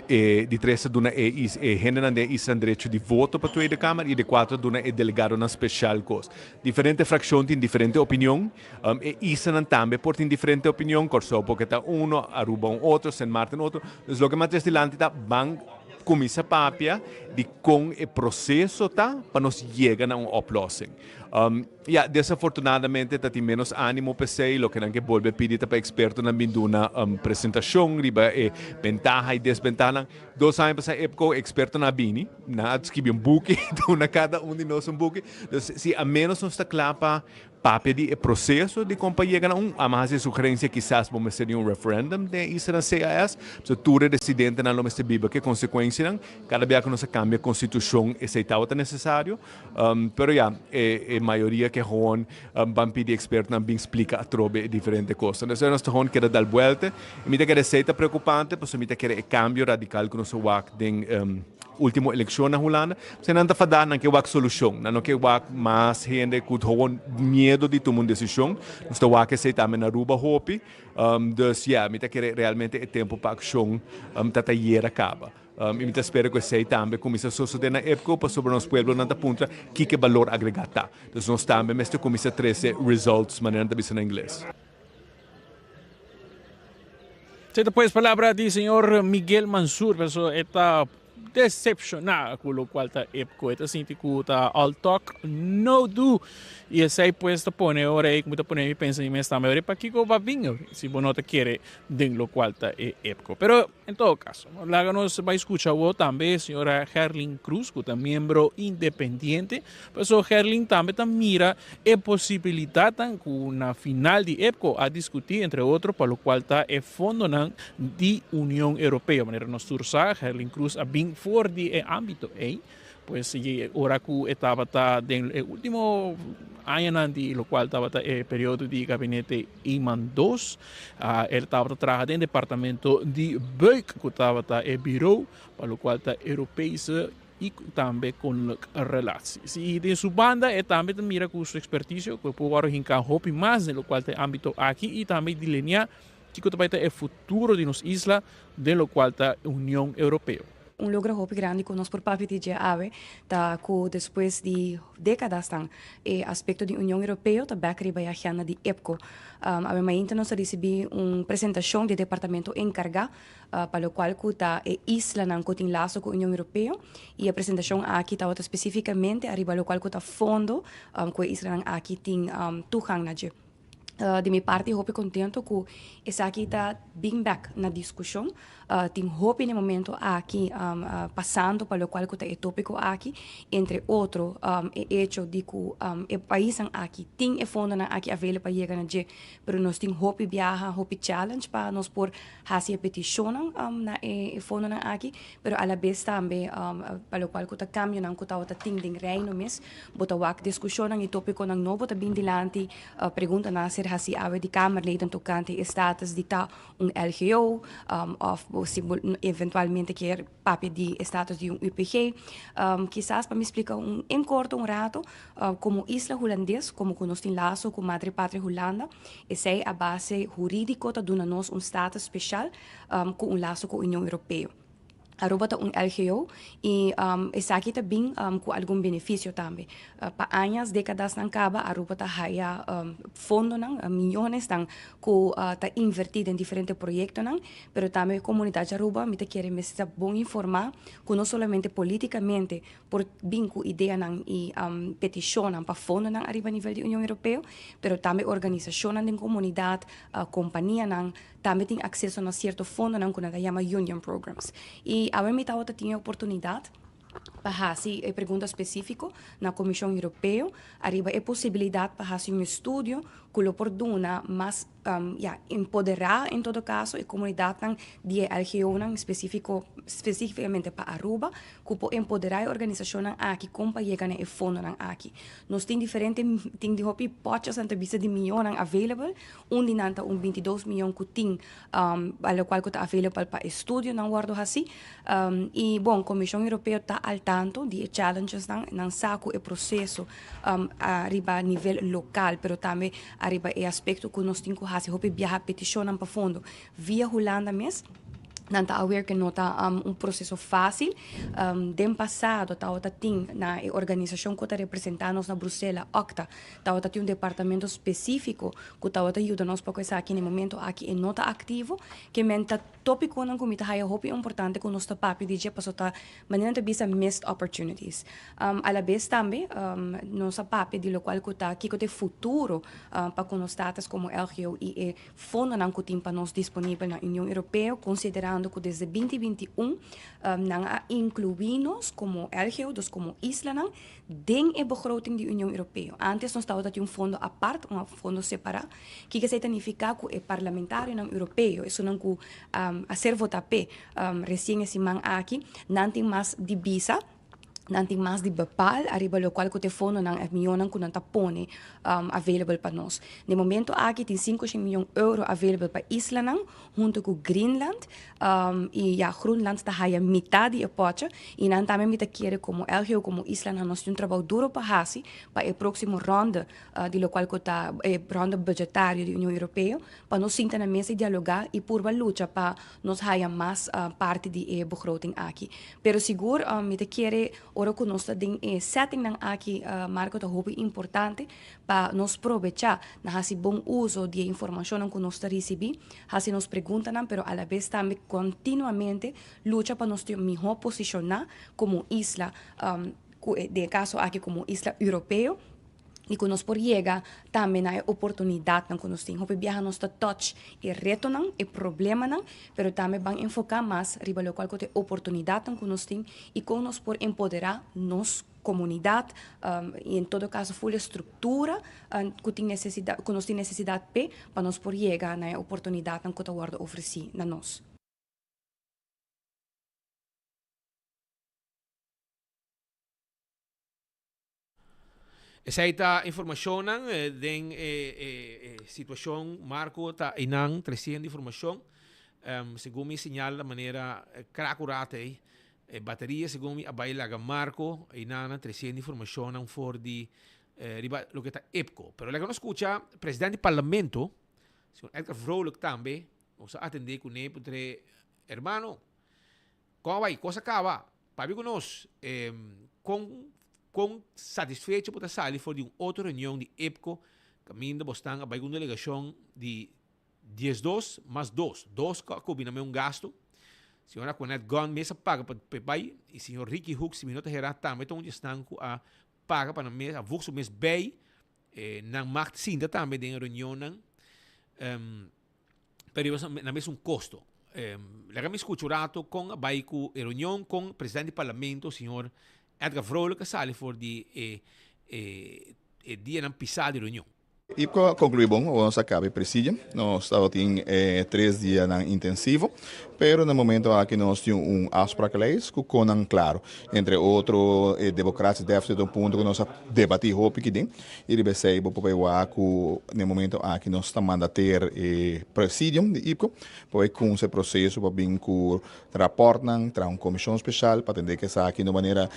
E di tres ta duna e e hendenan den e islanan derecho di voto pa Tweede Kamer i di kuater ta duna e delegadonan speshal kos. Diferente frakshon tin diferente opinion. E islanan tambe por tin diferente opinion. Kòrsou por ke ta uno, Aruba un otro, Sint Maarten otro. Dus loke mas tres dilanti ta ban kuminsá papia di kon e proseso ta pa nos yega na un oplossing. Ya, desafortunadamente ta tin menos animo p'esei. Loke nan ke bolbe pidi ta pa ekspertonan bin duna presentashon riba e bentaha i desbentahanan. Dos aña pasá EPCO ekspertonan a bini, nan a skibi un buki, duna kada un di nos un buki. Dus si a menos nos ta kla pa papia di e proseso di kon pa yega na un, amo hasi e sugerensia kisas bo mester di un referendum den e islanan CAS, pasobra tur e residentenan lo mester biba ku e konsekuensianan. Kada bia ku nos a kambia konstitushon esei tabata nesesario. Pero ya, e mayoria ke gewoon ban pidi expertonan bin splica atrobe e diferente cosnan. Entonces nos ta gewoon keda dal buelta. Y mi ta kere esey ta preocupante pasobra mi ta kere e cambio radical cu nos a wak den ultimo eleccion na Hulanda. Pasobra nan ta fada, nan ke wak solucion. Nan no ke wak mas hende cu gewoon miedo di tuma un decision. Nos ta wak esey tambe na Aruba hopi. Dus ya, mi ta kere realmente e tempo pa accion ta ta yera caba. I mi ta spera ku esei tambe kuminsá sosodé na EPCO pasobra nos pueblonan ta puntra kiko e balor agregá ta. Dus nos tambe mester kuminsá trese results, manera nan ta bisa na ingles. Esei ta pues palabra di señor Miguel Mansur, pasobra e ta. decepciona cu locual ta Epco. E ta sinti cu ta all talk no do. Y esey pues ta pone ora ey cu mi ta pone mi pensa mi mes tambe ora pakico ba bin si bo no ta kere den locual ta e Epco. Pero en todo caso laga nos bay scucha awo tambe señora Gerlin Cruz cu ta miembro independiente. Paso Gerlin tambe ta mira e posibilidadnan cu na final di Epco a discuti entre otro pa locual ta e fondonan di Union Europeo. Manera nos tur sa, Gerlin Cruz a bin for di e ambito ey, pues y ora cu e tabata den e ultimo añanan di locual tabata e periodo di gabinete Eman dos, el tabata traha den departamento di Buik cu tabata e bureau pa locual ta Europese y tambe koninklijk relaties. Y den su banda e tambe ta mira cu su experticio cu e por worde hinca hopi mas den locual ta e ambito aki y tambe dilinea kico ta bay ta e futuro di nos isla den locual ta Union Europeo. Un logro hopi grandi cu nos por papia di dje awe ta cu despues di decadasnan e aspecto di Union Europeo ta bek riba e agenda di EPCO. Awe mainta nos a ricibi un presentacion di e departamento encarga pa locual cu ta e islanan cu tin laso cu Union Europeo y e presentacion aki tabata specificamente ariba locual cu ta fondo cu e islanan aki tin toegang na dje. Di mi parti hopi contento cu esaki ta bin bek na discusion. Tin hopi na e momento aki pasando pa locual cu ta e topico aki, entre otro e hecho di cu e paisnan aki tin e fondonan aki available pa yega na dje, pero nos tin hopi biaha, hopi challenge pa nos por hasi e petishonnan na e fondonan aki, pero alabes tambe pa lokual ku ta kambionan ku tabata tin den Reino mes, bo ta wak diskushonnan i topikonan nobo ta bin dilanti, preguntanan a ser hasi awe di Kamerleden tokante e status di ta un LGO òf bo si bo eventualmente kier papia di e status di un UPG. Kisas pa mi splika un en korto un rato, komo isla hulandes, komo ku nos tin laso ku Madre Patria Hulanda, Esei a base hurídiko ta duna nos un status speshal ku un laso ku Union Europeo. Aruba ta un LGO i esaki ta bin ku algun benefisio tambe. Pa añas, dékadasnan kaba Aruba ta haya fondonan, miyonesnan ku ta invertí den diferente proyektonan, pero tambe komunidat di Aruba mi ta kere mester ta bon informá ku no solamente polítikamente por bin ku ideanan i petishonnan pa fondonan ariba nivel di Union Europeo, pero tambe organisashonnan den komunidat, kompanianan tambe tin akseso na sierto fondonan ku nan ta yama Union Programs. I awe mi tabata tin e oportunidat pa hasi e pregunta spesífiko na Komishon Europeo ariba e posibilidat pa hasi un estudio ku lo por duna mas ya, empoderá en todo kaso e komunidatnan di e LGOnan spesífiko, spesífikamente pa Aruba, ku por empoderá e organisashonnan aki kon pa yega na e fondonan aki. Nos tin diferente, tin di hopi pòchasnan ta bisa di mionnan available, un di nan ta un bintidos mion ku tin pa lokual ku ta available pa estudionan wòrdu hasí. I bon, Komishon Europeo ta al tanto di e challengesnan, nan sa ku e proseso ariba nivel lokal, pero tambe ariba e aspekto ku nos tin ku hasi hopi biaha petishonnan pa fondo via Hulanda mes. Nan ta aware ku no ta un proseso fásil. Den pasado tabata tin na e organisashon ku ta representá nos na Brusela, OCTA, tabata tin un departamento spesífiko ku tabata yuda nos pa ku esaki. Na e momento aki e no ta aktivo. Ke men ta tópikonan ku mi ta haya hopi importante ku nos ta papia di dje pasobra ta Manera nan ta bisa missed opportunities. Alabes tambe nos a papia di locual cu ta kico ta e futuro pa cu nos status como LGO y e fondonan cu tin pa nos disponibel na Union Europeo considerando cu desde 2021 nan a inclui nos como LGO, dus como islanan, den e begroting di Union Europeo. Antes nos tabata tin un fondo apart, un fondo separa. Kiko esei ta nifica? Cu e parlamentarionan Europeo, esunnan cu a ser vota p'e recien e siman aki, nan tin mas di bisa, nan tin mas di bepaal ariba locual cu ta e fondonan, e mionnan cu nan ta pone available pa nos. Den momento aki tin 500 miyon euro available pa islanan hunto cu Greenland y ya Groenland ta haya mitad di e potje y nan tambe mi ta kere como LGO como islanan nos tin un trabou duro pa haci pa e proximo ronde di locual cu ta e ronde budgetario di Union Europeo pa nos sinta na mesa y dialoga y purba lucha pa nos haya mas parti di e begroting aki. Pero sigur mi ta kere ora. Ora ku nos ta den e settingnan aki, Marco, ta hopi importante pa nos probechá na hasi bon uso di e informashonnan ku nos ta risibí, hasi nos preguntanan, pero alabes tambe kontinuamente lucha pa nos tin mihó posishoná komo isla, ku den e kaso aki komo isla europeo. i ku nos por yega tambe na e oportunidatnan ku nos tin. Hopi biaha nos ta touch e retonan, e problemanan, pero tambe ban enfoká mas riba lokual ku ta e oportunidatnan ku nos tin i kon nos por empoderá nos komunidat i en todo kaso ful e struktura ku tin nesesidat, ku nos tin nesesidat p'e pa nos por yega na e oportunidatnan ku ta wòrdu ofresí na nos. Esei ta informashonnan den e situashon Marco ta einan tresiendo informashon. Segun mi señal ta manera krakurata ei. E bateria segun mi a bai laga Marco einan tresiendo informashonnan for di riba loke ta EPCO. Pero laga nos skucha presidente di parlamento, señor Edgar Vrolijk tambe, nos a atende kuné puntr'é, Hermano, Kon a bai? Kos a kaba? Papia ku nos, kon kon satisfecho bo ta sali for di un otro reunion di EPCO kaminda bo stan a bai ku un delegashon di 12 mas dos, dos ku a kombina me un gasto. Señor Aquanet Gunn mes a paga pa pa e bai i señor Ricky Hoek si mi no ta hera tambe ta un di esnan ku a paga pa nan mes a vug su mes bei. Nan mag sinta tambe den e reunionnan. Pero riba na mes un costo. Laga mi scucha un rato con a bay cu e reunion con presidente di parlamento señor Edgar Vrolijk a sali for di e e e dianan pisa di reunion. IPCO a conclui bon, ora nos a caba e presidium, nos tabatin e tres dianan intensivo, pero na momento aki nos tin un afsprakenlijst cu conan claro. Entre otro e democratie deficit ta un punto cu nos a debati hopi aki den. I riba esei bo por bai wak ku na e momento aki nos ta manda ter e presidium di IPCO pa bai kunsa e proseso pa bin ku rapòrtnan, traha un komishon speshal pa atendé ku esaki na un manera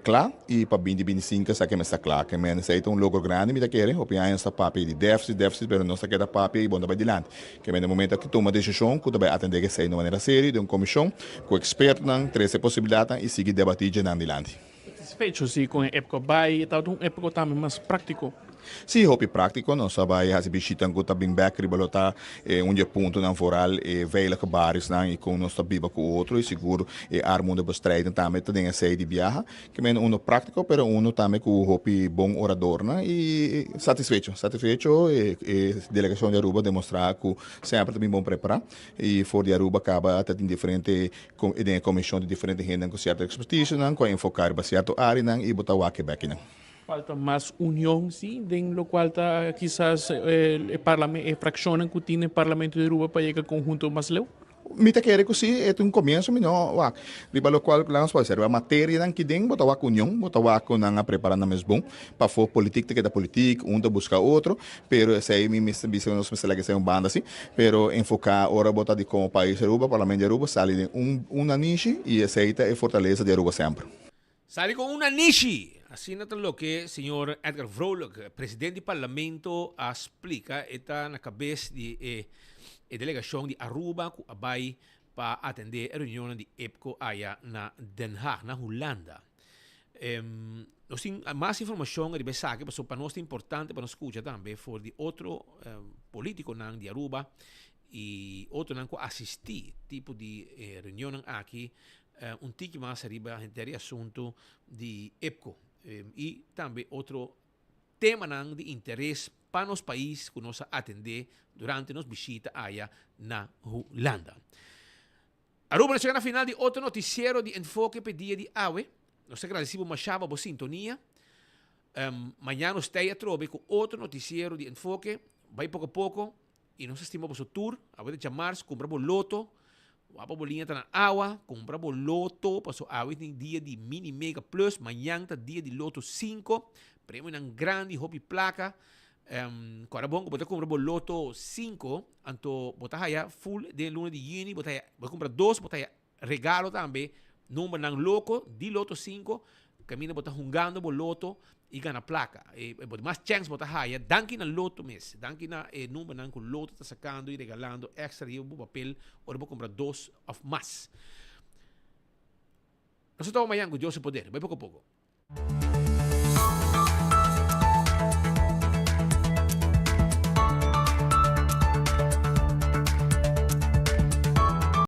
kla i pa binti 25 esaki mester ta kla. Ke men esei ta un logro grandi mi ta kere. Hopi aña nos ta papia di défisit, défisit pero nos ta keda papia i bo no ta bai dilanti. Ke men na e momento aki tuma desishon ku ta bai atendé ku esei na un manera serio den un komishon ku ekspertonan, trese e posibilidatnan i sigui debatí djenan dilanti. Satisfecho si con e epco bay, e tabata un epco tambe mas practico. Si, hopi practico. Nos a bay haci bishitan cu ta bin bek riba lo ta e un di e puntonan vooral e veilige barriosnan y con nos ta biba cu otro y sigur e armoedebestrijding tambe ta den esey di biaha. Ke men uno practico pero uno tambe cu hopi bon oradornan y satisfecho. Satisfecho e delegacion di Aruba demostra cu semper ta bin bon prepara y for di Aruba caba ta tin diferente Ku den e komishon di diferente hendenan ku sierto ekspertisionan ku a enfoká riba sierto áreanan i bo ta wak e bèkinan. Falta mas union si den lokual ta kisas e parlame e frakshonnan ku tin den parlamento di Aruba pa yega konhunto mas leu? Mi ta kere ku si, e ta un komienso mi no wak riba lokual ku nos por hasi riba materianan ki den bo ta wak union, bo ta wak ku nan a prepara nan mes bon. Pafó politik ta keda politik, un ta buska otro, pero esei mi mester bisa ku nos mester laga esei un banda si, pero enfoká ora bo ta di komo pais Aruba, Parlamento di Aruba sali den un un nanishi i esei ta e fortalesa di Aruba semper. Sali ku un nanishi! Asina ta loke señor Edgar Vrolijk, president di Parlamento a splika. E ta na kabes di e e delegashon di Aruba ku a bai pa atendé e reunionnan di EPCO aya na Den Haag, na Hulanda. Nos tin mas informacion riba esaki pasobra pa nos ta importante pa nos scucha tambe for di otro politiconan di Aruba y otronan cu asisti tipo di reunionnan aki un tiki mas riba henter e asunto di EPCO y tambe otro temanan di interes pa nos pais cu nos a atende durante nos bishita aya na Hulanda. Aruba nos chega na final di otro noticiero di Enfoke p'e dia di awe. Nos ta gradeci bo masha pa bo sintonia. Mañana nos t'ey atrobe cu otro noticiero di Enfoke. Bay poco poco y nos ta stima boso tur. Awe ta djamars, cumpra bo loto. Wak pa bo liña ta na awa, cumpra bo loto paso awe tin dia di mini mega plus. Mañan ta dia di loto cinco. Premionan grandi, hopi placa. Kòrda bon ku bo ta kumpra bo loto sinku, anto bo ta haya full den luna di yüni, bo ta haya, bo ta kumpra dos, bo ta haya regalo tambe, numbernan loko di loto sinku, kaminda bo ta hungando bo loto i gana plaka. E bo mas chèns bo ta haya danki na loto mes, danki na e numbernan ku loto ta sakando i regalando èkstra riba bo papel ora bo kumpra dos òf mas. Nos ta topa mañan ku Dios su poder. Bai poko poko.